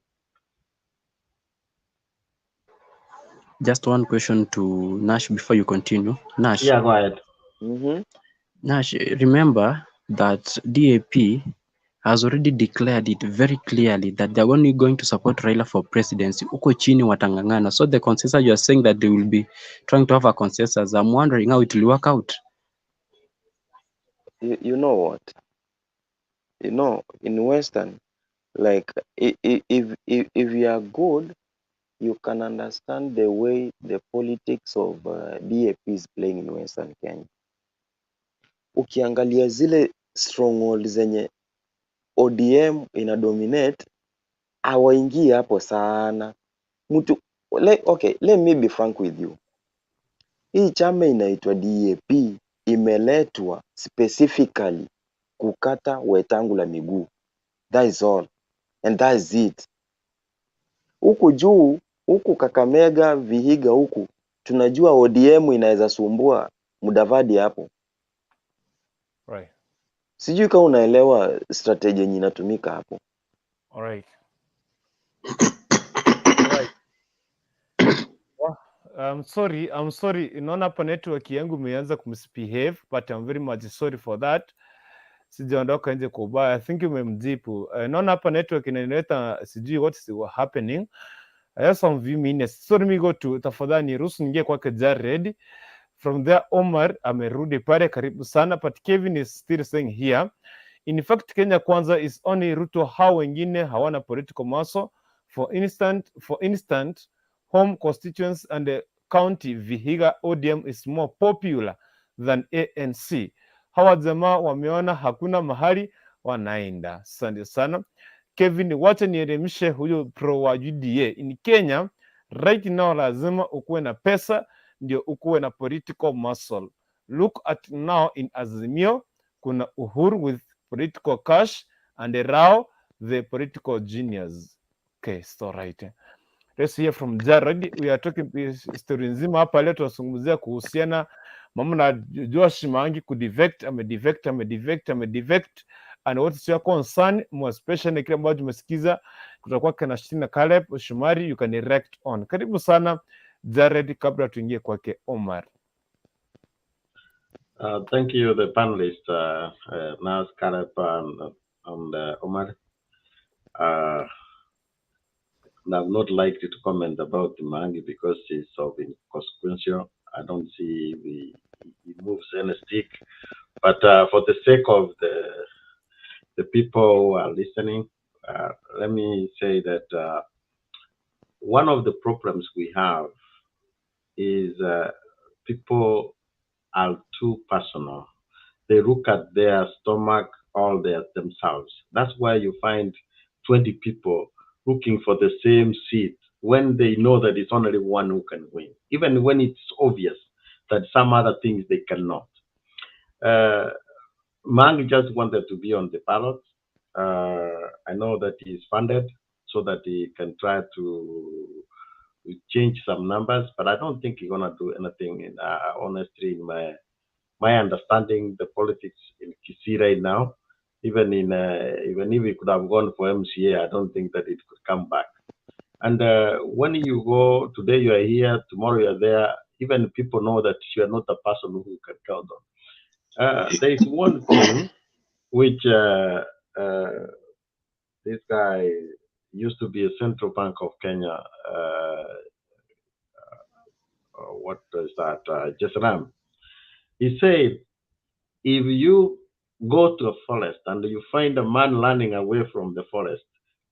Just one question to Nash before you continue. Nash. Yeah, go ahead. Nash, remember that DAP has already declared it very clearly that they're only going to support Raila for presidency. Uko chini watangangana. So the consensus, you are saying that they will be trying to have a consensus. I'm wondering how it will work out. You know what? You know, in Western, like if you are good, you can understand the way the politics of DAP is playing in Western Kenya. Ukiangalia zile stronghold zenye ODM ina dominate, hawaingii hapo sana. Mtu okay, let me be frank with you. Hii chama inaitwa DAP imeletwa specifically kukata Wetangula miguu. That is all. And that is it. Huku juu, huku Kakamega, Vihiga huku, tunajua ODM inaweza sumbua Mudavadi hapo. Right. Sijui kama unaelewa strategy yenye inatumika hapo. All right. Right. Well, I'm sorry. Naona hapa network yangu imeanza kumisbehave, but I'm very much sorry for that. Sijaondoka nje kwa ubaya. I think umemjibu. Naona hapa network inaleta sijui what is happening. I have some few minutes. So let me go to, tafadhali niruhusu niingie kwake Jared. From there Omar amerudi pale, karibu sana, but Kevin is still saying here. In fact, Kenya Kwanza is only Ruto, hao wengine hawana political muscle. For instant, home constituents and the county Vihiga ODM is more popular than ANC. Hawa jamaa wameona hakuna mahali wanaenda. Asante sana Kevin, wacha nielimishe huyo pro wa UDA. In Kenya right now lazima ukuwe na pesa ndio ukuwe na political muscle. Look at now in Azimio kuna Uhuru with political cash and Rao the political genius. Okay, so right. Let's hear from Jared. We are talking story nzima hapa leo, tunazungumzia kuhusiana mambo na Joash Maangi kudefect, amedefect, amedefect, amedefect and what is your concern more especially kile ambacho tumesikiza kutoka kwake na Shtina Caleb Shomari, you can react on. Karibu sana Jared, kabla tuingie kwake Omar. Thank you, the panelists, Nas, Caleb, and Omar. And I've not liked to comment about Mangi because he's so inconsequential. I don't see he moves any stick. But for the sake of the people who are listening, let me say that one of the problems we have is people are too personal. They look at their stomach all their themselves. That's why you find 20 people looking for the same seat when they know that it's only one who can win, even when it's obvious that some other things they cannot. Uh, Maangi just wanted to be on the ballot. I know that he is funded so that he can try to change some numbers, but I don't think he's gonna do anything. Honestly, in my understanding, the politics in Kisii right now, even if he could have gone for MCA, I don't think that it could come back. And when you go today, you are here, tomorrow you are there. Even people know that you are not a person who can count on. There is one thing which this guy used to be a central bank of Kenya. What is that? Jesurum. He said, if you go to a forest and you find a man running away from the forest,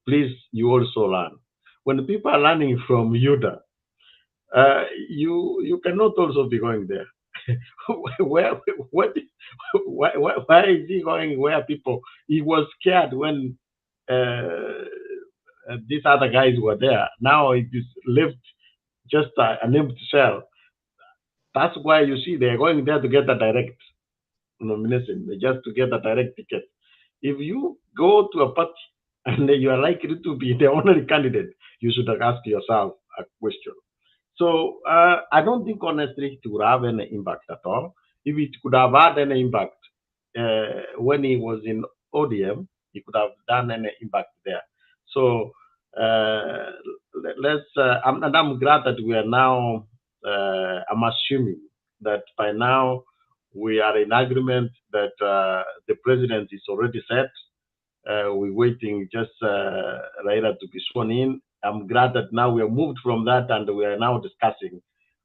please, you also run. When people are running from UDA, you cannot also be going there. Where, what, why is he going where people? He was scared when these other guys were there. Now it is left just an empty shell. That's why you see they are going there to get a direct nomination, they just to get a direct ticket. If you go to a party and you are likely to be the only candidate, you should ask yourself a question. So I don't think honestly it would have any impact at all. If it could have had any impact when he was in ODM, he could have done any impact there. So let's, and I'm glad that we are now, I'm assuming that by now we are in agreement that the president is already set. We're waiting just Raila to be sworn in. I'm glad that now we have moved from that and we are now discussing.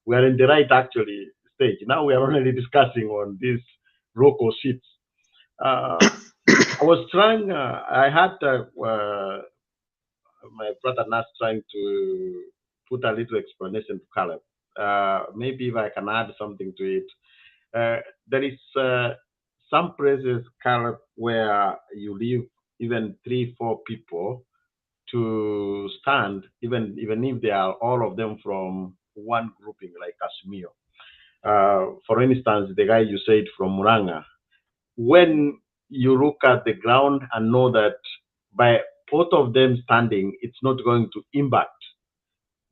We are in the right actually stage. Now we are already discussing on these local seats. I was trying, I had my brother Nas trying to put a little explanation to Caleb. Maybe if I can add something to it. There is some places, Caleb, where you leave even 3-4 people to stand, even if they are all of them from one grouping like Azimio. For instance, the guy you said from Muranga, when you look at the ground and know that by both of them standing, it's not going to impact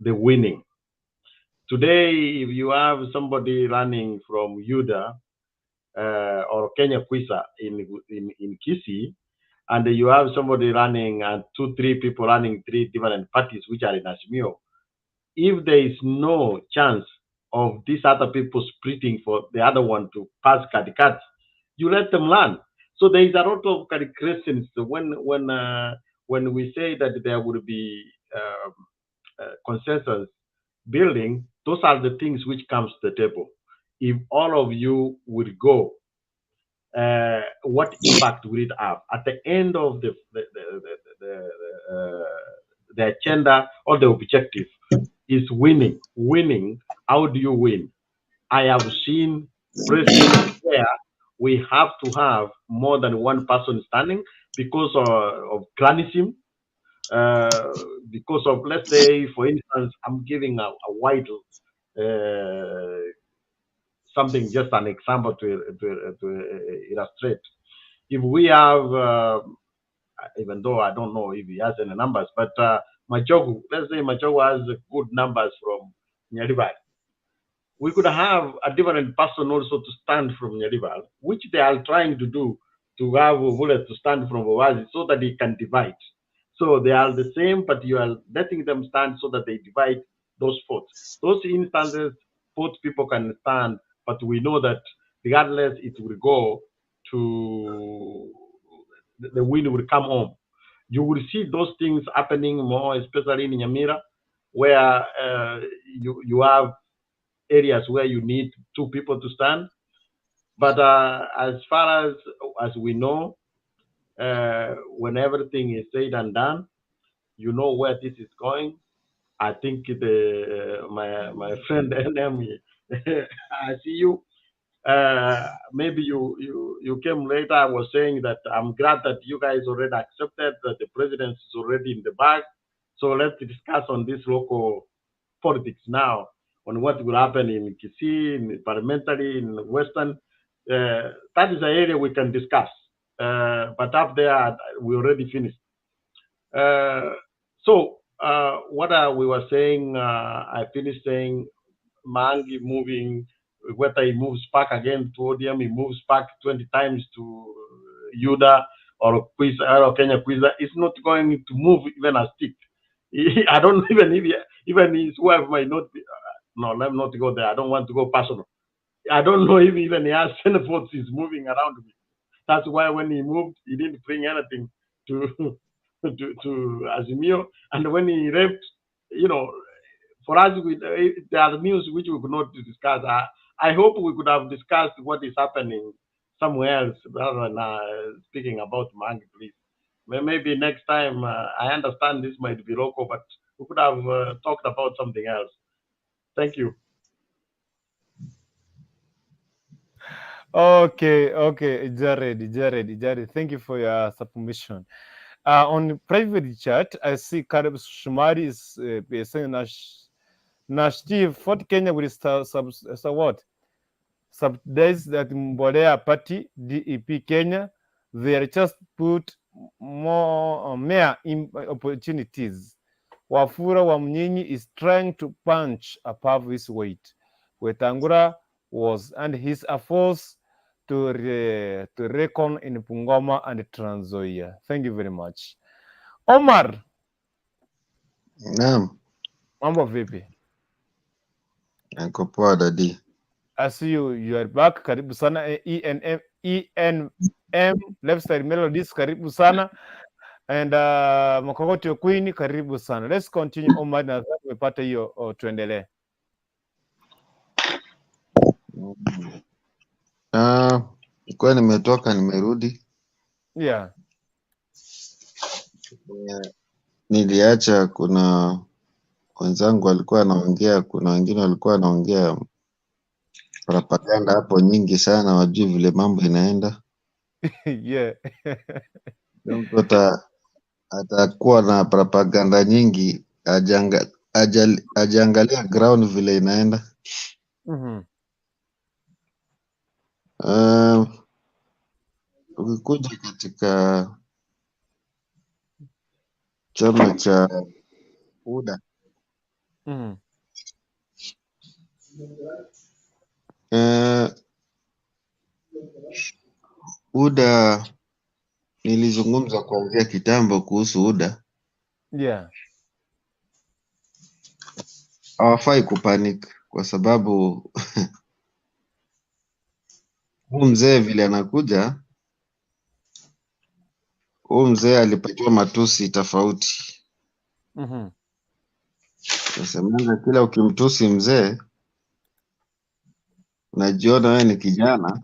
the winning. Today, if you have somebody running from UDA or Kenya Kwanza in Kisii, and you have somebody running and 2-3 people running 3 different parties which are in Azimio, if there is no chance of these other people splitting for the other one to pass katikati, you let them run. So there is a lot of calculations when we say that there will be consensus building. Those are the things which comes to the table. If all of you would go, what impact will it have at the end of the agenda or the objective is winning? Winning. How do you win? I have seen presidents where we have to have more than one person standing because of clanism, because of, let's say, for instance, I'm giving a wide something, just an example to illustrate. If we have, even though I don't know if he has any numbers, but Machogu, let's say Machogu has good numbers from Nyaribari. We could have a different person also to stand from Nyaribari, which they are trying to do, to have Obure to stand from Owazi so that they can divide. So they are the same, but you are letting them stand so that they divide those votes. Those instances, both people can stand, but we know that regardless, it will go to, the win will come home. You will see those things happening more, especially in Nyamira, where you have areas where you need 2 people to stand. But as far as we know, when everything is said and done, you know where this is going. I think the my friend NM, I see you. Maybe you came later. I was saying that I'm glad that you guys already accepted that the president is already in the bag. So let's discuss on this local politics now, on what will happen in Kisii, in parliamentary, in Western. That is an area we can discuss. But up there, we already finished. So what we were saying, I finished saying Maangi moving, whether he moves back again to ODM, he moves back 20 times to UDA or Kwanza or Kenya Kwanza, is not going to move even a stick. I don't even if he, even his wife might not be. No, let me not go there. I don't want to go personal. I don't know if even he has any votes he's moving around with. That's why when he moved, he didn't bring anything to Azimio. And when he left, for us, there are news which we could not discuss. I hope we could have discussed what is happening somewhere else rather than speaking about Maangi, please. Maybe next time, I understand this might be local, but we could have talked about something else. Thank you. Okay, Jared, Jared, Jared, thank you for your submission. On private chat, I see Caleb Shumari is saying Nash Steve, Ford Kenya will start sub, so what? Subsidize that Mbolea Party, DEP Kenya, they are just put more opportunities. Wafula Wamunyinyi is trying to punch above his weight. Wetangula was and he's a force to reckon in Bungoma and Trans Nzoia. Thank you very much. Omar, Naam, mambo vipi? Niko poa, dadi. I see you are back. Karibu sana, ENM ENM Lifestyle Melodies, karibu sana. And Makokoti Queen, karibu sana. Let's continue, Omar, na tumepata hiyo, oh, tuendelee. Ah, nilikuwa nimetoka nimerudi. Niliacha kuna wenzangu walikuwa wanaongea, kuna wengine walikuwa wanaongea propaganda hapo nyingi sana, wajui vile mambo inaenda. Mtu atakuwa na propaganda nyingi hajaangalia ground vile inaenda. Ukikuja katika chama cha UDA, UDA nilizungumza kuanzia kitambo kuhusu UDA. Hawafai kupanic kwa sababu huu mzee vile anakuja, huu mzee alipatiwa matusi tofauti. Nasemanga kila ukimtusi mzee unajiona wewe ni kijana,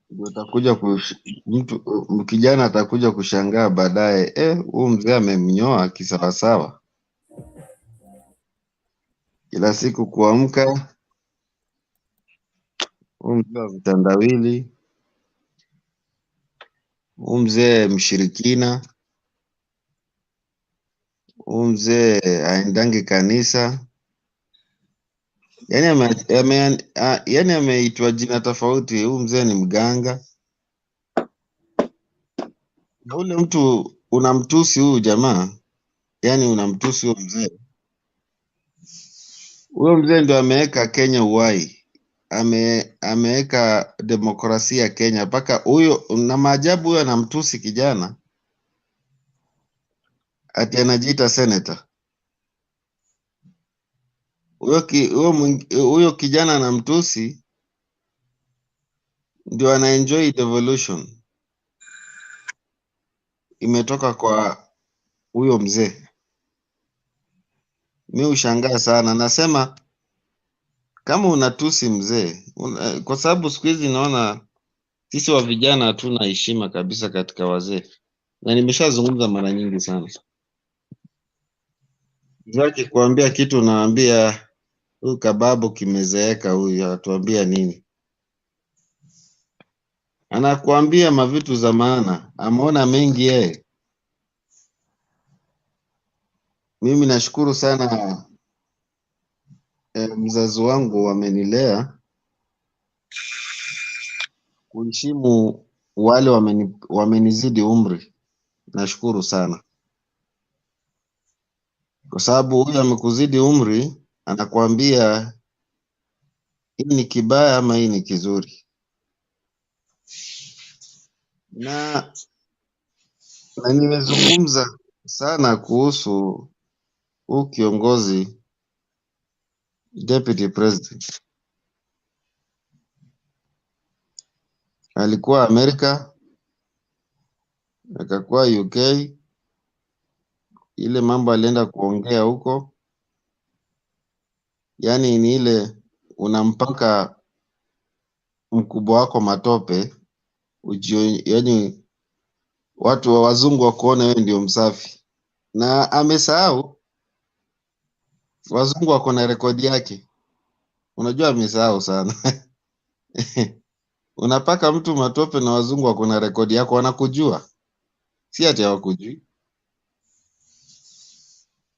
ndio utakuja mtu kijana atakuja kushangaa baadaye, huu mzee amemnyoa kisawasawa. Kila siku kuamka, huu mzee wa vitandawili, huu mzee mshirikina, huu mzee aendangi kanisa. Yani yani ameitwa jina tofauti. Huu mzee ni mganga. Na ule mtu unamtusi huyu jamaa, yani unamtusi huyo mzee. Huyo mzee ndio ameweka Kenya uhai, ameweka demokrasia Kenya mpaka huyo, na maajabu huyo anamtusi kijana ati anajiita senator. Huyo kijana anamtusi ndio ana enjoy devolution imetoka kwa huyo mzee. Mi hushangaa sana, nasema kama unatusi mzee kwa sababu siku hizi naona sisi wa vijana hatuna heshima kabisa katika wazee, na nimeshazungumza mara nyingi sana. Mzee akikuambia kitu unaambia huyu kababu kimezeeka, huyu anatuambia nini? Anakuambia mavitu za maana, ameona mengi yeye. Mimi nashukuru sana, mzazi wangu amenilea. kuheshimu wale wamenizidi umri. Nashukuru sana kwa sababu huyu amekuzidi umri, anakuambia hii ni kibaya ama hii ni kizuri. Na nimezungumza sana kuhusu huu kiongozi Deputy President. Alikuwa Amerika, akakuwa UK, ile mambo alienda kuongea huko, yaani ni ile unampaka mkubwa wako matope yaani watu wa wazungu wakuona wewe ndio msafi, na amesahau wazungu wako na rekodi yake. Unajua amesahau sana. Unapaka mtu matope na wazungu wako na rekodi yako, wanakujua, si ati hawakujui.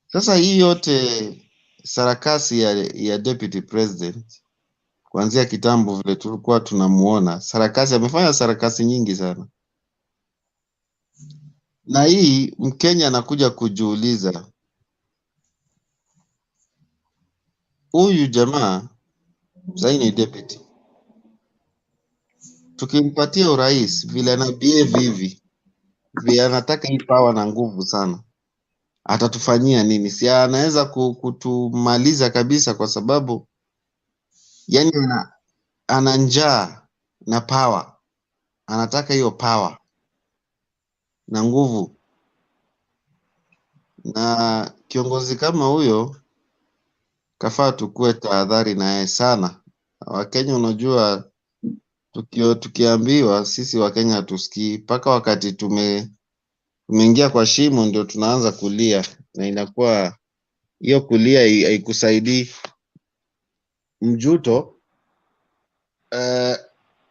Sasa hii yote sarakasi ya Deputy President kuanzia kitambo vile tulikuwa tunamuona sarakasi, amefanya sarakasi nyingi sana, na hii Mkenya anakuja kujiuliza, huyu jamaa sasa ni deputy, tukimpatia urais vile ana behave hivi, vile anataka hii power na nguvu sana, atatufanyia nini? Si anaweza kutumaliza kabisa, kwa sababu yani ana njaa na power, anataka hiyo power na nguvu. Na kiongozi kama huyo kafaa tukue tahadhari naye sana. Wakenya, unajua tukiambiwa sisi Wakenya hatusikii mpaka wakati tumeingia kwa shimo ndio tunaanza kulia, na inakuwa hiyo kulia haikusaidii. Mjuto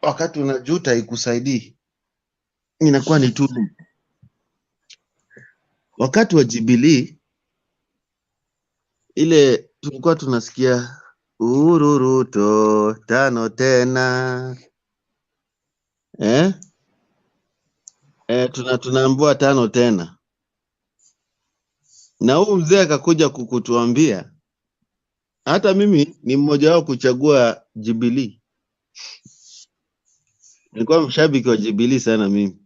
wakati unajuta haikusaidii, inakuwa ni too late. Wakati wa Jubilee ile tulikuwa tunasikia Uhuru Ruto tano tena, tunaambiwa tano tena, na huu mzee akakuja kukutuambia. Hata mimi ni mmoja wao kuchagua Jubilee. Nilikuwa mshabiki wa Jubilee sana mimi.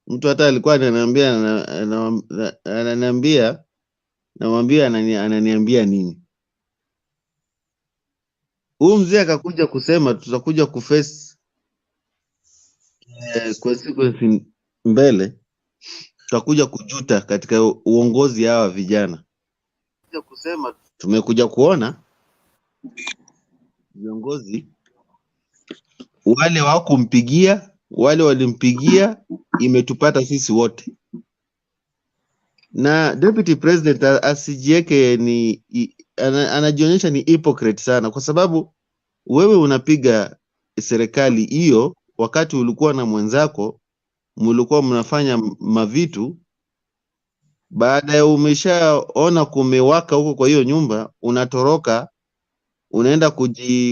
Mtu hata alikuwa ananiambia, namwambia ananiambia nini? Huyu mzee akakuja kusema tutakuja kuface consequence mbele, tutakuja kujuta katika uongozi hawa vijana. Tumekuja kuona viongozi wale hawakumpigia, wale walimpigia, imetupata sisi wote. Na Deputy President asijieke ni anajionyesha ni hypocrite sana, kwa sababu wewe unapiga serikali hiyo wakati ulikuwa na mwenzako, mlikuwa mnafanya mavitu, baada ya umeshaona kumewaka huko kwa hiyo nyumba, unatoroka unaenda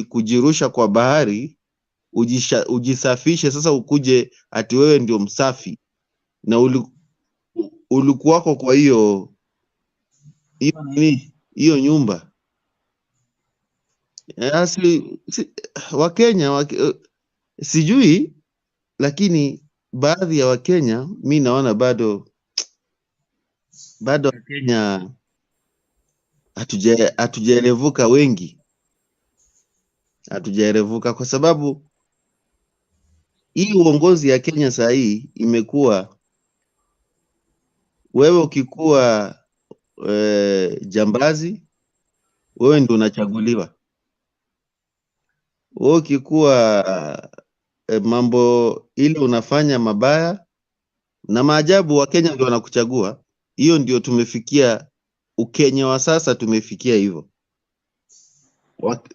kujirusha kwa bahari, ujisafishe. Sasa ukuje ati wewe ndio msafi, na ulikuwako kwa hiyo nini, hiyo nyumba. Wakenya sijui, lakini baadhi ya Wakenya mi naona bado Wakenya hatujaelevuka, wengi hatujaelevuka, kwa sababu hii uongozi ya Kenya saa hii imekuwa wewe ukikuwa jambazi wewe ndio unachaguliwa, wewe ukikuwa mambo ile unafanya mabaya na maajabu, Wakenya ndio wanakuchagua. Hiyo ndio tumefikia, Ukenya wa sasa tumefikia hivyo.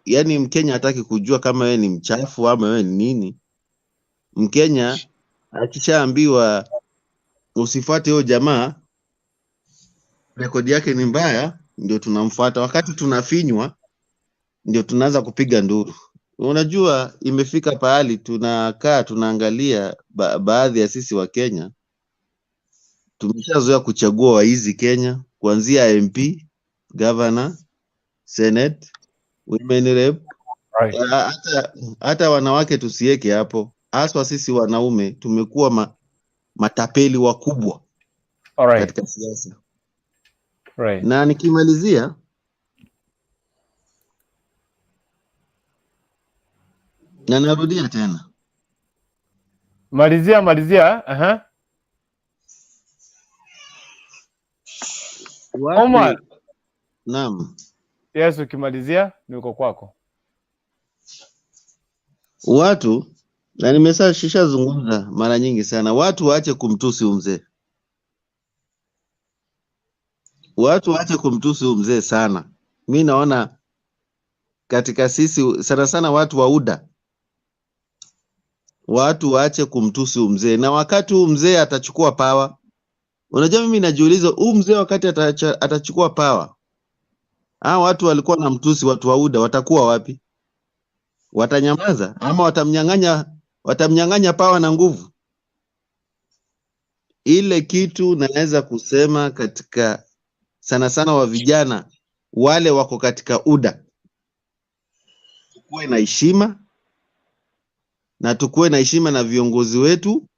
Yaani Mkenya hataki kujua kama wewe ni mchafu ama wewe ni nini. Mkenya akishaambiwa usifuate huyo jamaa, rekodi yake ni mbaya, ndio tunamfuata. Wakati tunafinywa ndio tunaanza kupiga nduru. Unajua, imefika pahali tunakaa tunaangalia baadhi ya sisi wa Kenya tumeshazoea kuchagua waizi Kenya, kuanzia MP, governor, senate, women rep, Right. hata wanawake tusiweke hapo. Haswa sisi wanaume tumekuwa matapeli wakubwa All right. katika siasa. Right. Na nikimalizia, na narudia tena, Malizia, malizia. Aha. Omar. watu naam, Yes, ukimalizia niko kwako. watu na nimeshazungumza mara nyingi sana, watu waache kumtusi huyu mzee, watu waache kumtusi huyu mzee sana. Mi naona katika sisi sana sana watu wa UDA, watu waache kumtusi huyu mzee, na wakati huu mzee atachukua power. Unajua, mimi najiuliza huu mzee wakati atachukua power, hawa watu walikuwa na mtusi, watu wa UDA watakuwa wapi? Watanyamaza ama watamnyang'anya power na nguvu? Ile kitu naweza kusema katika sana sana wa vijana wale wako katika UDA, tukuwe na heshima na tukuwe na heshima na viongozi wetu.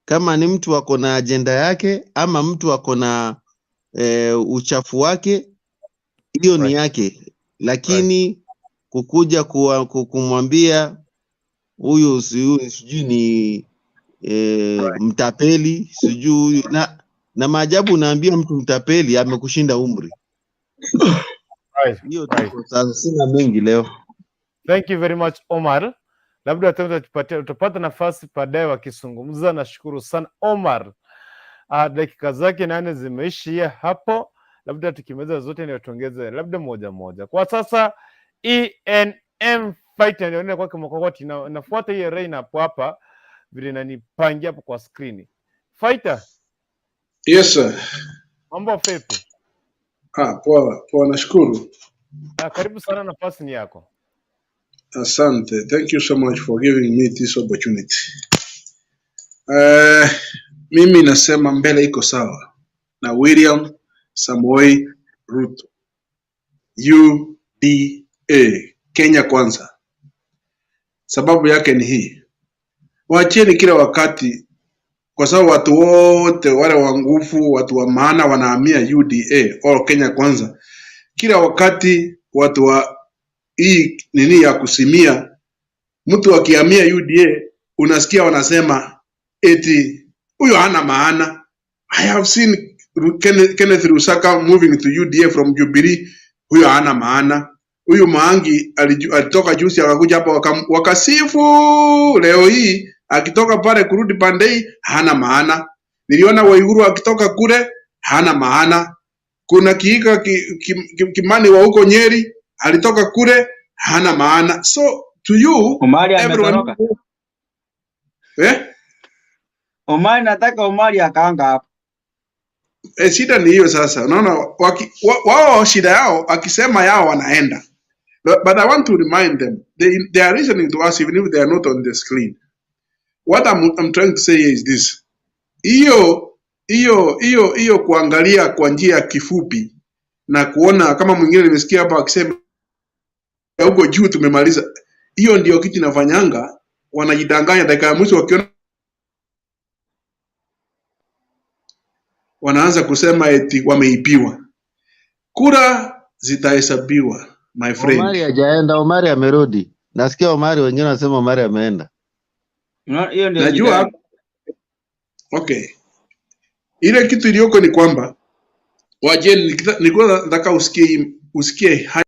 Kama ni mtu ako na ajenda yake ama mtu ako na uchafu wake, hiyo ni Right. yake, Right. lakini kukuja kumwambia huyu sijui ni mtapeli sijui huyu na maajabu, unaambia mtu mtapeli amekushinda umri. Right. Hiyo Right. tuko sasa, sina mengi leo. Thank you very much Omar. Labda tena utapata nafasi baadaye wakizungumza. Nashukuru sana Omar. Dakika zake 8 zimeishia hapo, labda tukimaliza zote ndio tuongeze labda moja moja. Kwa sasa ENM Fighter ndio nenda kwake Mkokoti, na nafuata hiyo rain hapo hapa vile inanipangia hapo kwa skrini. Fighter, Yes sir. mambo vipi? Poa poa, nashukuru. Karibu sana, nafasi ni yako. Asante. Thank you so much for giving me this opportunity. Mimi nasema mbele iko sawa na William Samoei Ruto, UDA, Kenya kwanza. Sababu yake ni hii, waacheni kila wakati, kwa sababu watu wote wale wa nguvu, watu wa maana wanahamia UDA au Kenya kwanza. Kila wakati watu wa hii nini ya kusimia, mtu akihamia UDA unasikia wanasema eti huyo hana maana. I have seen Kenneth Lusaka moving to UDA from Jubilee, huyo hana maana. Huyu Maangi alitoka juzi akakuja hapa wakasifu, leo hii akitoka pale kurudi pande hii hana maana. Niliona Waiguru akitoka kule hana maana. Kuna Kiika Kimani wa huko Nyeri alitoka kule hana maana. So to you Omari everyone ametoroka. eh? Omari, nataka Omari akaanga hapo. Shida ni hiyo sasa. Unaona wao shida yao akisema yao wanaenda. But I want to remind them they are listening to us even if they are not on the screen. What I'm trying to say is this. Hiyo kuangalia kwa njia kifupi na kuona kama mwingine nimesikia hapa akisema huko juu tumemaliza. Hiyo ndio kitu inafanyanga wanajidanganya, dakika ya mwisho wakiona wanaanza kusema eti wameibiwa. Kura zitahesabiwa my friend. Omari hajaenda, Omari amerudi. Nasikia Omari, wengine wanasema Omari ameenda. Hiyo ndio shida Najua yake. okay, ile kitu iliyoko ni kwamba wajeni, nilikuwa nataka usikie haya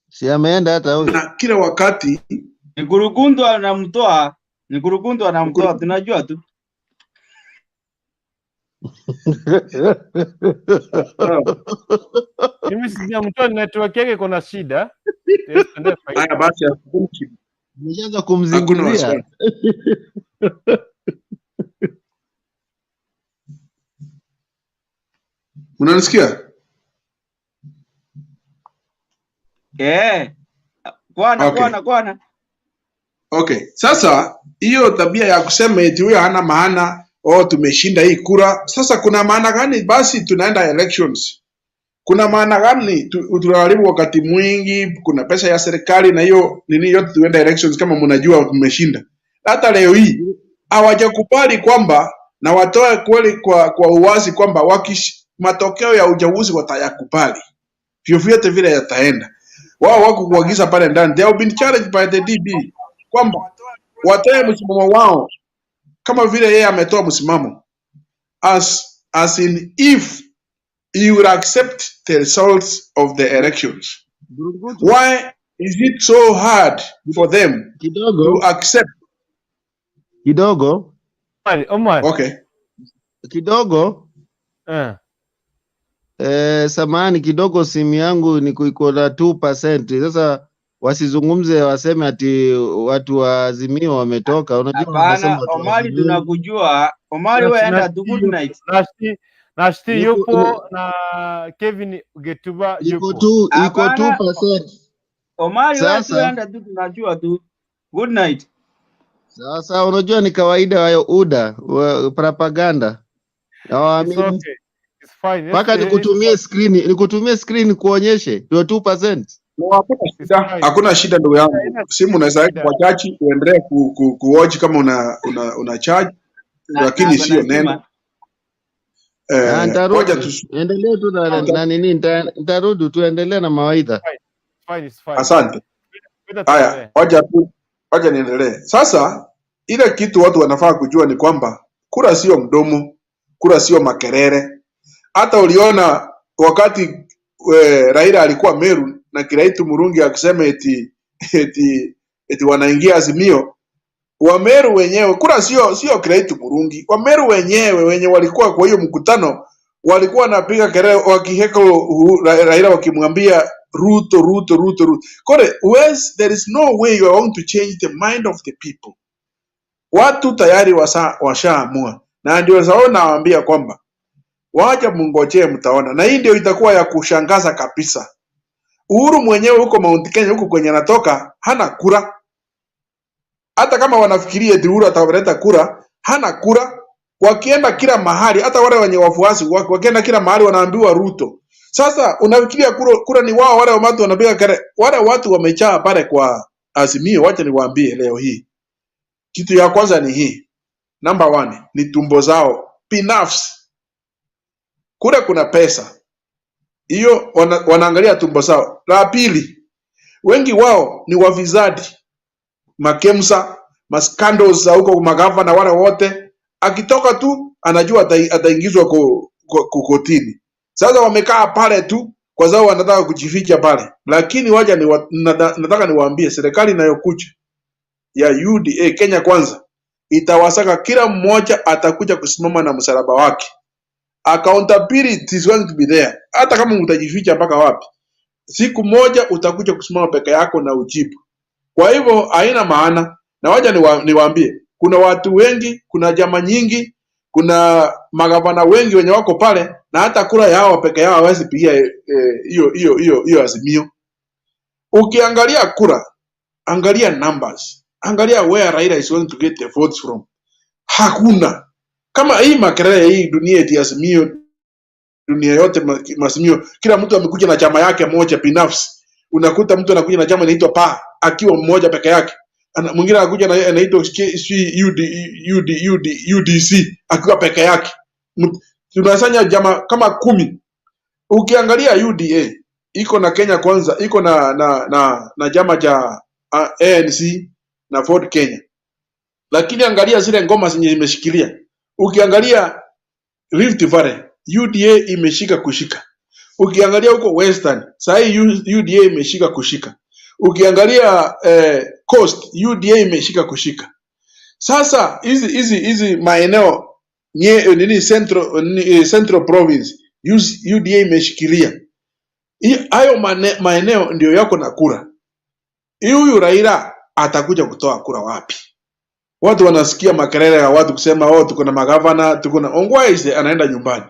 Si ameenda hata huyo. na kila wakati Ni Kurukundu anamtoa, ni Kurukundu anamtoa, tunajua tu. Mimi sijamtoa, network yake iko na shida. Yes, tuendelee Haya Fighter. basi, Nimeshaanza hakuna kumzingizia. wasiwasi. Unanisikia? Eh, kwana Okay. kwana kwana. Okay. Sasa hiyo tabia ya kusema eti huyo hana maana, oh, tumeshinda hii kura. Sasa kuna maana gani basi tunaenda elections? Kuna maana gani tunaharibu wakati mwingi? Kuna pesa ya serikali na hiyo nini yote tuenda elections kama mnajua tumeshinda. Hata leo hii hawajakubali kwamba na watoe kweli kwa uwazi kwamba matokeo ya uchaguzi watayakubali vyovyote vile yataenda. Wao wako kuagiza pale ndani, they have been challenged by the DB kwamba watoe msimamo wao kama vile yeye ametoa msimamo as in if he will accept the results of the elections. Burungutu Why is it so hard for them to kidogo accept? kidogo Omar, Omar. Okay. kidogo. Eh. Samahani kidogo, simu yangu ni iko na 2%. Sasa wasizungumze waseme ati watu wa Azimio wametoka. Unajua wanasema Hapana, watu wa Omari Azimio tunakujua. Omari wewe enda tu, good night. Nashti, Nashti yupo na Kevin Getuba iko yupo. tu iko Hapana, 2%. Omari wewe tu Sasa enda tu, tunajua tu. Good night. sasa unajua ni kawaida wayo UDA wa, propaganda It's hawaamini okay. It's fine. mpaka nikutumie screen kuonyeshe ndio 2%. No, hakuna shida, hakuna shida ndugu yangu. Simu unaweza weka kwa chaji uendelee ku watch kama una charge, lakini Na sio neno. stima. Ah, Wacha nitarudi. tu Endelee tu na nini, nitarudi tuendelee na mawaidha. Fine, it's fine. Asante. Penda Haya, tuendelee. wacha tu, wacha niendelee. Sasa ile kitu watu wanafaa kujua ni kwamba kura sio mdomo, kura sio makelele. Hata uliona wakati Raila alikuwa Meru na Kiraitu Murungi akisema eti wanaingia Azimio, Wameru wenyewe kura sio Kiraitu Murungi, Wameru wenyewe wenye walikuwa kwa hiyo mkutano walikuwa wanapiga kelele wakiheko Raila wakimwambia Ruto, Ruto, Ruto, Ruto. Kore, wes, there is no way you are going to change the mind of the people. Watu tayari washaamua, na ndio sababu nawaambia kwamba wacha mngojee, mtaona, na hii ndio itakuwa ya kushangaza kabisa. Uhuru mwenyewe huko Mount Kenya, huko kwenye anatoka hana kura. Hata kama wanafikiria eti Uhuru ataleta kura, hana kura. Wakienda kila mahali, hata wale wenye wafuasi wake wakienda kila mahali wanaambiwa Ruto. Sasa unafikiria kura ni wao? Wale watu wanapiga kere, wale watu wamechaa pale kwa Azimio. Wacha niwaambie leo hii, kitu ya kwanza ni hii, number one ni tumbo zao binafsi. Kule kuna pesa hiyo, wanaangalia tumbo zao. La pili, wengi wao ni wafisadi, makemsa, mascandals za huko, magavana wale wote, akitoka tu anajua ataingizwa kotini. Sasa wamekaa pale tu kwa sababu wanataka kujificha pale, lakini waja ni wa, nataka niwaambie serikali inayokuja ya UDA Kenya Kwanza itawasaka kila mmoja, atakuja kusimama na msalaba wake. Accountability is going to be there, hata kama utajificha mpaka wapi, siku moja utakuja kusimama peke yako na ujibu. Kwa hivyo haina maana, na waja niwaambie, kuna watu wengi, kuna jama nyingi, kuna magavana wengi wenye wako pale, na hata kura yao peke yao hawezi pigia hiyo hiyo Azimio. Ukiangalia kura, angalia numbers, angalia where Raila is going to get the votes from. Hakuna kama hii makelele hii dunia eti Azimio, dunia yote Maazimio, kila mtu amekuja na chama yake moja binafsi. Unakuta mtu anakuja na chama inaitwa PA akiwa mmoja peke yake, mwingine anakuja na inaitwa sijui UD, UD, UD, UDC akiwa peke yake. Tunasanya chama kama 10. Ukiangalia UDA iko na Kenya Kwanza, iko na chama cha ANC na Ford Kenya, lakini angalia zile ngoma zenye imeshikilia. Ukiangalia Rift Valley, UDA imeshika kushika. Ukiangalia huko Western, saa hii UDA imeshika kushika. Ukiangalia Coast, UDA imeshika kushika. Sasa hizi maeneo nini Central, nini, Central Province UDA imeshikilia. Hayo maeneo ndio yako na kura. Huyu Raila atakuja kutoa kura wapi? Watu wanasikia makelele ya watu kusema oh, tuko na magavana, tuko na Ongwae anaenda nyumbani.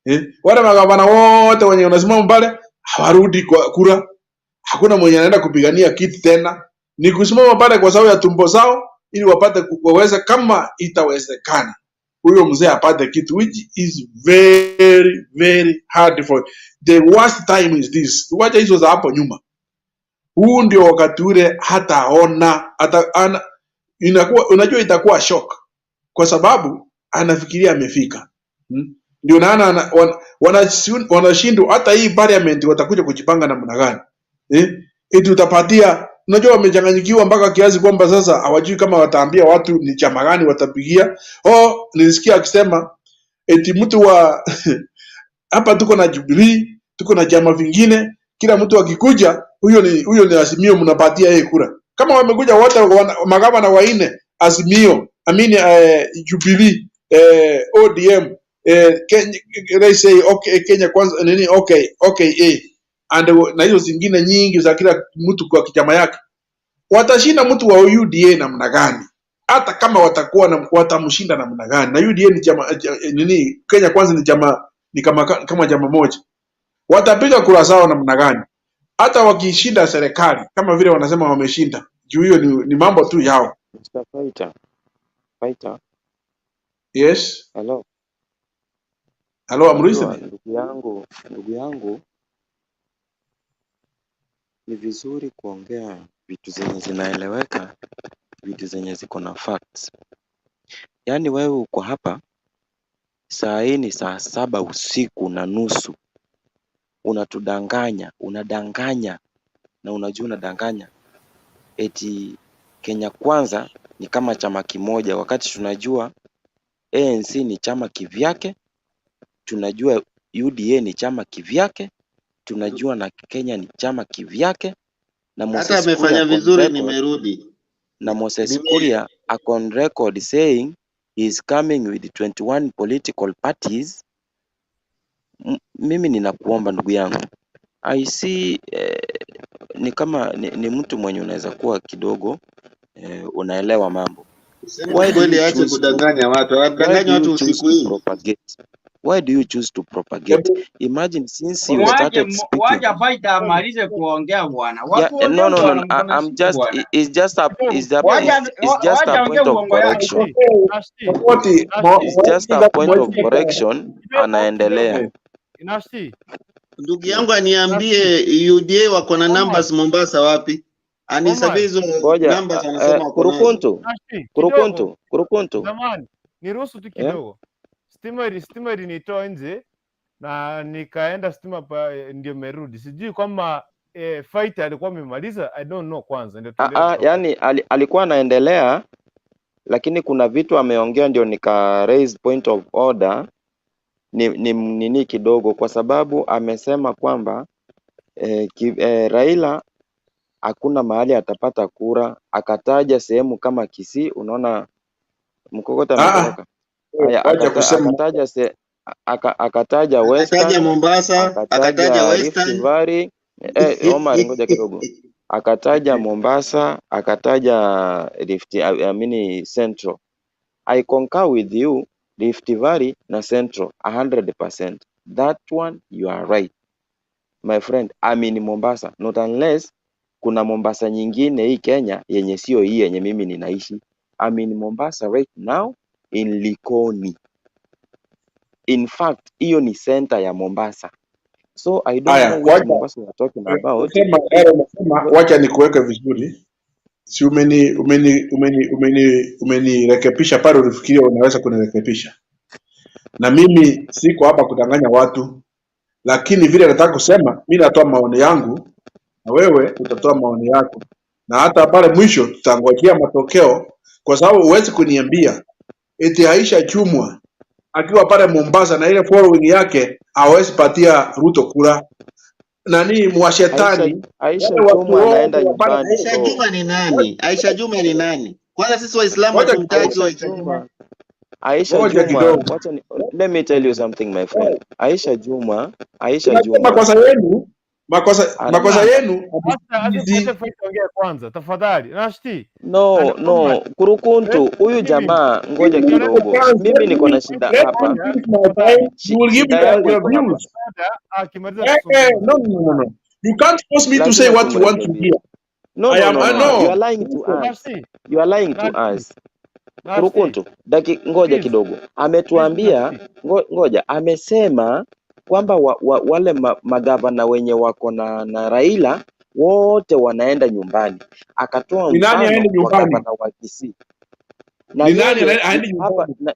Eh? Wale magavana wote wenye wanasimama pale hawarudi kwa kura, Hakuna mwenye anaenda kupigania kiti tena, ni kusimama pale kwa sababu ya tumbo zao, ili wapate waweze, kama itawezekana, huyo mzee apate kitu, which is very very hard. For the worst time is this. Wacha hizo za hapo nyuma, huu ndio wakati ule hataona hata ana, inakuwa unajua itakuwa shock kwa sababu anafikiria amefika. Ndio naona wanashindwa hata hii parliament watakuja kujipanga namna gani, eh? Eti utapatia, unajua wamechanganyikiwa mpaka kiasi kwamba sasa hawajui kama wataambia watu ni chama gani watapigia. Oh, nilisikia akisema eti mtu wa hapa tuko na Jubilee, tuko na chama vingine, kila mtu akikuja, huyo ni Azimio, mnapatia yeye kura. Kama wamekuja wote magavana wanne Azimio, amini Jubilee, ODM, Kenya, let's say okay, Kenya Kwanza nini, okay, A and na hizo zingine nyingi za kila mtu kwa kichama yake, watashinda mtu wa UDA namna gani? Hata kama watakuwa na, watamshinda namna gani? Na UDA ni chama nini, Kenya Kwanza ni chama ni kama chama moja, watapiga kura zao namna gani? Hata wakishinda serikali kama vile wanasema wameshinda, juu hiyo ni mambo tu yao. Mr. Fighter, Fighter, Yes, hello. hello, I'm Unajua listening. ndugu yangu, ni vizuri kuongea vitu zenye zinaeleweka, vitu zenye ziko na facts. Yaani wewe uko hapa saa hii ni saa 7 usiku na nusu, unatudanganya, unadanganya na unajua unadanganya eti Kenya Kwanza ni kama chama kimoja, wakati tunajua ANC ni chama kivyake, tunajua UDA ni chama kivyake, tunajua na Kenya ni chama kivyake, na Hata Moses Kuria amefanya ako on vizuri, record, nimerudi na Moses nime Kuria ako on record saying he is coming with 21 political parties. Mimi ninakuomba ndugu yangu, I see ni kama ni mtu mwenye unaweza kuwa kidogo unaelewa mambo. Kusema Why do ukweli, you aache choose to kudanganya watu, why do anadanganya watu you choose usiku to hii. propagate? Why do you choose to propagate? Hebu Imagine since you Mwache started speaking. wacha Fighter amalize kuongea bwana. Yeah, Watu no, ongea no, no, bwana, no. mko na I'm shida just bwana. it's just a it's a Wacha it's just a wacha ongee point of uongo yake. correction. Nashti, Mokoti, Nashti, It's just a point of correction. Kidogo Anaendelea. kidogo. Nashti, Ndugu Yeah. yangu aniambie UDA wako na Omar, numbers Mombasa wapi? Anisabie Omar, hizo Ngoja numbers anasema wako nazo. Kurukuntu, Nashti, kidogo. Kurukuntu, Kurukuntu. Zamani, niruhusu tu Yeah? kidogo. Stima ilinitoa nje na nikaenda stima pa, ndio merudi. Sijui kama fighter alikuwa amemaliza, I don't know kwanza ndio tuendelee kutoka. Yani alikuwa anaendelea, lakini kuna vitu ameongea ndio nika raise point of order ni nini kidogo, kwa sababu amesema kwamba Raila hakuna mahali atapata kura, akataja sehemu kama Kisii. Unaona Mkokota ametoroka. Haya, Wacha kusema akataja Akataja Western, Mombasa, akataja akataja Rift Western. Valley. Omar, ngoja kidogo. Akataja Mombasa, akataja Rift, I mean Central. I concur with you, Rift Valley na Central 100%. That one you are right. My friend, I'm in Mombasa, not unless kuna Mombasa nyingine hii Kenya yenye sio hii yenye mimi ninaishi. I'm in Mombasa right now in Likoni. In fact, hiyo ni center ya Mombasa. So I don't Haya, know which wacha Mombasa you are talking about. sema yale umesema, wacha nikuweke vizuri. Si umeni umeni umeni umeni umenirekebisha pale ulifikiria unaweza kunirekebisha, na mimi siko hapa kudanganya watu, lakini vile nataka kusema, mi natoa maoni yangu na wewe utatoa maoni yako, na hata pale mwisho tutangojea matokeo, kwa sababu huwezi kuniambia eti Aisha Jumwa akiwa pale Mombasa na ile following yake hawezi patia Ruto kura. Nani Aisha mwashetani Aisha wale watu Jumwa wote anaenda wa pale nyumbani Aisha bro. Juma ni nani? Aisha Juma ni nani? Kwanza sisi Waislamu Ngoja hatumtaki Aisha Aisha Juma. Juma Aisha ngoja Juma, kidogo. wacha ni, let me tell you something my friend. Aisha Juma, Aisha Unajua Juma makosa yenu, makosa ana makosa yenu Acha acha hamsikilizi. tuache fighter ongea kwanza tafadhali. Nashti no and no, Omar, Kurukuntu let huyu mimi jamaa, ngoja Give me the kidogo, chance. mimi Let niko me na shida let hapa. me finish my time. You will give Shida me yangu your iko hapa. views. Dada akimaliza No, kuzungumza no, no, no. You can't force me to say Lazima what you want to tumrekebishe. hear. No, I no, am no, I no. You know. are lying to us. Nafsi, You are lying to Nafsi, us. Nafsi, Kurukuntu, daki ngoja please, kidogo. please, Ametuambia Nafsi. ngoja, amesema kwamba wale magavana wenye wako na Raila wote wanaenda nyumbani. Akatoa Ni nani mfano aende wa nyumbani? gavana wa Kisii. Na Ni nani yeye aende yuko hapa nyumbani? na,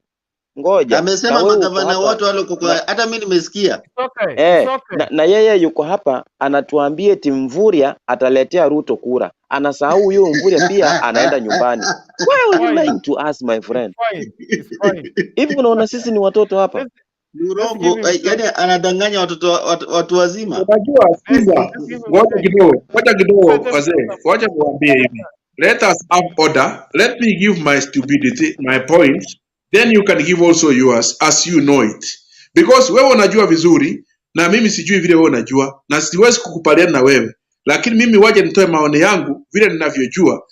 ngoja, na Amesema wewe uko magavana hapa wote wale kwa, na hata mimi nimesikia. It's okay, it's okay. na yeye yuko hapa anatuambia eti Mvurya ataletea Ruto kura. Anasahau huyo Mvurya pia anaenda nyumbani. Why are you Fine, lying to us my it's friend? fine, it's fine. Hivi unaona sisi ni watoto hapa? Ni Let's give urongo, him time. yaani anadanganya watoto watu wazima. Unajua, Let's, sikiza, let's give him ngoja time. kidogo, ngoja kidogo Let's wazee, just wacha niwaambie hivi. Let us have order. Let me give my stupidity, my point. Then you can give also yours as you know it. Because wewe unajua vizuri na mimi sijui vile wewe unajua na siwezi kukubaliana na wewe. Lakini mimi waje nitoe maoni yangu vile ninavyojua.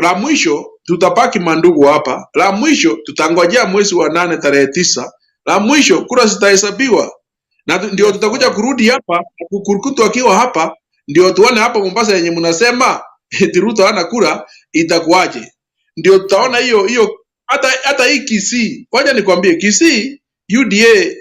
La mwisho tutapaki mandugu hapa. La mwisho tutangojea mwezi wa 8 tarehe 9. La mwisho kura zitahesabiwa na ndio Yes, tutakuja fine. kurudi hapa Kurukutu akiwa hapa, ndio tuone hapa Mombasa yenye mnasema eti Ruto hana kura itakuwaje? Ndio It's tutaona fine. hiyo hiyo. Hata hii Kisii, wacha nikwambie, Kisii UDA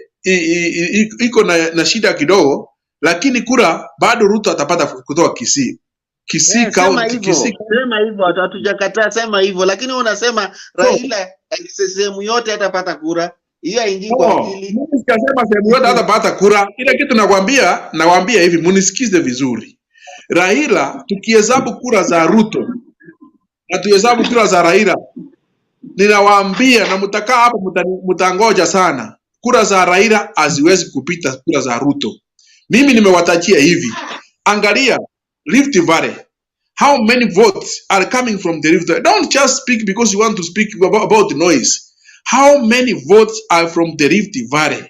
iko na shida kidogo, lakini kura bado Ruto atapata kutoka Kisii. Kisii Eh, sema County, Kisii hivyo, sema hivyo, hatujakataa, sema hivyo, lakini wewe unasema so, Raila sehemu yote hatapata kura, hiyo haingii kwa no, akili. mimi sijasema sehemu yote hatapata kura. Ile kitu nakwambia hivi, munisikize vizuri. Raila tukihesabu kura za Ruto na tuhesabu kura za Raila, ninawaambia na mtakaa hapo, mtangoja sana. Kura za Raila haziwezi kupita kura za Ruto. Mimi nimewatajia hivi, angalia Rift Valley, how many votes are coming from the Rift Valley? Don't just speak because you want to speak about the noise. How many votes are from the Rift Valley?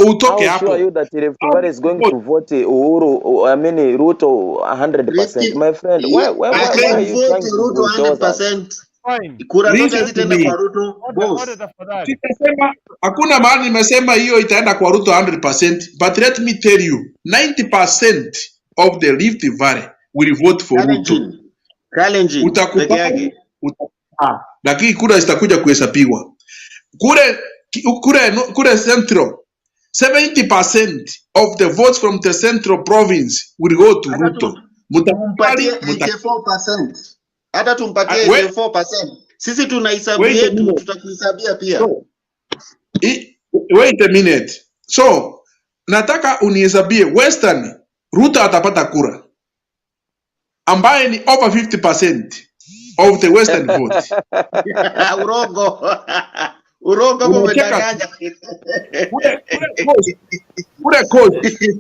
Utoke How sure are hapo. you that Rift How Valley many is going votes? to vote Uhuru, I mean Ruto 100%? Rift, My friend, why yeah, why I why, why can are you vote trying to Ruto bulldoze us? 100%. Fine. Kura zote Listen to hazitaenda me. kwa Ruto, Order, order boss. tafadhali. Sitasema hakuna mahali nimesema hiyo itaenda kwa Ruto 100%, but let me tell you 90% of the Rift Valley will vote for Ruto. Kalenjin, Kalenjin peke Utakubali, yake. utakataa, lakini kura zitakuja kuhesabiwa. Kule Central 70% of the votes from the Central province will go to Hata Ruto. Mtakubali, tumpatie 84%. Hata tumpatie 84%. Sisi tuna hesabu wait a yetu, minute. tutakuhesabia pia. So, wait a minute. So, nataka unihesabie Western Ruto atapata kura ambaye ni over 50% of the Western vote. Urongo. Urongo hapo Unacheka tu. umedanganya. Kule coast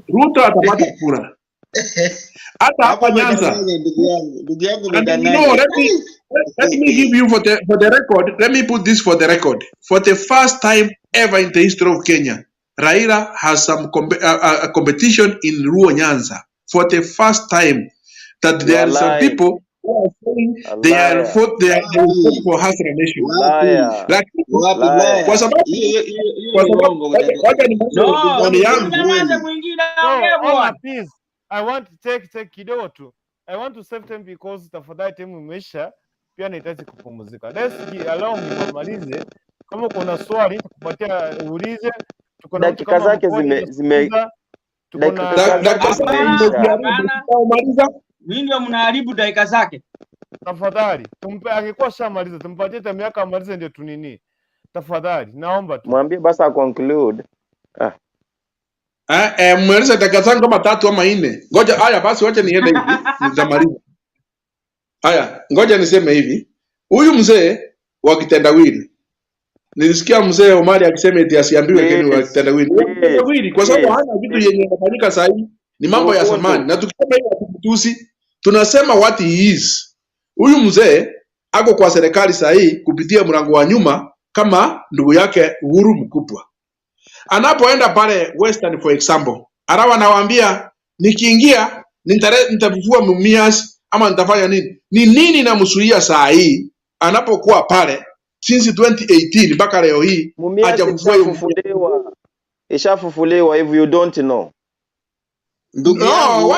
Ruto atapata kura. Hata Hapo hapa Nyanza. umedanganya ndugu yangu. Ndugu yangu And you know, umedanganya. let me give you for the record. Let me put this for the record. For the first time ever in the history of Kenya, Raila has some competition in Luo Nyanza. For the first time, that You there are are some lying. people who are saying A they are liar. for they are they will vote for Hustler Nation. Wapi? Liar. Lakini Wapi Liar. kwa laya? sababu Hiyo hiyo hiyo kwa ni sababu uongo. wacha nimalize No, maoni yangu. usinyamaze, mwingine No, aongee Ona, bwana. please. I want to take kidogo tu. I want to save time because tafadhali time imeisha. Pia nahitaji kupumzika. Let's allow me nimalize. Kama kuna swali tukupatia uulize. Tuko na mtu Dakika kama zake Mkoni zime zime hajazungumza. Tuko dakika na zake Dakika zangu Hapana, zimeisha. hapana. umaliza. Mimi ndio mnaharibu dakika zake. Tafadhali tumpe, angekuwa shamaliza tumpatie time yake amalize ndio tunini. Tafadhali naomba tu. Mwambie basi a conclude. Ah. Mmaliza dakika zangu kama 3 ama 4. Ngoja haya basi, wacha niende hivi nitamaliza. Haya, ngoja niseme hivi. Huyu mzee wa kitendawili, nilisikia mzee Omari akisema eti asiambiwe Kenya wa Please, kitendawili. Wa please, kitendawili kwa sababu please. hana vitu yenye inafanyika saa hii, ni mambo ya zamani. Kurukuntu. Na tukisema hivi hatukutusi, tunasema what he is. Huyu mzee ako kwa serikali saa hii kupitia mlango wa nyuma kama ndugu yake Uhuru Mkubwa. Anapoenda pale Western for example, alafu anawaambia nikiingia nitafufua Mumias ama nitafanya nini? Ni nini namzuia saa hii anapokuwa pale since 2018 mpaka leo hii Mumias hajafufua hiyo Mumias? ishafufuliwa. Ishafufuliwa if you don't know. Ndugu No, yangu,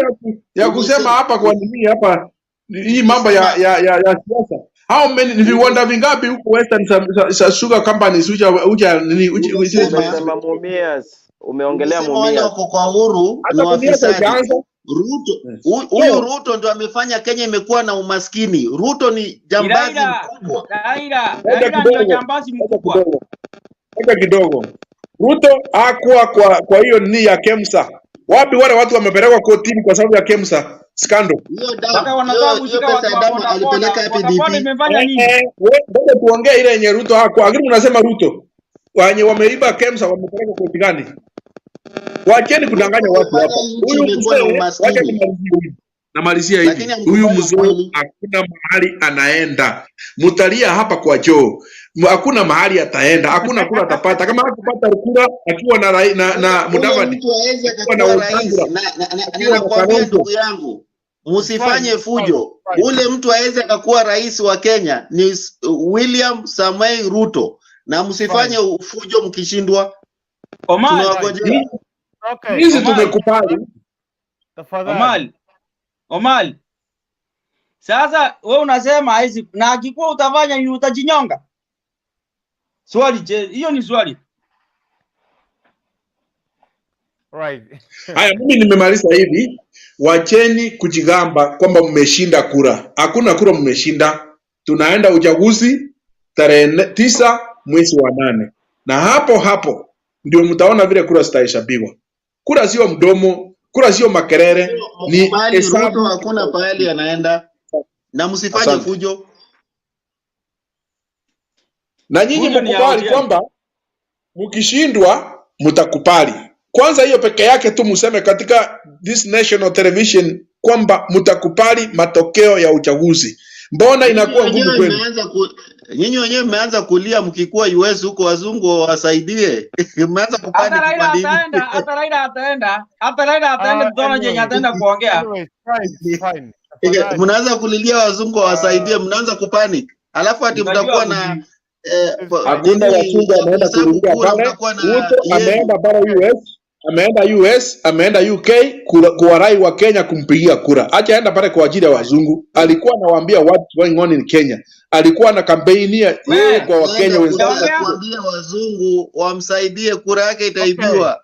Mambo ya kusema hapa kwa nini hapa hii mambo ya Umesema ya ya, ya siasa. How many ni viwanda vingapi huko Western sa sugar companies uja nini uja zile umesema Umesema Mumias, umeongelea umesema wale Mumias. wako kwa huru ni hata Mumias wafisadi. haijaanza. Ruto huyu So Ruto ndio amefanya Kenya imekuwa na umaskini. Ruto ni jambazi Raila, mkubwa. Raila, ngoja Raila ndio kidogo, jambazi ngoja mkubwa. kidogo, ngoja kidogo. Ruto hakuwa kwa hiyo ni ya Kemsa. Wapi wale watu wamepelekwa kotini kwa sababu ya Kemsa scandal? Hiyo Mpaka damu, wanataka hiyo hiyo kushika pesa watu ya wa damu bodaboda. alipeleka wapi Bodaboda DP? imefanya nini? Ngoja tuongee ile yenye Ruto hakuwa. Lakini mnasema Ruto wenye wameiba Kemsa wamepelekwa koti gani? Wacheni Ruto kudanganya watu amefanya hapa. hii nchi Huyu imekuwa na mzee, wacha umaskini, nimalizie hivi. Namalizia lakini hivi. Huyu amkubali mzee ukweli. hakuna mahali anaenda. Mtalia hapa kwa choo. Hakuna mahali ataenda, hakuna kura atapata. Kama hakupata kura akiwa na na, Huyo na huyo Mudavadi, mtu hawezi akiwa na akakuwa rais, Wetangula, na akiwa na nakwambia Kalonzo. ndugu yangu, It's fine, msifanye it's fine, fujo. it's fine. Ule mtu hawezi akakuwa rais wa Kenya ni William Samoei Ruto, na It's fine. msifanye fujo mkishindwa, Omar, Fine. tunawagojea. Okay. Hizi Omar, tumekubali. Tafadhali. Omar, Omar. Sasa wewe unasema hizi na akikuwa utafanya nini? Utajinyonga? Swali je, hiyo ni swali. Right. Haya, mimi nimemaliza hivi. Wacheni kujigamba kwamba mmeshinda kura. Hakuna kura mmeshinda. Tunaenda uchaguzi tarehe 9 mwezi wa 8, na hapo hapo ndio mtaona vile kura zitahesabiwa. Kura sio mdomo, kura sio makelele, ni Mkubali Ruto hesabu. hakuna pahali anaenda, na msifanye Asante. fujo. Na nyinyi Fujo ni ya mkubali ODM. kwamba mkishindwa mtakubali. Kwanza hiyo peke yake tu mseme katika this national television kwamba mtakubali matokeo ya uchaguzi. Mbona Nyinyi inakuwa ngumu wenyewe kwenu? mmeanza ku, nyinyi wenyewe mmeanza kulia mkikuwa US huko, wazungu wawasaidie. Mmeanza Hata kupanic Raila kwa nini? ataenda, hata Raila ataenda, hata Raila ataenda, tutaona chenye Anyway, ataenda kuongea. anyway, fine, it's fine. Tafadhali. Mnaanza kulilia wazungu wawasaidie, mnaanza kupanic, alafu ati Mtajua mtakuwa na mji. It's fine. Hakuna nini wazungu ya ameenda kuhesabu kulilia kura, pale. mtakuwa na Ruto yenu. ameenda pale US, ameenda US, ameenda UK kuwarai wa Kenya kumpigia kura. Acha aenda pale kwa ajili ya Fine. wazungu. Alikuwa anawaambia what's going on in Kenya. Alikuwa na kampeinia yeye We, kwa Wakenya Anaenda wenzake. utaongea? kuambia wazungu wamsaidie, kura yake Okay. itaibiwa.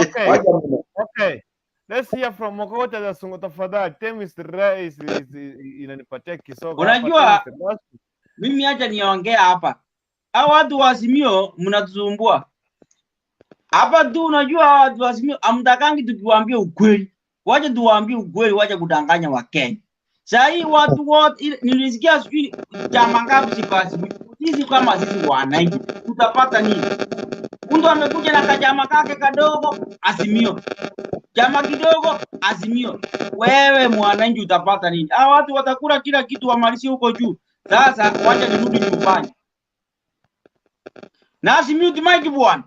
Okay. Wacha mimi. Okay. Let's hear from Mokota za Sungu tafadhali. Time is inanipatia kisogo hapa. Time Unajua is rush. mimi acha niongea hapa. Hao watu wa Azimio mnatusumbua hapa tu. Unajua hao watu wa Azimio amtakangi tukiwaambia ukweli. Wacha tuwaambie ukweli, wacha kudanganya Wakenya. Saa hii watu wote nilisikia sijui chama ngapi ziko Azimio. Sisi kama sisi wananchi tutapata nini? Mtu amekuja na kachama kake kadogo Azimio, chama kidogo Azimio. Wewe mwananchi utapata nini? Hao watu watakula kila kitu wamalizie huko juu. Sasa wacha nirudi nyumbani. Nasi mute mic bwana.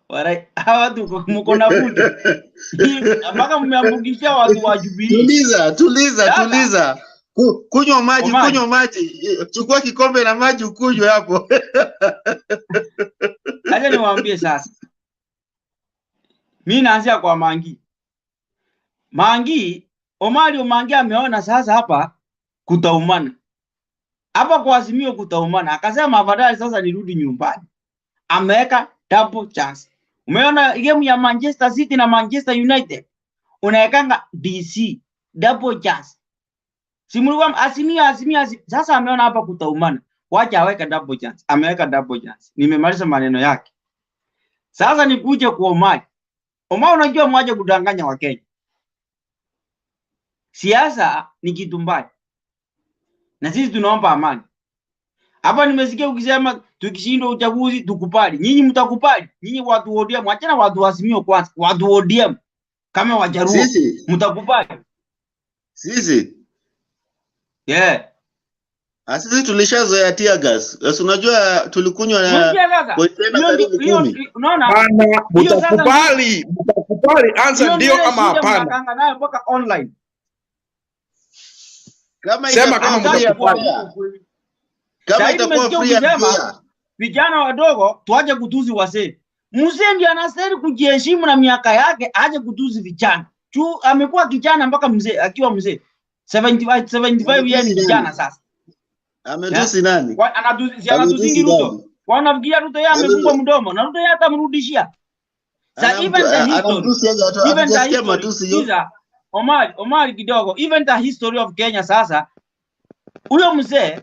Warai, hawa watu mko na fujo. Mpaka mmeambukishia watu wa Jubilee. Tuliza, tuliza, Sasa tuliza. Kunywa maji, Omari, kunywa maji. Chukua kikombe na maji ukunywe hapo. acha niwaambie sasa. Mimi naanzia kwa Mangi. Mangi, Omari Mangi ameona sasa hapa kutaumana. Hapa kwa Azimio kutaumana. Akasema afadhali sasa nirudi nyumbani. Ameweka double chance. Umeona game ya Manchester City na Manchester United. Unawekanga DC double chance. Si mlikuwa Azimio Azimio, Azimio. Sasa ameona hapa kutaumana. Wacha aweke double chance. Ameweka double chance. Nimemaliza maneno yake. Sasa nikuje kwa Omari. Omari, unajua mwache kudanganya Wakenya. Siasa ni kitu mbaya. Na sisi tunaomba amani. Hapa nimesikia ukisema tukishindwa uchaguzi tukubali. Nyinyi mtakubali? Nyinyi watu wa ODM, achana watu wa Azimio kwanza, watu wa ODM kama Wajaruo Sisi mtakubali? sisi Yeah. Sisi tulishazoea tear gas. Sasa unajua tulikunywa na Unasikia sasa? kontena Hiyo karibu hiyo 10. unaona? Bana, Hiyo sasa ndio mtakubali anza hiyo ndio ndio ama shida hapana. mnakanga nayo mpaka online. Kama Sema itakuwa kama free Hamtaki and mtakubali. kuambia fair, ukweli. kama Sasa itakuwa nimesikia free and ukisema fair. Vijana wadogo tuache kutuzi wazee. Mzee ndiye anastahili kujiheshimu na miaka yake, aache kutuzi vijana. Tu amekuwa kijana mpaka mzee, akiwa mzee 75 75 yeye ni Ametusi kijana nani? sasa. Eh? Ametusi nani? Kwa anatuzi, si anatuzingi Ametusi Ruto. nani? Wanafikiria Ruto yeye amefungwa mdomo na Ruto yeye atamrudishia. Sa even the history, Anamtusi aje? even the Hatujasikia history, matusi hiyo. sikiza Omari, Omari kidogo, even the history of Kenya sasa, huyo mzee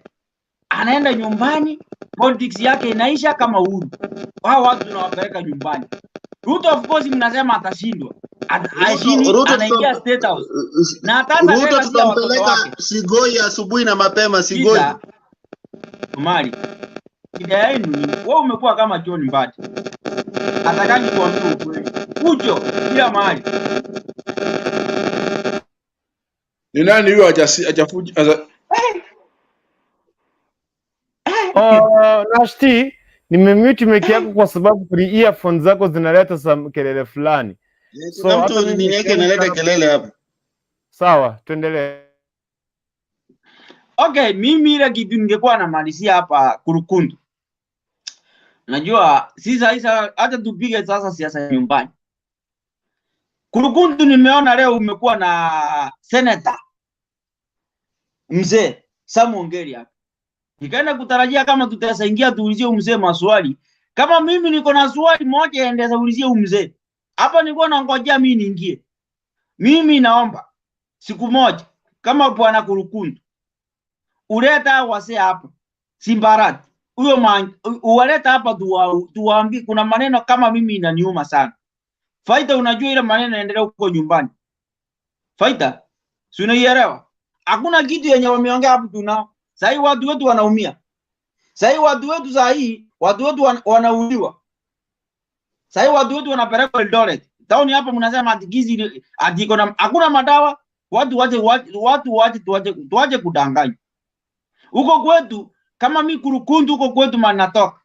anaenda nyumbani, politics yake inaisha kama Uhuru. Hao watu tunawapeleka nyumbani. Ruto of course mnasema atashindwa. Ruto, Ashindwi, Ruto anaingia State House. Na ataanza Ruto legacy ya watoto tutampeleka wake. Sigoi asubuhi na mapema Sigoi. Sikiza Omari, shida yenu ni wewe umekuwa kama John Mbadi. Hataki kuambia ukweli. Ucho kila mahali. Ni nani huyo hajafuja? Oh, Nashti, nimemute mic yako kwa sababu kuna earphones zako zinaleta some kelele fulani. So Kuna hata mtu mimi nini mic yake yangu inaleta sana. kelele hapa. Sawa, tuendelee. Okay, mimi ile kitu ningekuwa namalizia hapa kurukundu. Najua si sasa hata tupige sasa siasa nyumbani. Kurukundu nimeona leo umekuwa na senator mzee Sam Ongeri hapa. Nikaenda kutarajia kama tutaingia tuulizie huyu mzee maswali. Kama mimi niko na swali moja endeza ulizie huyu mzee. Hapa nilikuwa nangojea mimi niingie. Mimi naomba siku moja kama bwana Kurukundu uleta wazee hapa Simbarati huyo uwaleta hapa tuwaambie kuna maneno kama mimi inaniuma sana. Faida, unajua ile maneno inaendelea huko nyumbani. Faida, si unaielewa? Hakuna kitu yenye wameongea hapo tunao. Sasa watu wetu wanaumia. Sasa watu wetu saa hii watu wetu wanauliwa. Sasa watu wetu wanapelekwa Eldoret. Tauni hapa mnasema ati gizi ati iko na hakuna madawa. Watu wache watu wache tuache kudanganya. Huko kwetu kama mi Kurukundu huko kwetu manatoka.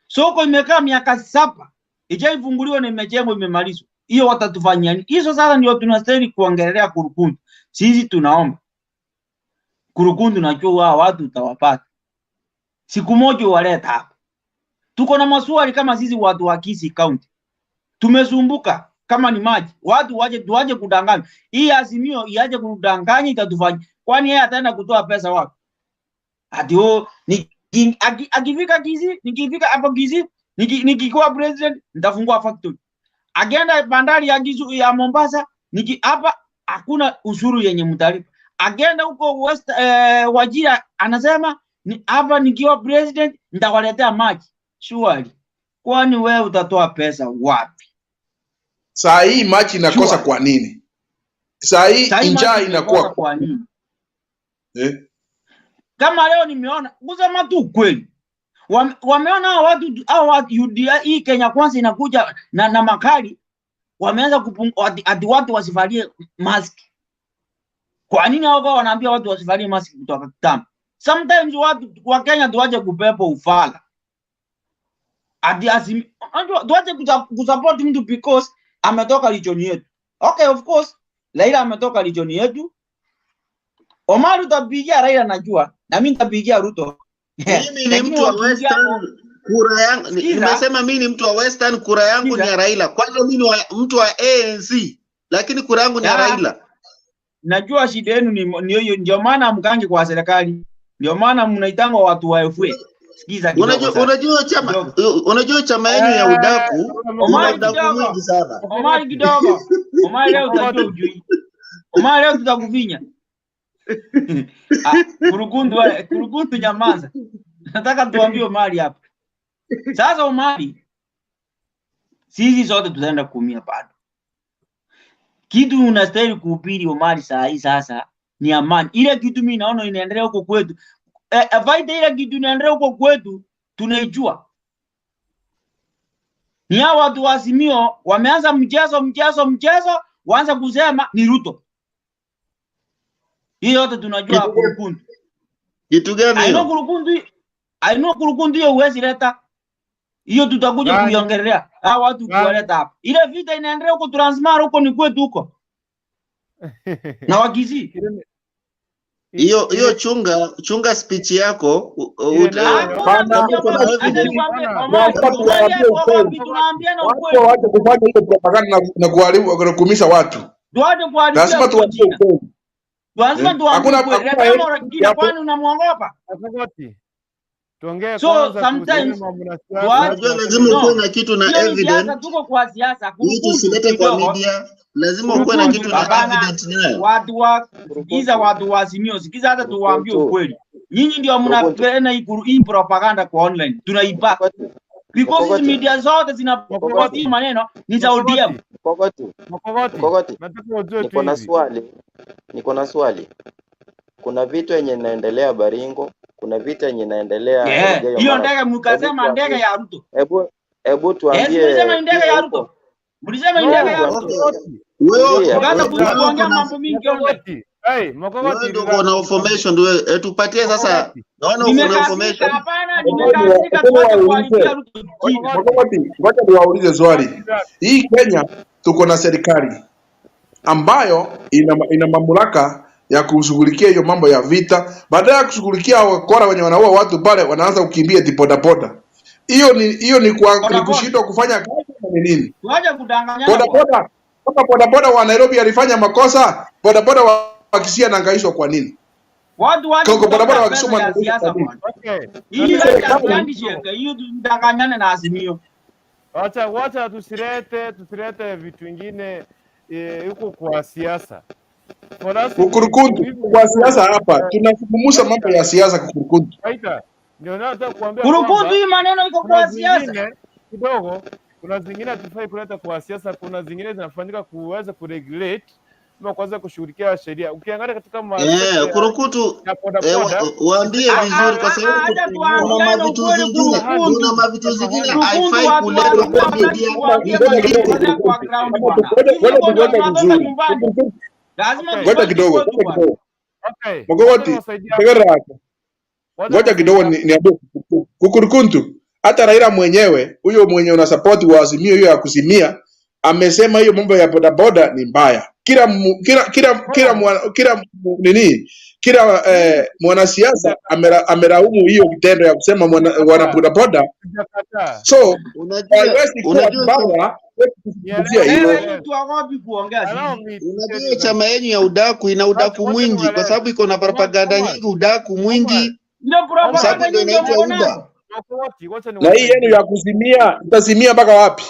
Soko imekaa miaka 7 ijaifunguliwa na imejengwa imemalizwa. Hiyo watatufanyia nini? Hizo sasa ndio tunastahili kuongelea Kurukundu. Sisi tunaomba Kurukundu, najua hao watu utawapata siku moja, waleta hapa. Tuko na maswali kama sisi watu wa Kisii County tumesumbuka kama ni maji. Watu waje tuaje kudanganya. Hii Azimio iaje kudanganya itatufanya. Kwani yeye ataenda kutoa pesa wapi? Ati oh, akifika Kisii, nikifika hapo Kisii, nikikuwa president nitafungua factory. Akienda bandari ya Kisu ya Mombasa, niki hapa hakuna ushuru yenye mtalipa. Akienda huko West Wajir anasema ni hapa nikiwa president nitawaletea maji. Surely. Kwani wewe utatoa pesa wapi? Saa hii maji inakosa Sure. kwa nini? Saa hii Saa hii njaa maji inakuwa inakosa kwa nini? eh? Kama leo nimeona kusema tu ukweli. Wameona hao watu hao watu UDA hii Kenya Kwanza inakuja na makali wameanza kupungua ati watu wasivalie mask. Kwa nini hao wanaambia watu wasivalie mask kutoka kitambo? Sometimes watu wa Kenya tuache kupepo ufala. Ati unajua tuache kusupport mtu because ametoka region yetu. Okay, of course Raila ametoka region yetu. Omar utapigia Raila najua, na mimi nitapigia Ruto. Mimi ni Lakini mtu wa wakiingia hapo, Western, kura yangu sikiza, nimesema mimi ni mtu wa Western, kura yangu ni sikiza. ya Raila. Kwanza mimi ni mtu wa ANC, lakini kura yangu ni ya Raila. Najua shida yenu ni hiyo, ndio maana mkangi kwa serikali, ndio maana mnaitangwa watu wa FA. Sikiza kidogo Unajua sasa. unajua chama Kidogo. unajua chama yenu ya udaku ina Omari udaku kidogo. mwingi sana. Omari kidogo. Omari leo utajua ujui. Omari leo tutakufinya. Kurukundu wewe, Kurukundu nyamaza. Nataka tuambie Omari hapa. Sasa Omari, sisi sote tutaenda kuumia bado. Kitu unastahili kuhubiri Omari saa hii sasa ni amani. Ile kitu mimi naona inaendelea huko kwetu. Faida ile kitu inaendelea huko kwetu tunaijua. Ni hao watu wa Azimio wameanza mchezo, waanza kusema ni Ruto. Hiyo yote tunajua Kurukundu. Kitu gani I know hiyo? Kurukundu, I know Kurukundu hiyo huwezi leta. Hiyo tutakuja kuiongelea. Hao watu kuwaleta hapa. Ile vita inaendelea huko Transmara huko ni kwetu huko. Na Wakisii. Hiyo hiyo, Ile chunga speech yako ile nayo Hakuna Hapana, kama uko na mtu acha evidence. nikwambie, hapana. Omari, lazima Omari tuwaambie hatuogopi, ukweli. tunaambiana Watu ukweli. waache kufanya hiyo propaganda na kuharibu na kuumiza watu. Tuache kuharibia Lazima Ruto tuwaambie jina, ukweli. lazima Eh? tuambie Hakuna ukweli. hakuna Letana evidence Orakina, hapo. kwani unamwogopa? Makogoti, tuongee So kwanza kuhusiana sometimes mambo na siasa, tuache Unajua, tuachane lazima no, ukuwe na kitu na hiyo ni siasa, evidence. tuko kwa siasa. Hii Kurukuntu tusilete kwa kidogo, media, lazima ukuwe na kurukuntu kitu na hapana. evidence nayo. Watu wa sikiza, Kurukuntu, watu wa Azimio, sikiza, hata tuwaambie kurukuntu, ukweli. Nyinyi ndio kurukuntu, mnapenda hii propaganda kwa online, tunaibaka mkokoti, because hizi mkokoti, media zote zinaposti mkokoti, maneno ni za ODM. Makogoti, mkokoti, Makogoti, mkokoti. nataka ujue tu Niko na hivi. swali, niko na swali. Kuna vita yenye inaendelea Baringo, kuna vita yenye inaendelea Yeah, Elgeyo hiyo Marakwet. ndege Hebu mkasema ndege tuambie, ya Ruto. hebu hebu Yes, mlisema tuambie ni ndege pia ya huko, Ruto, mlisema ni No, ndege hebu ya tuambie, Ruto, Makogoti, Wewe tulia, mkaanza wewe tulia. uko kuongea na mambo mingi online. Makogoti, hey, wewe Makogoti, ndio uko na relax nikwambie. information, ndio tupatie sasa. Makogoti, Naona uko na Nimekasirika, information. hapana, Ngoja nimekasirika. Tuache niwaulize, kuharibia Ruto jina. Makogoti, Mkokoti, ngoja niwaulize swali. relax. Hii Kenya tuko na serikali ambayo ina mamlaka ya kushughulikia hiyo mambo ya vita. Baada ya kushughulikia wakora wenye wanaua watu pale, wanaanza kukimbia eti bodaboda. Hiyo ni Bodaboda, kushindwa kufanya kazi ama ni nini? tuache kudanganyana bwana. Bodaboda kama bodaboda wa Nairobi alifanya makosa, bodaboda wa Kisii anahangaishwa kwa nini? Watu waache Kongo bodaboda kutafuta wa pesa Kisumu ya anahangaishwa siasa kwa nini? bwana. Okay, Hii Hii nataka acha serikali handshake hiyo, tudanganyane na Azimio. wacha tusilete vitu vingine huko kwa siasa. For us kukurukuntu hivi kwa siasa hapa, eh, tunazungumza mambo Waita, ya siasa kukurukuntu. Waita, ndio nataka kuambia Kurukuntu, kwamba hii maneno iko kuna kwa siasa. zingine kidogo, kuna zingine hatufai kuleta kwa siasa, kuna zingine zinafanyika kuweza kuregulate ama kuweza kushughulikia sheria. Ukiangalia katika sekta Kurukutu, ya bodaboda waambie Ah, vizuri kwa ah, ah, sababu acha kuna tuambiane mavitu ukweli, zingine, kuna kurukuntu. mavitu zingine Kurukuntu, haifai watu wa kuletwa Azimio kwa hawataki media, kuambia Ngoja maneno kidogo inaendelea kwa kurukuntu, ground bwana. ngoja Sisi ngoja huko ndio tuweke tunatoka vizuri. nyumbani, lazima Okay, Ngoja tufanye kidogo, kwetu ngoja bwana. kidogo. okay, wacha Mkokoti, niwasaidie hapo, tegera hapo. wacha Ngoja kidogo niwasaidie hapo. niambie Kukurukuntu, hata Raila mwenyewe huyo mwenye una support wa Azimio hiyo ya kuzimia amesema hiyo mambo ya bodaboda ni mbaya. Kila mu- kila kila kila No, mwana, kila mu- nini kila mimi mwanasiasa amelaumu hiyo kitendo ya kusema wana sijakataa, bodaboda, sijakataa. so Unajua haiwezi kuwa unajua mbaya kuzungumzia Nielewe, hilo. Wewe hii nielewe. tuogopi kuongea Allow sisi. me to tell unajua you that. chama yenyu ya udaku ina Wacha udaku wacha mwingi kwa niwaeleze. sababu iko na Omar, propaganda Omar, nyingi, udaku Omar, mwingi, Ndio kwa sababu Omar, propaganda ndio nyingi ndio inaitwa mko nazo. UDA. Makogoti, wacha Na hii yenu niwasaidie. ya kuzimia, mtazimia mpaka wapi?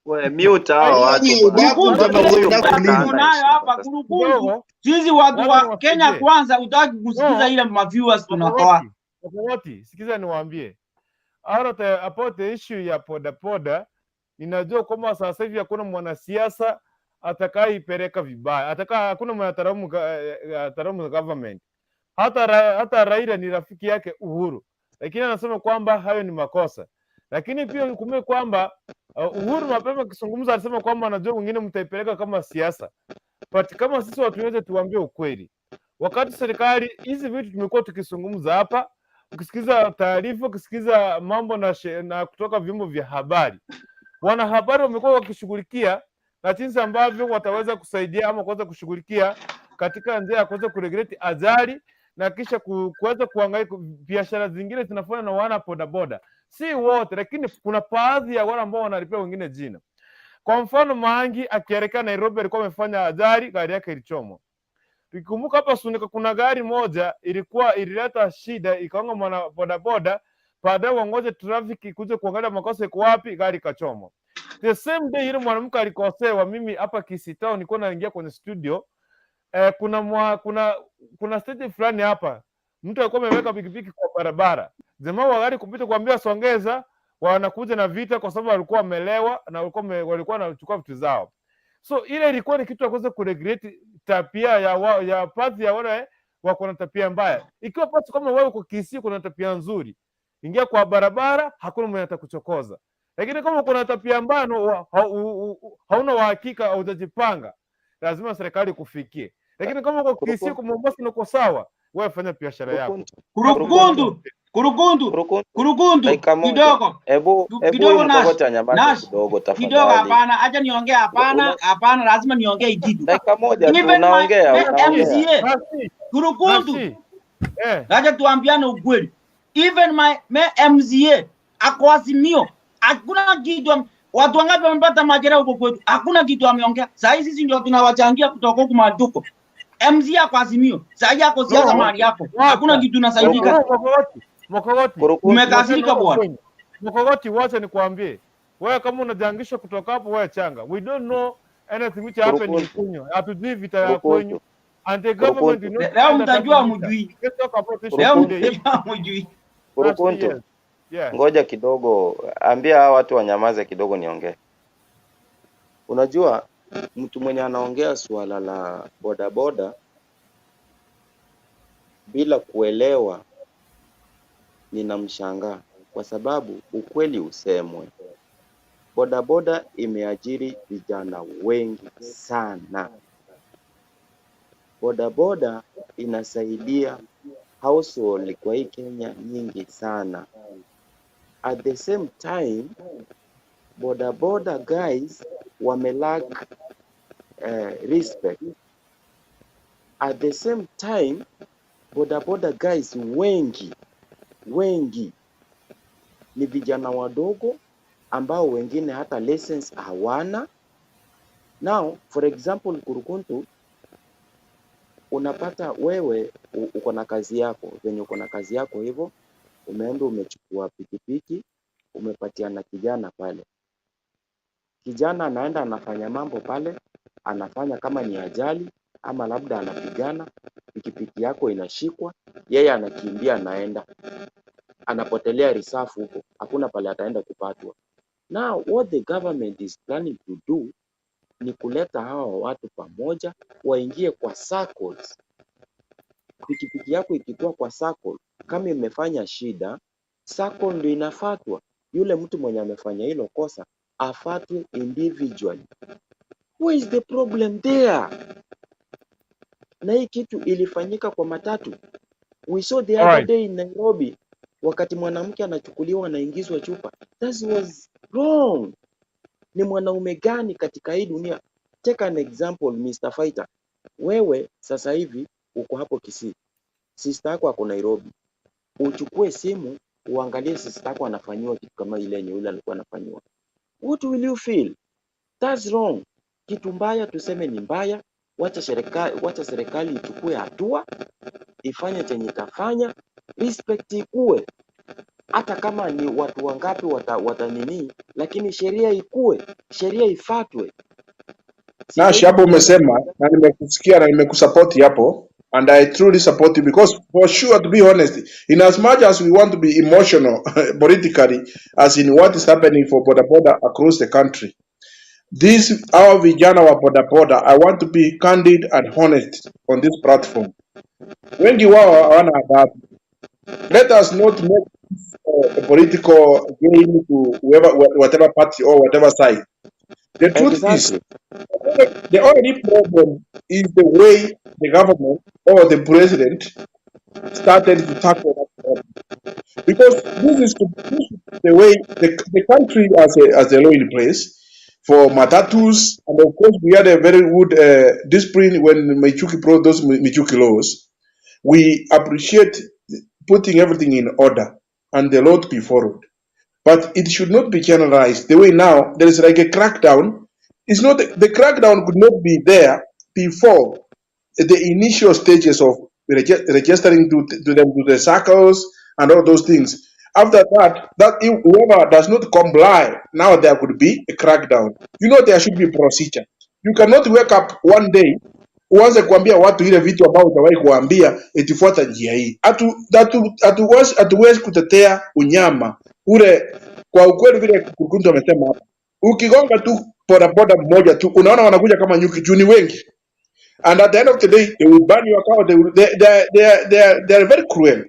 We mute hawa Hiyo watu ni bwana. udaku, Kurukuntu, Wacha ile mtakuwa huyu udaku udaku mkata lini? tuko hana nayo heshima hapa sasa. kurukuntu. Kidogo, Sisi watu wacha wa Kenya niwasaidie. kwanza, utaki kusikiza No, ile maviewers tunatoa. Makogoti, Makogoti, sikiza niwaambie. Out about the issue ya bodaboda, ninajua kwamba sasa hivi hakuna mwanasiasa atakayeipeleka vibaya, hakuna mwenye atalaumu government. Hata Raila ni rafiki yake Uhuru, lakini anasema kwamba hayo ni makosa. Lakini pia ukumbuke kwamba Uhuru mapema akizungumza alisema kwamba anajua wengine mtaipeleka kama siasa, but kama sisi watu wote tuambie ukweli, wakati serikali hizi vitu tumekuwa tukizungumza hapa, ukisikiza taarifa, ukisikiza mambo na kutoka vyombo vya habari, wanahabari wamekuwa wakishughulikia na jinsi ambavyo wataweza kusaidia ama kuweza kushughulikia katika njia ya kuweza kuregulate ajali na kisha kuweza kuangalia biashara zingine zinafanywa na wana bodaboda, si wote, lakini kuna baadhi ya wale ambao wanalipia wengine jina. Kwa mfano, Maangi akielekea Nairobi alikuwa amefanya ajali, gari yake ilichomwa. Tukikumbuka hapa Sunika kuna gari moja ilikuwa ilileta shida ikaonga mwana bodaboda, baadaye waongoze trafiki kuja kuangalia makosa iko wapi, gari ikachomwa. The same day yule mwanamke alikosewa, mimi hapa Kisii Town nilikuwa naingia kwenye studio kuna stage fulani hapa, mtu alikuwa ameweka pikipiki kwa barabara, jamaa wa gari kupita kuambia songeza, wanakuja na vita kwa sababu walikuwa wamelewa na walikuwa wanachukua vitu zao. So ile ilikuwa ni kitu ya kuweza kuregulate tabia ya baadhi ya wale wako na tabia mbaya. Ikiwa basi kama wewe uko Kisii kuna tabia nzuri, ingia kwa barabara, hakuna mwenye atakuchokoza. Lakini kama uko na tabia mbaya na hauna uhakika, haujajipanga, lazima serikali kufikie. Lakini kama uko Kisii, uko Mombasa na uko sawa, wewe fanya biashara yako. Kurukuntu, kurukuntu, kurukuntu, Dakika moja. kidogo Hebu hebu huyu kidogo, Nash, mkokoti anyamaze Nash, kidogo kidogo. tafadhali. Hapana, acha niongee. Hapana, hapana, lazima niongee hii kitu. Dakika moja tu Even my unaongea, unaongea. MCA Kurukuntu, Wacha tuambiane ukweli. Even my MCA ako Azimio. Hakuna kitu watu wangapi wamepata majeraha huko kwetu? Hakuna kitu ameongea. Saa hizi sisi ndio tunawachangia kutoka huku mahali tuko. MCA ako Azimio. Saa hii ako siasa No, mahali yako. Hakuna wacha. kitu inasaidika. Mokogoti, Mokogoti, wacha Umekasirika niombe bwana. kwenyu. Mokogoti, wacha nikwambie. Wewe kama unachangisha kutoka hapo, wewe changa. We don't know anything which happened in Kurukuntu, Kwenyu. Hatujui vita ya kwenyu. Kurukuntu, And the government Kurukuntu, will not Leo enda that mtajua vita. mjui. Let's talk about issue Leo today. Kurukuntu, mtajua mjui. Last Kurukuntu, years. Yeah. ngoja kidogo, ambia hawa watu wanyamaze kidogo niongee. Unajua, mtu mwenye anaongea suala la bodaboda bila kuelewa, ninamshangaa kwa sababu ukweli usemwe, bodaboda imeajiri vijana wengi sana. Bodaboda inasaidia household kwa hii Kenya nyingi sana. At the same time, bodaboda guys wamelack respect. At the same time, bodaboda guys wengi wengi ni vijana wadogo ambao wengine hata license hawana. Now, for example, Kurukuntu, unapata wewe uko na kazi yako, venye uko na kazi yako hivyo, umeenda umechukua pikipiki, umepatiana kijana pale. Kijana anaenda anafanya mambo pale, anafanya kama ni ajali ama labda anapigana, pikipiki yako inashikwa, yeye anakimbia anaenda, anapotelea reserve huko, hakuna pale ataenda kupatwa. Now what the government is planning to do ni kuleta hawa watu pamoja, waingie kwa circles. Pikipiki yako ikikuwa kwa circle, kama imefanya shida, circle ndio inafatwa. Yule mtu mwenye amefanya hilo kosa afatwe individually. Where is the problem there? Na hii kitu ilifanyika kwa matatu. We saw the other day in Nairobi, wakati mwanamke anachukuliwa anaingizwa chupa. That was wrong. Ni mwanaume gani katika hii dunia? Take an example, Mr. Fighter. Wewe sasa hivi uko hapo Kisii, sister yako ako Nairobi, uchukue simu uangalie sister yako anafanyiwa kitu kama ile yenye yule alikuwa anafanyiwa. What will you feel? That's wrong. Kitu mbaya tuseme ni mbaya, wacha serikali ichukue hatua, ifanye chenye itafanya, respect ikue, hata kama ni watu wangapi wata nini, lakini sheria ikue, sheria ifatwe. Nash, Siwezi hapo kuja umesema na nimekusikia na nimekusupport hapo, and I truly support you because for sure, to be honest, in as much as we want to be emotional politically, as in what is happening for boda boda across the country, this our vijana wa boda boda, I want to be candid and honest on this platform. Wengi wao hawana adabu. Let us not make this a political game to whoever, whatever party or whatever side. The truth is, the only problem is the way the government or the president started to tackle that problem. Because this is the way the country has a law in place for matatus, and of course we had a very good discipline when Michuki brought those Michuki laws. We appreciate putting everything in order and the law to be followed. But it should not be generalized. The way now there is like a crackdown. It's not, the crackdown could not be there before the initial stages of registering to them to the circles and all those things. After that, that if whoever does not comply, now there could be a crackdown. There should be procedure. You cannot wake up one day uanze kuambia watu ile vitu ambao utawahi kuambia eti fuata njia hii. Hatuwezi kutetea unyama ule. Kwa ukweli, vile Kurukuntu amesema hapa, ukigonga tu bodaboda mmoja tu, unaona wanakuja kama nyuki juu ni wengi, and at the end of the day they will burn your car. They will, they are very cruel.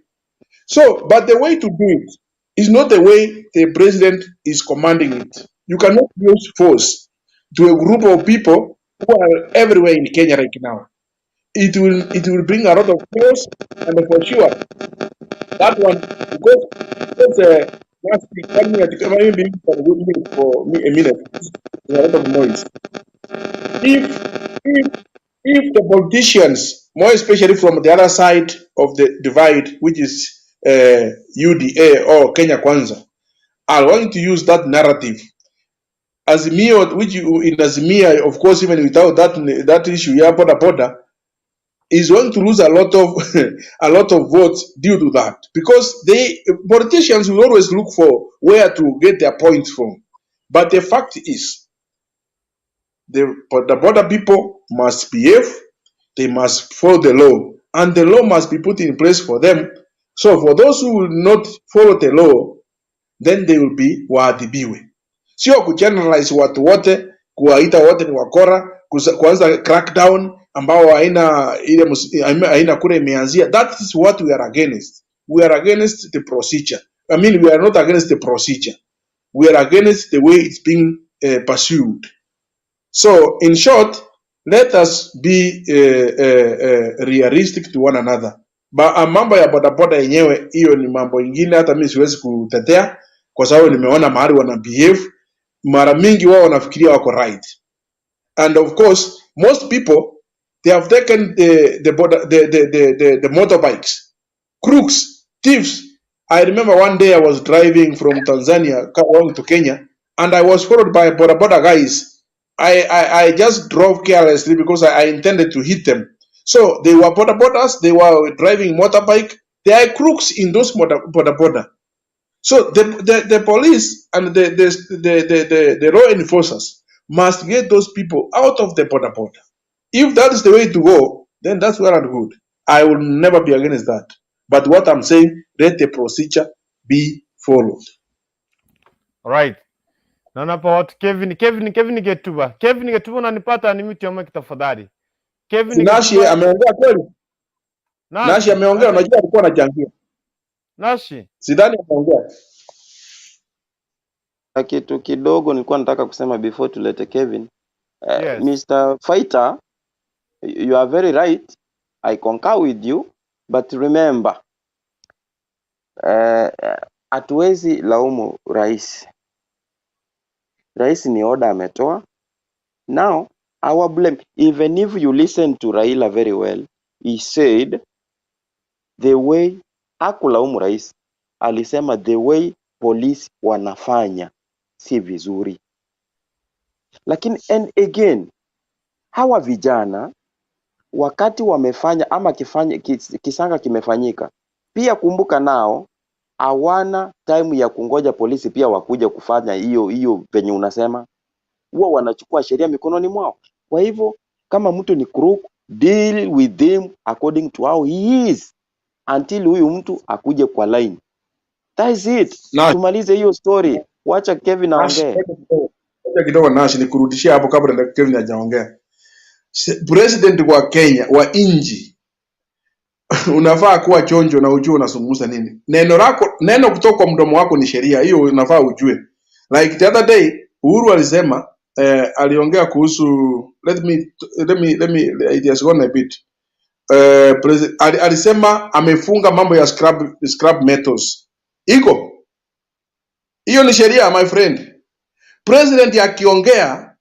So, but the way to do it is not the way the president is commanding it. You cannot use force to a group of people who are everywhere in Kenya right now. It will bring a lot of chaos, and for sure that one, because last week, one minute, maybe for me a minute, there's a lot of noise. If If the politicians, more especially from the other side of the divide, which is UDA or Kenya Kwanza, are going to use that narrative, Azimio, which you, in Azimia, of course, even without that issue, yeah, border border, is going to lose a lot of a lot of votes due to that, because they politicians will always look for where to get their points from. But the fact is, the border people must behave, they must follow the law, and the law must be put in place for them. So for those who will not follow the law, then they will be waadhibiwe, sio kugeneralize watu wote, kuwaita wote ni wakora, kuanza crackdown ambao haina ile haina kura imeanzia. That is what we are against. We are against the procedure. I mean, we are not against the procedure. We are against the way it's being pursued. So, in short, let us be realistic to one another. Mambo ya bodaboda yenyewe hiyo ni mambo ingine, hata mi siwezi kutetea kwa sababu nimeona mahali wana behave. Mara mingi wao wanafikiria wako right, and of course most people, they have taken the, border, the motorbikes, crooks, thieves. I remember one day I was driving from Tanzania going to Kenya, and I was followed by boda boda guys. I just drove carelessly because I intended to hit them. So they were boda bodas, they were driving motorbike. There are crooks in those motor, boda boda. So the police and the law enforcers must get those people out of the boda boda. If that is the way to go, then that's well and good. I will never be against that. But what I'm saying, let the procedure be followed. Right. Naona hapa watu Kevin, Kevin, Kevin Getuba. Kevin Getuba, unanipata? Ni mute mic tafadhali. Kevin Nashi Getuba. Ameongea kweli? Nashi Nashi, ameongea, Nashi, unajua alikuwa anachangia. Nashi. Sidhani ameongea. Na kitu kidogo nilikuwa nataka kusema before tulete Kevin. Yes. Mr. Fighter, you are very right. I concur with you, but remember, hatuwezi laumu rais. Rais ni order ametoa. Now, our blame, even if you listen to Raila very well, he said the way, hakulaumu rais, alisema the way police wanafanya si vizuri. Lakini and again, hawa vijana wakati wamefanya ama kifanya, kisanga kimefanyika, pia kumbuka nao hawana time ya kungoja polisi pia wakuja kufanya hiyo hiyo venye unasema, huwa wanachukua sheria mikononi mwao. Kwa hivyo kama mtu ni crook, deal with him according to how he is until huyu mtu akuje kwa line. That is it. Nash, Tumalize hiyo story, wacha Kevin Nash, aongee. ngoja kidogo, ngoja kidogo Nash, nikurudishia hapo kabla Kevin hajaongea. President wa Kenya wa nchi unafaa kuwa chonjo na ujue unazungumza nini. Neno lako, neno kutoka kwa mdomo wako ni sheria, hiyo unafaa ujue. Like the other day Uhuru alisema aliongea kuhusu let me it has gone a bit. Alisema amefunga mambo ya scrap metals. Iko hiyo ni sheria my friend. President akiongea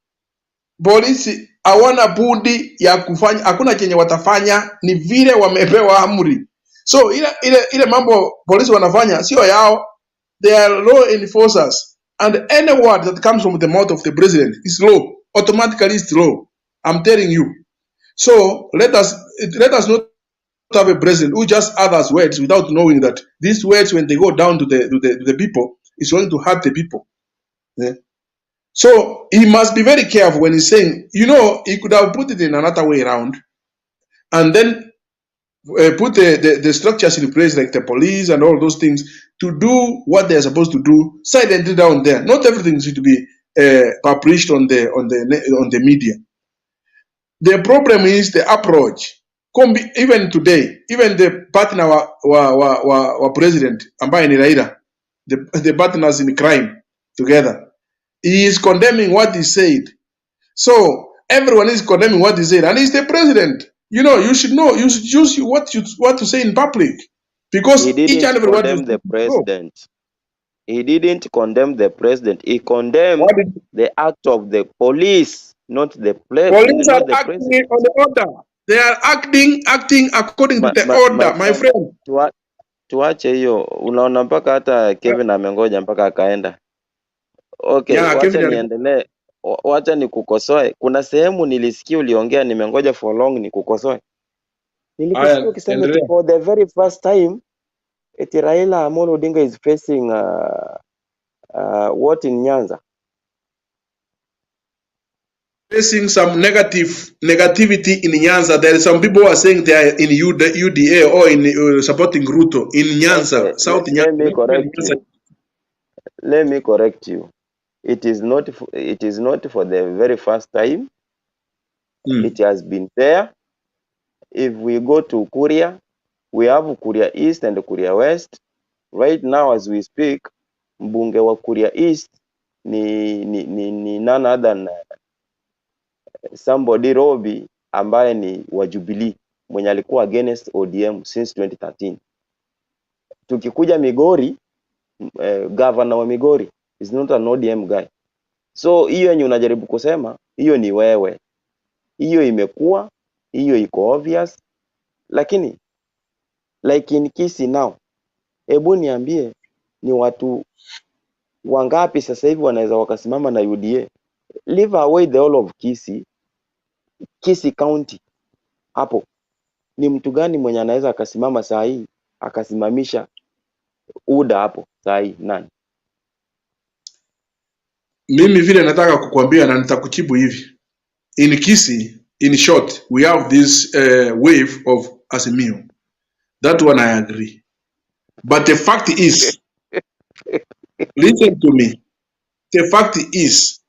polisi hawana budi ya kufanya, hakuna chenye watafanya, ni vile wamepewa amri. So ile mambo polisi wanafanya sio yao, they are law enforcers, and any word that comes from the mouth of the president is law, automatically is law. I'm telling you. So let us not have a president who just utters words without knowing that these words, when they go down to the people, is going to hurt the people. Yeah. So he must be very careful when he's saying, he could have put it in another way around and then put the structures in place, like the police and all those things, to do what they're supposed to do silently down there. Not everything should be published on the media. The problem is the approach. Even today, even the partner wa president ambaye ni Raila, the partners in crime together, he is condemning what he said. So everyone is condemning what he said, and he's the president. You know, you should know, you should choose what to say in public, because He each didn't and every word you condemn the say, no. president. He didn't condemn the president. He condemned What did the act of the police. Not the play, Police are not the acting president. on the order. They are acting according to My, the my, my order, my friend, friend. tuache hiyo. Unaona mpaka hata Kevin amengoja mpaka akaenda. Okay, Yeah, wacha Kevin niendelee. Wacha nikukosoe. Kuna sehemu nilisikia uliongea, nimengoja for long nikukosoe. Nilikusikia Haya, ukisema eti endelea. for the very first time eti Raila Amolo Odinga is facing what in Nyanza. Facing some negativity in Nyanza. There are some people who are saying they are in UDA or in supporting Ruto in Nyanza, Okay, South let Nyanza. me Not even correct Nyanza. you. Let me correct you. It is not for the very first time. It has been there. If we go to Kuria, we have Kuria East and Kuria West. Right now as we speak, mbunge wa Kuria East ni none other than somebody Robi ambaye ni wa Jubilee mwenye alikuwa against ODM since 2013. Tukikuja Migori, governor wa Migori is not an ODM guy. So hiyo yenye unajaribu kusema hiyo ni wewe, hiyo imekuwa hiyo iko obvious, lakini like in Kisii now, hebu niambie ni watu wangapi sasa hivi wanaweza wakasimama na UDA? Leave away the whole of Kisii, Kisii County hapo ni mtu gani mwenye anaweza akasimama saa hii akasimamisha UDA hapo saa hii? Nani? Mimi vile nataka kukwambia na nitakujibu hivi. In Kisii, in short, we have this wave of Azimio. That one I agree. But the fact is, listen to me. The fact is,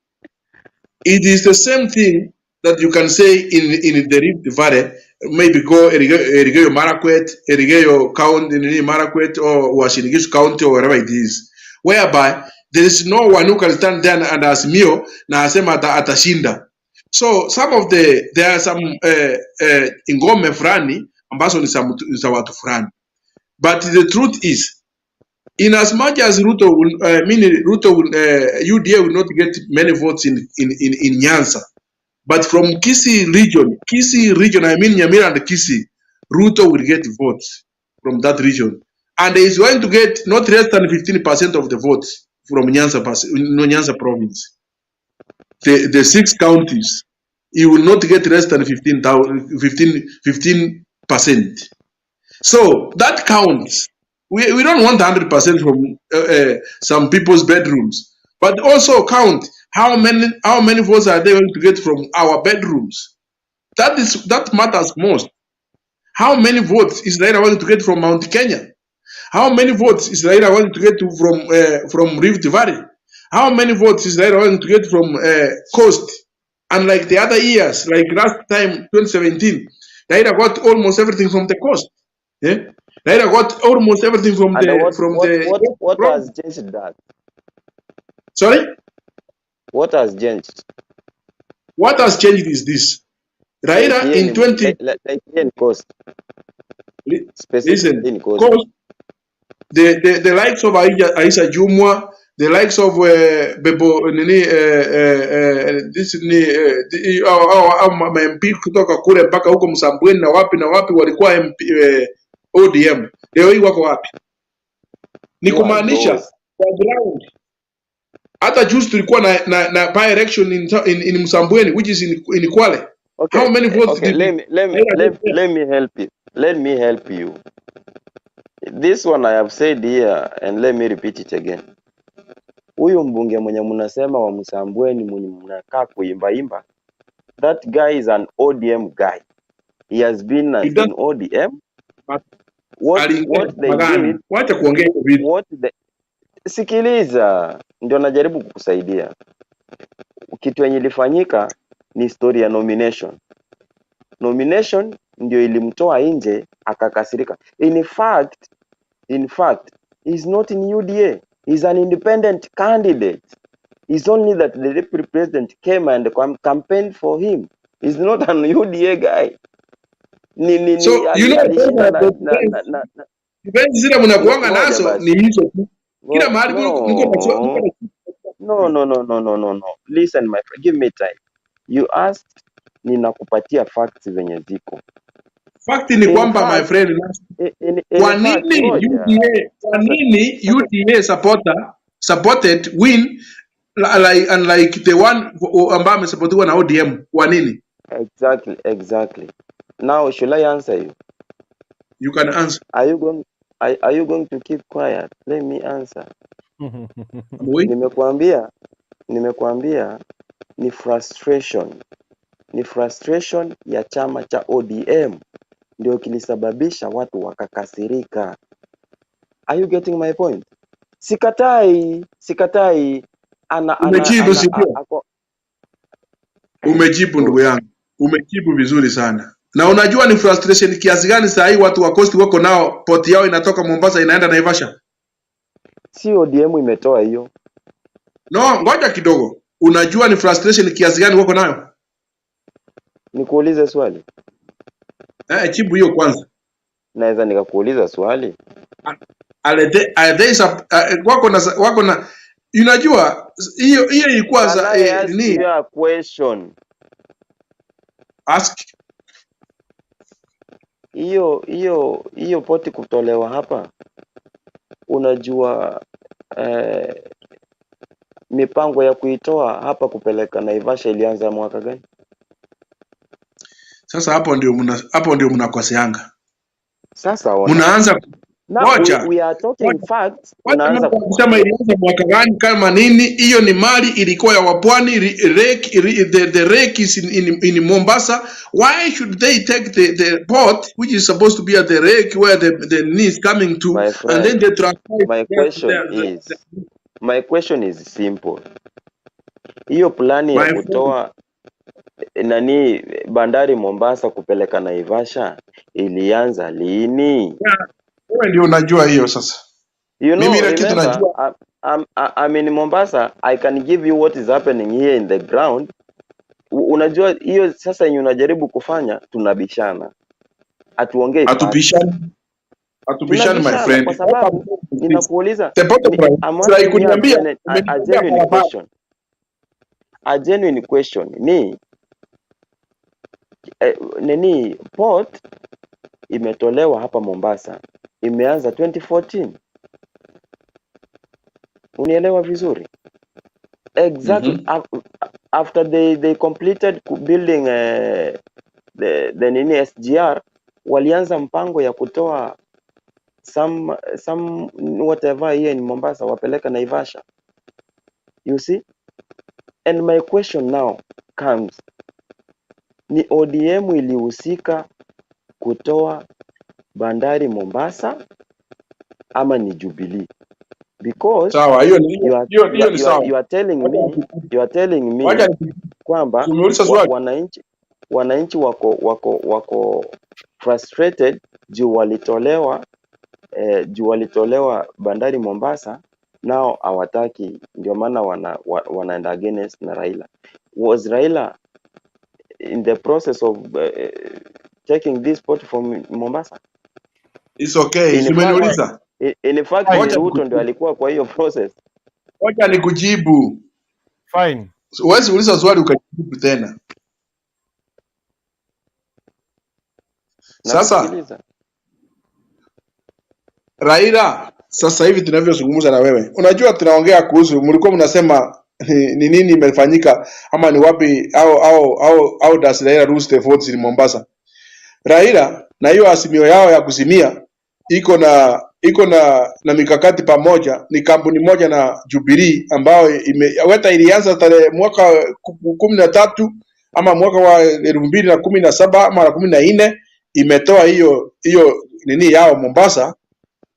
it is the same thing that you can say in the Rift Valley, maybe go Elgeyo Marakwet, Elgeyo County, nini Marakwet, or Uasin Gishu County, or wherever it is, whereby there is no one who can stand there and Azimio na asema atashinda. So some of the there are some ngome fulani ambazo ni za watu fulani. But the truth is, in as much as Ruto will, meaning Ruto will, UDA will not get many votes in Nyanza, but from Kisii region, I mean Nyamira and Kisii, Ruto will get votes from that region. And he is going to get not less than 15% of the votes from Nyanza, no, Nyanza province. The six counties, he will not get less than 15, 15%. So that counts. We don't want 100% from some people's bedrooms, but also count how many votes are they going to get from our bedrooms. That matters most. How many votes is Raila going to get from Mount Kenya? How many votes is Raila going to get from Rift Valley? How many votes is Raila going to get from Coast? Unlike the other years, like last time, 2017, Raila got almost everything from the coast. Yeah? Raila got almost everything from And the what from what the what what from, has changed that? Sorry? What has changed? What has changed is this. Like Raila here in in 20 like here in Coast, specifically Listen, in Coast. Coast, the likes of Aisha Jumwa, the likes of Bebo nini this ni au MP kutoka kule mpaka huko Msambweni na wapi walikuwa MP, ODM. Leo hii wako wapi? Ni Who are kumaanisha those? kwa ground hata juzi tulikuwa na by election in Msambweni, which is in Kwale. Okay, How many votes okay, did let me let me Raila let, get there? let me help you. Let me help you. This one I have said here and let me repeat it again. Huyu mbunge mwenye mnasema wa Msambweni mwenye mnakaa kuimba imba, that guy is an ODM guy. He has been It in doesn't ODM. matter. What Aliingia what they chama gani? did, Wacha kuongea hiyo vitu. what the Sikiliza, ndio najaribu kukusaidia. Kitu yenye ilifanyika ni story ya nomination. Nomination ndio ilimtoa nje akakasirika. In fact, he's not in UDA. He's an independent candidate. It's only that the deputy president came and campaigned for him. He's not an UDA guy. Ni So you know alishinda na defense zile mnakuanga ngoja nazo basi. ni hizo tu. Kila mahali mko No. mko na No, no, no, no, no, no, no. Listen, my friend, give me time. You asked, ninakupatia facts zenye ziko. Fact ni In kwamba, my fact, friend, in kwa fact, nini ngoja UDA, kwa sasa nini sasa UDA supporter supported win like, unlike the one ambaye amesupportiwa na ODM? Kwa nini? Exactly. Now should I answer you? You can answer. Are you going to keep quiet? Let me answer. I'm waiting. Nimekuambia ni frustration. Ni frustration ya chama cha ODM ndio kilisababisha watu wakakasirika. Are you getting my point? Sikatai ana Umejibu, ana si ndio? Ako Umejibu ndugu good. Yangu, umejibu vizuri sana. Na unajua ni frustration kiasi gani saa hii watu wa Coast wako nao, port yao inatoka Mombasa inaenda Naivasha? Si ODM imetoa hiyo. No, ngoja kidogo. Unajua ni frustration kiasi gani wako nayo? Nikuulize swali. Eh, jibu hiyo kwanza. Naweza nikakuuliza swali? Are they wako na unajua hiyo ilikuwa Can za I ask ni you a question? Ask. Hiyo port kutolewa hapa, unajua mipango ya kuitoa hapa kupeleka Naivasha ilianza mwaka gani? Sasa hapo ndio mnakoseanga. Sasa ona. Mnaanza Now we, ngoja we are talking facts, wacha unaanza mambo ya kusema kuongea. ilianza mwaka gani kama nini. Hiyo ni mali ilikuwa ya wapwani. The lake is in Mombasa. Why should they take the port which is supposed to be at the lake where the need is coming to, My and then friend, they transfer it my there to question is my question is simple. Hiyo plani ya My friend, kutoa nani bandari Mombasa kupeleka Naivasha ilianza lini? Yeah, wewe ndio unajua hiyo sasa. You Mimi know, ile kitu remember, najua I'm in Mombasa. I can give you what is happening here in the ground. Unajua hiyo sasa yenye unajaribu kufanya, tunabishana, hatuongei facts. Hatubishani, my Tunabishana friend. kwa What I'm sababu saying is this. ninakuuliza The bottom line, I'm it's like asking you kuniambia a umeniambia genuine barabara. question. A genuine question ni nini, port imetolewa hapa Mombasa, imeanza 2014. Unielewa vizuri? Exactly. After they completed building the nini SGR, walianza mpango ya kutoa some whatever here in Mombasa wapeleka Naivasha. You see? And my question now comes, ni ODM ilihusika kutoa bandari Mombasa ama ni Jubilee? Because Sawa, hiyo ni you are, hiyo you hiyo are, ni you are, sawa. you are telling me you are telling me Wacha nikujibu. kwamba Umeuliza swali. wananchi wako frustrated juu walitolewa bandari Mombasa, nao hawataki, ndio maana wanaenda against na Raila. Was Raila in the process of taking this port from Mombasa? It's okay. In Si fact, umeniuliza? in fact ni Ngoja Ruto ndio nikujibu. alikuwa kwa hiyo process. Ngoja nikujibu. Fine. Huwezi uliza swali ukajibu tena. Sasa Nakusikiliza. Raila, sasa hivi tunavyozungumza na wewe, unajua tunaongea kuhusu, mlikuwa mnasema ni nini imefanyika ama ni wapi au does Raila lose the votes in Mombasa? Raila na hiyo azimio yao ya kuzimia iko na mikakati pamoja, ni kampuni moja na Jubilee ambayo weta ilianza tarehe mwaka 13 ama mwaka wa 2017 ama 14 imetoa hiyo nini yao Mombasa.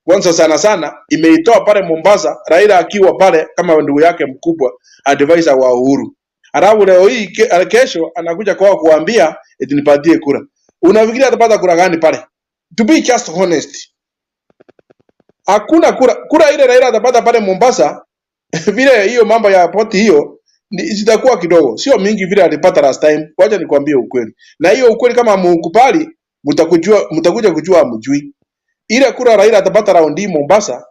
Kwanza sana sana imeitoa pale Mombasa, Raila akiwa pale kama ndugu yake mkubwa, advisor wa Uhuru. Alafu leo hii kesho anakuja kwao kuambia eti nipatie kura. Unafikiri atapata kura gani pale? To be just honest, hakuna kura. Kura ile Raila atapata pale Mombasa vile hiyo mambo ya port hiyo zitakuwa kidogo, sio mingi vile alipata last time. Wacha nikwambie ukweli, na hiyo ukweli kama mukubali, mtakuja kujua hamjui. Ile kura Raila atapata raundi hii Mombasa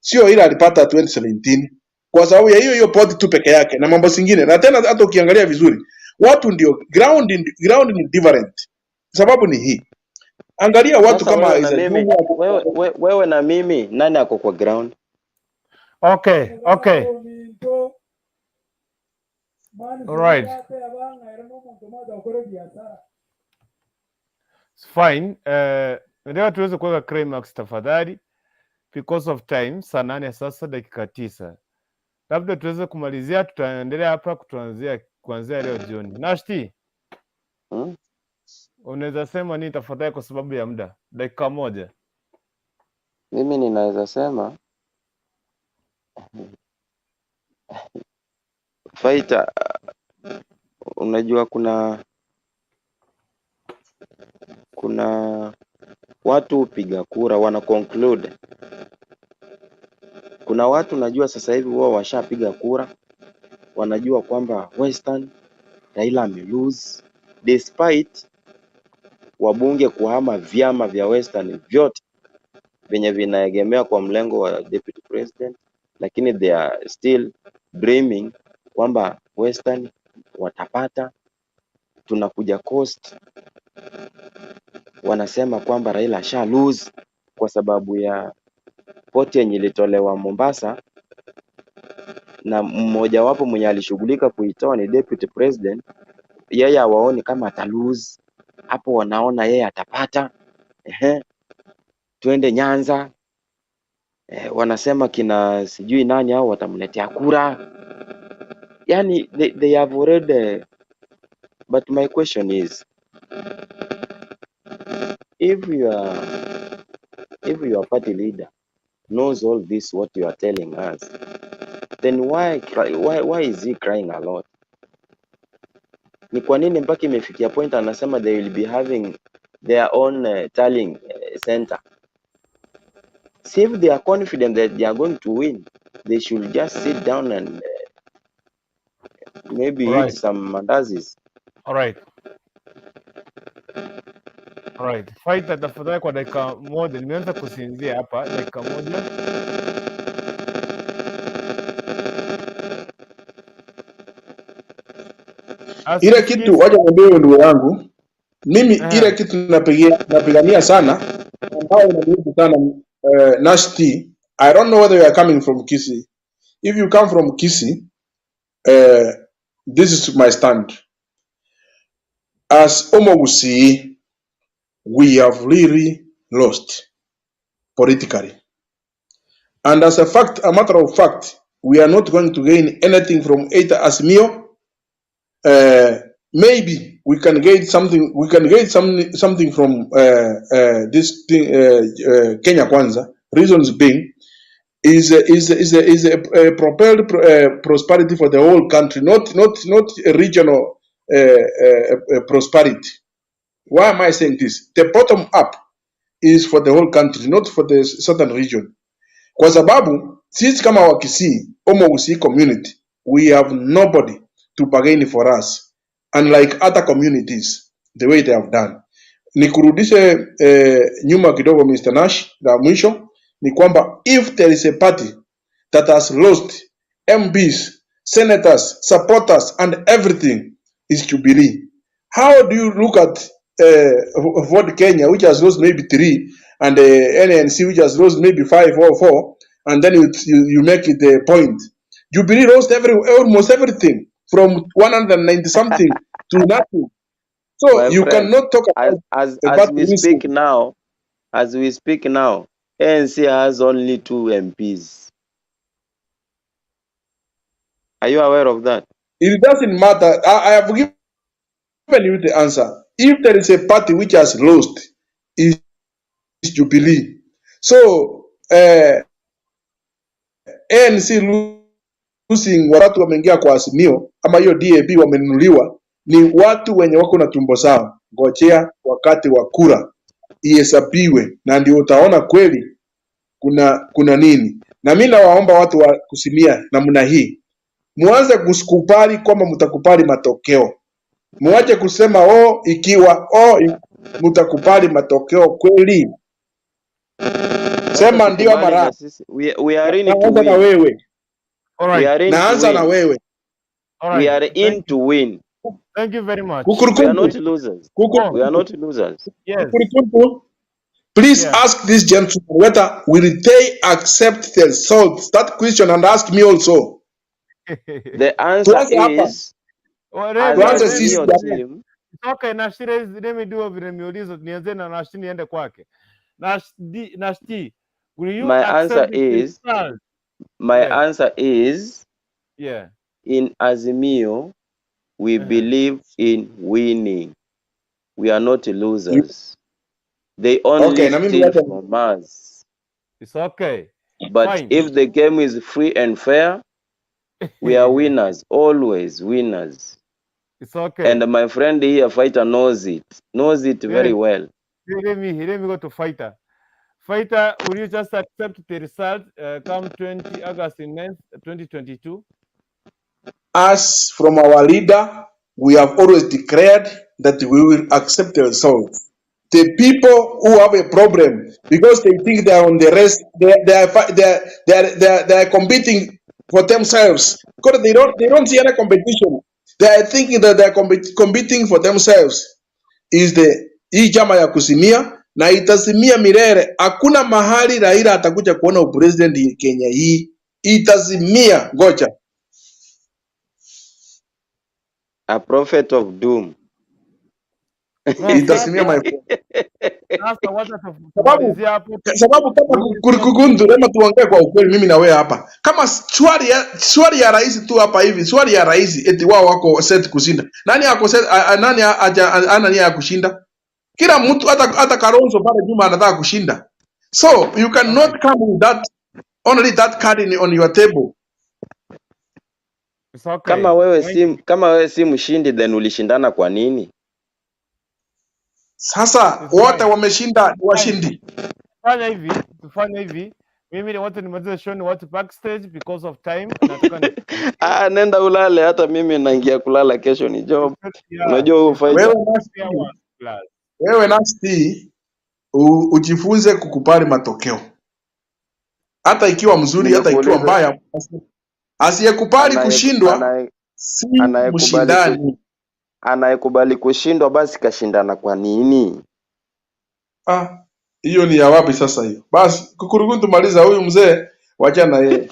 sio ile alipata 2017 kwa sababu ya hiyo hiyo port tu peke yake na mambo zingine. Na tena hata ukiangalia vizuri, Watu ndio ground, ground ni different. Sababu ni hii, angalia watu Sasa kama wewe na Isaac mimi, Juma. wewe na mimi, nani ako kwa ground? Okay. All right. It's fine. Nataka tuweze kuweka climax tafadhali, because of time. Saa 8 sasa dakika 9, labda tuweze kumalizia. Tutaendelea hapa kutuanzia kuanzia leo jioni. Nashti, unaweza sema nini tafadhali, kwa sababu ya muda, dakika 1. Mimi ninaweza sema fighter, unajua kuna watu hupiga kura wana conclude. Kuna watu najua sasa hivi wao washapiga kura, wanajua kwamba Western Raila ame lose despite wabunge kuhama vyama vya Western vyote vyenye vinaegemea kwa mlengo wa deputy president, lakini they are still dreaming kwamba Western watapata. Tunakuja Coast, wanasema kwamba Raila asha lose kwa sababu ya poti yenye ilitolewa Mombasa, na mmojawapo mwenye alishughulika kuitoa ni deputy president. Yeye hawaoni kama ata lose hapo, wanaona yeye atapata. Ehe, twende Nyanza, wanasema kina sijui nani hao watamletea kura. Yani they have already, but my question is if your party leader knows all this what you are telling us, then why is he crying a lot? Ni kwa nini mpaka imefikia point anasema they will be having their own tallying center? See, if they are confident that they are going to win, they should just sit down and maybe eat some mandazis. All right. Fighter, tafadhali kwa dakika 1, nimeanza kusinzia hapa, dakika 1. Ile kitu wacha niambie ndugu yangu, mimi ile kitu napigania sana ambayo inaniudhi sana, Nashti, I don't know whether you are coming from Kisii. If you come from Kisii, this is my stand. As Omogusii, we have really lost politically. And as a fact, a matter of fact, we are not going to gain anything from either Azimio. Maybe we can gain something. We can gain something from this thing, Kenya Kwanza. Reasons being is a propelled prosperity for the whole country, not a regional prosperity. Why am I saying this? The bottom up is for the whole country, not for the southern region. Kwa sababu sisi kama Wakisii, Omogusii community, we have nobody to bargain for us, unlike other communities the way they have done. Nikurudishe nyuma kidogo Mr. Nash, la mwisho ni kwamba if there is a party that has lost MPs, senators, supporters and everything is Jubilee. How do you look at Ford Kenya, which has lost maybe three, and NNC, which has lost maybe five or four, and then you make it a point? Jubilee lost almost everything from 190 something to nothing. So My you friend, cannot talk as about as a as party we losing. speak now, as we speak now, ANC has only 2 MPs. Are you aware of that? It doesn't matter. I have given you the answer. If there is a party which has lost, it's Jubilee. So ANC losing, watu wameingia kwa Azimio ama hiyo DAP wamenunuliwa, ni watu wenye wako na tumbo zao. Ngojea wakati wa kura ihesabiwe, na ndio utaona kweli kuna nini. Na mi nawaomba watu wa kusimia namna hii, muanze kusikubali kwamba mtakubali matokeo. Muache kusema oh, ikiwa oh, mtakubali matokeo kweli. Sasa Sema ndio ama tukubali la. na sisi. We are in to Naanza na win. wewe, All We right. are in to naanza na win. wewe. All We right. are in Thank to win. Thank you very much. We are not Kukurukumpu, losers. Oh, We are not losers. yes. Kukurukumpu, please Yeah. ask this gentleman whether will they accept the results. That question and ask me also. The answer Tuanze hapa, is, Well, as let me, tuanze let me, sisi Azimio hapa. team, it's okay, Nashti, let me do vile nimeuliza, nianze na Nashti niende kwake. Nashti, Nashti, will you my answer accept the is, result? my Yeah, answer is, yeah. in Azimio, we believe in winning. We are not losers. They only Okay, na mimi steal wacha from us. It's okay. But Fine. if the game is free and fair, we are winners, always winners. It's okay. And my friend here, fighter, knows it very Let, well. let me go to fighter. Fighter, will you just accept the result come 20 August 9th, 2022? Us from our leader, we have always declared that we will accept the results. The people who have a problem because they think they are on the rest, they are competing for themselves because they don't see any competition. They are thinking that they are competing for themselves. Is the hii chama ya kuzimia na itazimia milele. Hakuna mahali Raila atakuja kuona upresident Kenya hii, itazimia. Ngoja. A prophet of doom. No, sasa Itazimia my friend. sasa wacha Sababu tumalizie hapo. sababu kama We will stop. Kurukuntu, lema tuongee kwa ukweli, mimi na wewe hapa, kama swali ya rais tu hapa hivi, swali ya rais eti wao wako set kushinda, nani ako set, nani ana nia ya kushinda? Kila mtu hata Kalonzo pale nyuma anataka kushinda, so you Okay. cannot come with that only that card on your table. It's okay. Kama wewe Thank si you. kama wewe si mshindi, then ulishindana kwa nini? Sasa It's wote fine. wameshinda, ni Fine. washindi. Fanya hivi, tufanye hivi. Mimi ni wote nimalize show ni watu backstage because of time. Nataka ni Ah, nenda ulale, hata mimi naingia kulala, kesho ni job. yeah, Unajua huu it's fighter. Wewe 3 Nasti, hours plus. wewe Nasti, ujifunze kukubali matokeo, hata ikiwa mzuri, hata ikiwa Nimekuuliza, mbaya. Asiyekubali kushindwa si anayekubali mshindani. anayekubali kushindwa basi kashindana kwa nini? Ah, hiyo ni ya wapi sasa hiyo? Basi kukurukuntu, maliza huyu mzee, wacha na yeye.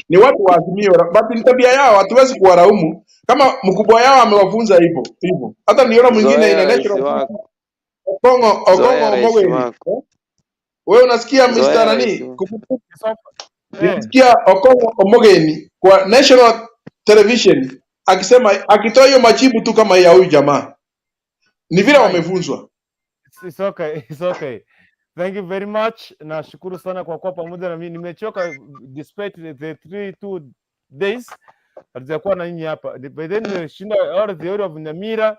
Ni watu wa Azimio, but ni tabia yao, hatuwezi kuwalaumu kama mkubwa yao amewafunza hivyo hivyo. Hata niona mwingine Zoea ina rais natural wako, Okongo zoea Okongo rais Omogeni. wako, Wewe unasikia Mr. zoea rais nani? wako. It's okay. Eh, Nilisikia Okongo Omogeni kwa national television akisema, akitoa hiyo majibu tu kama ya huyu jamaa, ni vile fine. wamefunzwa. It's okay. It's okay. Thank you very much. Nashukuru sana kwa kuwa pamoja na mimi. Nimechoka despite the 3 2 days hatujakuwa na nyinyi hapa. By then nimeshinda all the area of Nyamira,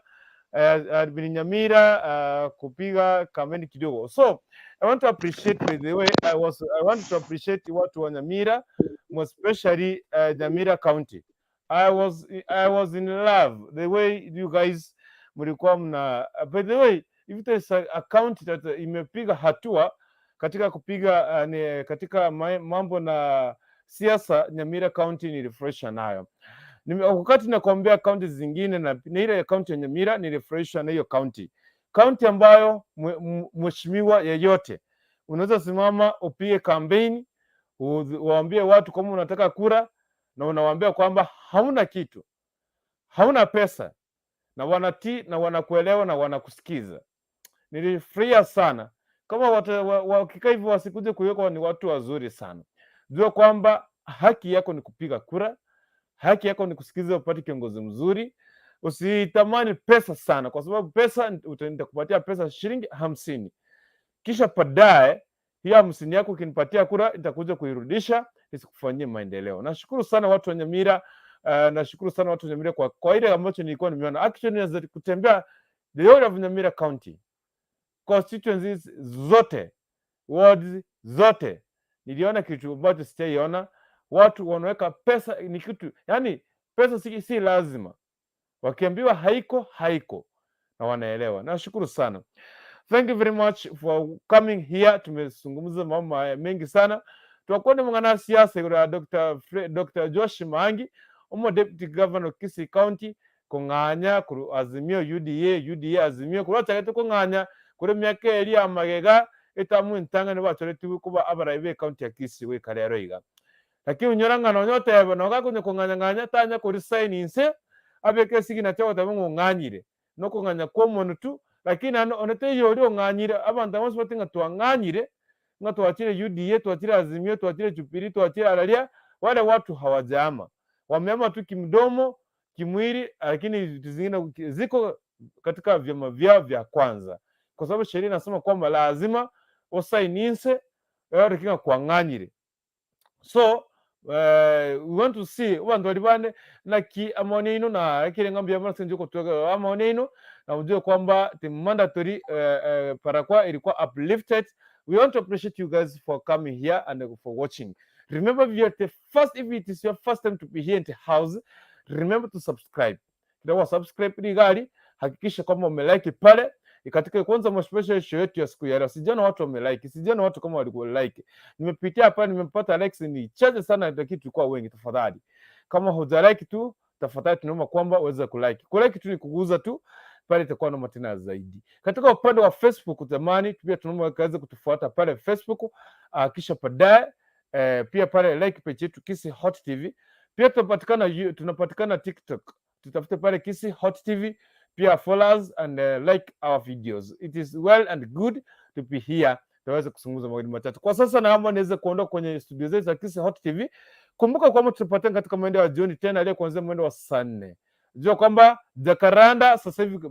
Nyamira, kupiga kampeni kidogo. So I want to appreciate, by the way, I want to appreciate watu wa Nyamira, more especially Nyamira County. I was in love the way you guys mlikuwa mna, by the way, if there's a county that imepiga hatua katika kupiga ni, katika mambo na siasa, Nyamira County nilifurahisha nayo. Wakati nakwambia kaunti zingine na ile kaunti ya Nyamira nilifurahishwa na hiyo kaunti, kaunti ambayo mheshimiwa yeyote unaweza simama upige kampeni uwaambie watu kama unataka kura, na unawaambia kwamba hauna kitu, hauna pesa, na wanatii na wanakuelewa na wanakusikiza. Nilifurahia sana kama wakikaa hivyo wasikuje kuwekwa, ni watu wazuri sana. Jua kwamba haki yako ni kupiga kura, haki yako ni kusikiza upate kiongozi mzuri. Usitamani pesa sana, kwa sababu pesa nitakupatia pesa shilingi 50, kisha baadaye hiyo 50 yako ukinipatia kura nitakuja kuirudisha nisikufanyie maendeleo. Nashukuru sana watu wa Nyamira, nashukuru sana watu wa Nyamira kwa ile ambacho nilikuwa nimeona. Actually naweza kutembea the whole of Nyamira County, constituencies zote, wards zote, niliona kitu ambacho sijaiona. Watu wanaweka pesa ni kitu, yani pesa si lazima, wakiambiwa haiko haiko na wanaelewa. Nashukuru sana. Thank you very much for coming here. Tumezungumza mambo mengi sana. Twakuwa ni mwanasiasa yule Dr. Josh Maangi, umo deputy governor of Kisii County. Kong'anya korwa Azimio UDA, UDA Azimio, korwa bachagete kong'anya korwa emiaka eria ya magega etamu entang'ani bachoretigwe koba abarai be ecounty ya Kisii goika rero iga. Lakini onyora ng'a nonya oteba nonya gakonya kong'anya ng'anya tanya korisign inse abeke esignature ogoteba ng'a ong'anyire. Nokong'anya kwa omonwe tu, lakini naende onde taiyo oria ong'anyire, abanto aba bonsi bate ng'a twang'anyire, ng'a twachire UDA, twachire Azimio, twachire Jubilee, twachire araria, wale watu hawajahama. Wamehama tu kimdomo, kimwili, lakini vitu zingine ziko katika vyama vyao vya kwanza, kwa sababu sheria inasema kwamba lazima osaini inse oreke ng'a kwang'anyire. So we want to see abanto baria bande naki amaoni aino na ekere ng'a mbuya mono ase eng'encho yokotwegera amaoni aino na mjue kwamba the mandatory parakwa ilikuwa uplifted. We want to appreciate you guys for coming here and for watching. Remember, if you are the first, if it is your first time to be here in the house, remember to subscribe. Kira subscribe rigari, hakikisha kwamba umelike pale katika kwanza special show yetu ya siku ya leo. Sijaona watu wamelike, sijaona watu kama walikuwa like. Nimepitia hapa nimepata likes ni chache sana, lakini tulikuwa wengi. Tafadhali kama hujalike tu, tafadhali tunaomba kwamba uweze kulike. Kulike tu ni kuguza tu pale, itakuwa noma tena zaidi. Katika upande wa Facebook jamani, pia tunaomba kaweze kutufuata pale Facebook, kisha baadaye pia pale like page yetu Kisii Hot TV. Pia tunapatikana TikTok, tutafute pale Kisii Hot TV. Pia follow us and like our videos. It is well and good to be here tuweze kuzungumza mawili matatu. Kwa sasa naomba niweze kuondoka kwenye studio zetu za Kisii Hot TV. Kumbuka kwamba tutapatana katika mwendo wa jioni tena leo kuanzia mwendo wa saa 4. Jua kwamba Jacaranda sasa hivi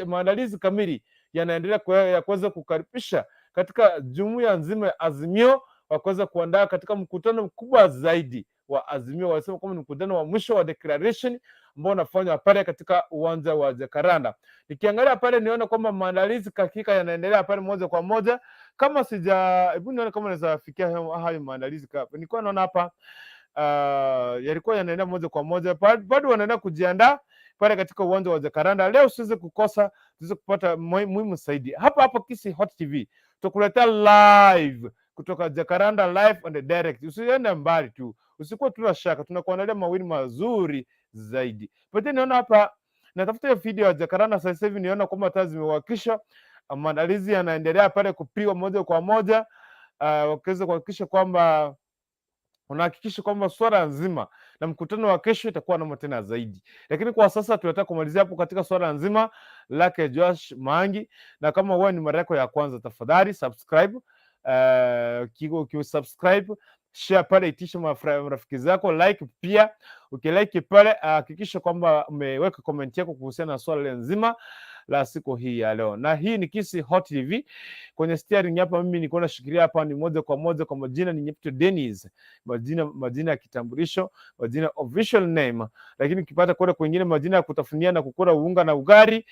maandalizi kamili yanaendelea ya kuweza kukaribisha katika jumuiya nzima ya Azimio wa kuweza kuandaa katika mkutano mkubwa zaidi wa Azimio, wanasema kwamba ni mkutano wa mwisho wa declaration ambao unafanywa pale katika uwanja wa Jacaranda. Nikiangalia pale niona kwamba maandalizi hakika yanaendelea pale moja kwa moja. Kama sija, hebu nione kama naweza fikia hayo maandalizi. Nilikuwa naona hapa yalikuwa yanaendelea moja kwa moja, bado wanaendelea kujiandaa pale katika uwanja wa Jacaranda. Leo usiweze kukosa, tuweze kupata muhimu zaidi hapa hapa Kisii Hot TV, tukuletea live kutoka Jacaranda, live on the direct. Usiende mbali tu, usikuwa tuna shaka, tunakuandalia mawili mazuri zaidi. Pete niona hapa natafuta hiyo video ya Jacaranda sasa hivi, niona kwamba taa zimewakisha, maandalizi yanaendelea pale kupigwa moja kwa moja, wakiweza kuhakikisha kwamba unahakikisha kwamba swala nzima na mkutano wa kesho itakuwa noma tena zaidi. Lakini kwa sasa tunataka kumalizia hapo katika swala nzima lake Joash Maangi, na kama wewe ni mara yako ya kwanza, tafadhali subscribe. Ukisubscribe, share pale, itisha marafiki zako, like pia. Ukilike pale, hakikisha kwamba umeweka comment yako kuhusiana na swala nzima la siku hii ya leo. Na hii ni Kisii Hot TV. Kwenye steering hapa mimi niko nashikilia hapa ni moja kwa moja, kwa majina ni Nyepto Dennis, majina ya kitambulisho, majina official name, lakini ukipata kule kwingine majina ya kutafunia na kukula unga na ugali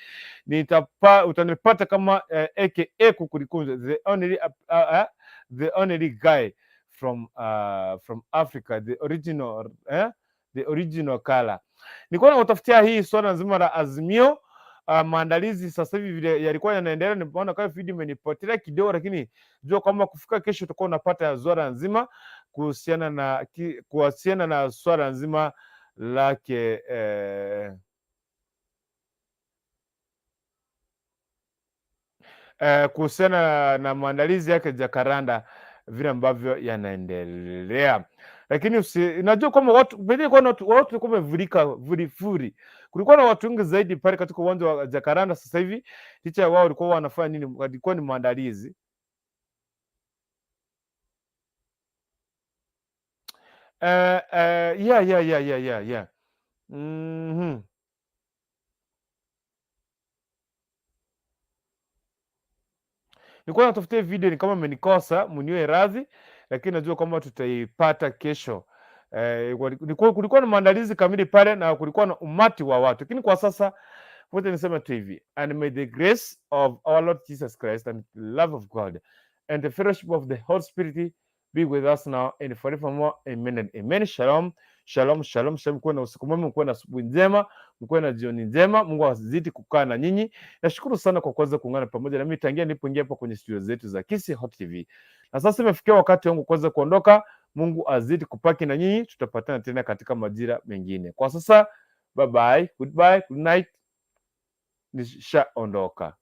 utanipata kama aka Kukurikunze, the only guy from Africa, the original color. Nilikuwa nakutafutia hii swala nzima la Azimio. Maandalizi sasa hivi vile yalikuwa yanaendelea, nimeona kama video imenipotelea kidogo, lakini jua kwamba kufika kesho utakuwa unapata swala nzima kuhusiana na swala nzima lake kuhusiana na maandalizi yake Jacaranda vile ambavyo yanaendelea. Lakini najua kwamba watu pengine kwa watu walikuwa wamevurika vurifuri. Kulikuwa na watu wengi zaidi pale katika uwanja wa Jacaranda sasa hivi. Licha wao walikuwa wanafanya nini, walikuwa ni maandalizi. Yeah. Nilikuwa natafutia video ni kama amenikosa, mniwe radhi, lakini najua kwamba tutaipata kesho. Kulikuwa na maandalizi kamili pale na kulikuwa na umati wa watu, lakini kwa sasa wote niseme tu hivi, and may the grace of our Lord Jesus Christ and the love of God and the fellowship of the Holy Spirit be with us now and forevermore. Amen and amen. Shalom, shalom, shalom, shalom. Kuwe na usiku mwema, kuwe na asubuhi njema, mkuwe na jioni njema. Mungu azidi kukaa na nyinyi. Nashukuru sana kwa kuweza kuungana pamoja na mimi tangia nilipoingia hapa kwenye studio zetu za Kisii Hot TV. Na sasa imefikia wakati wangu kuweza kuondoka. Mungu azidi kupaki na nyinyi, tutapatana tena katika majira mengine. Kwa sasa Bye bye, goodbye, good night. Nishaondoka.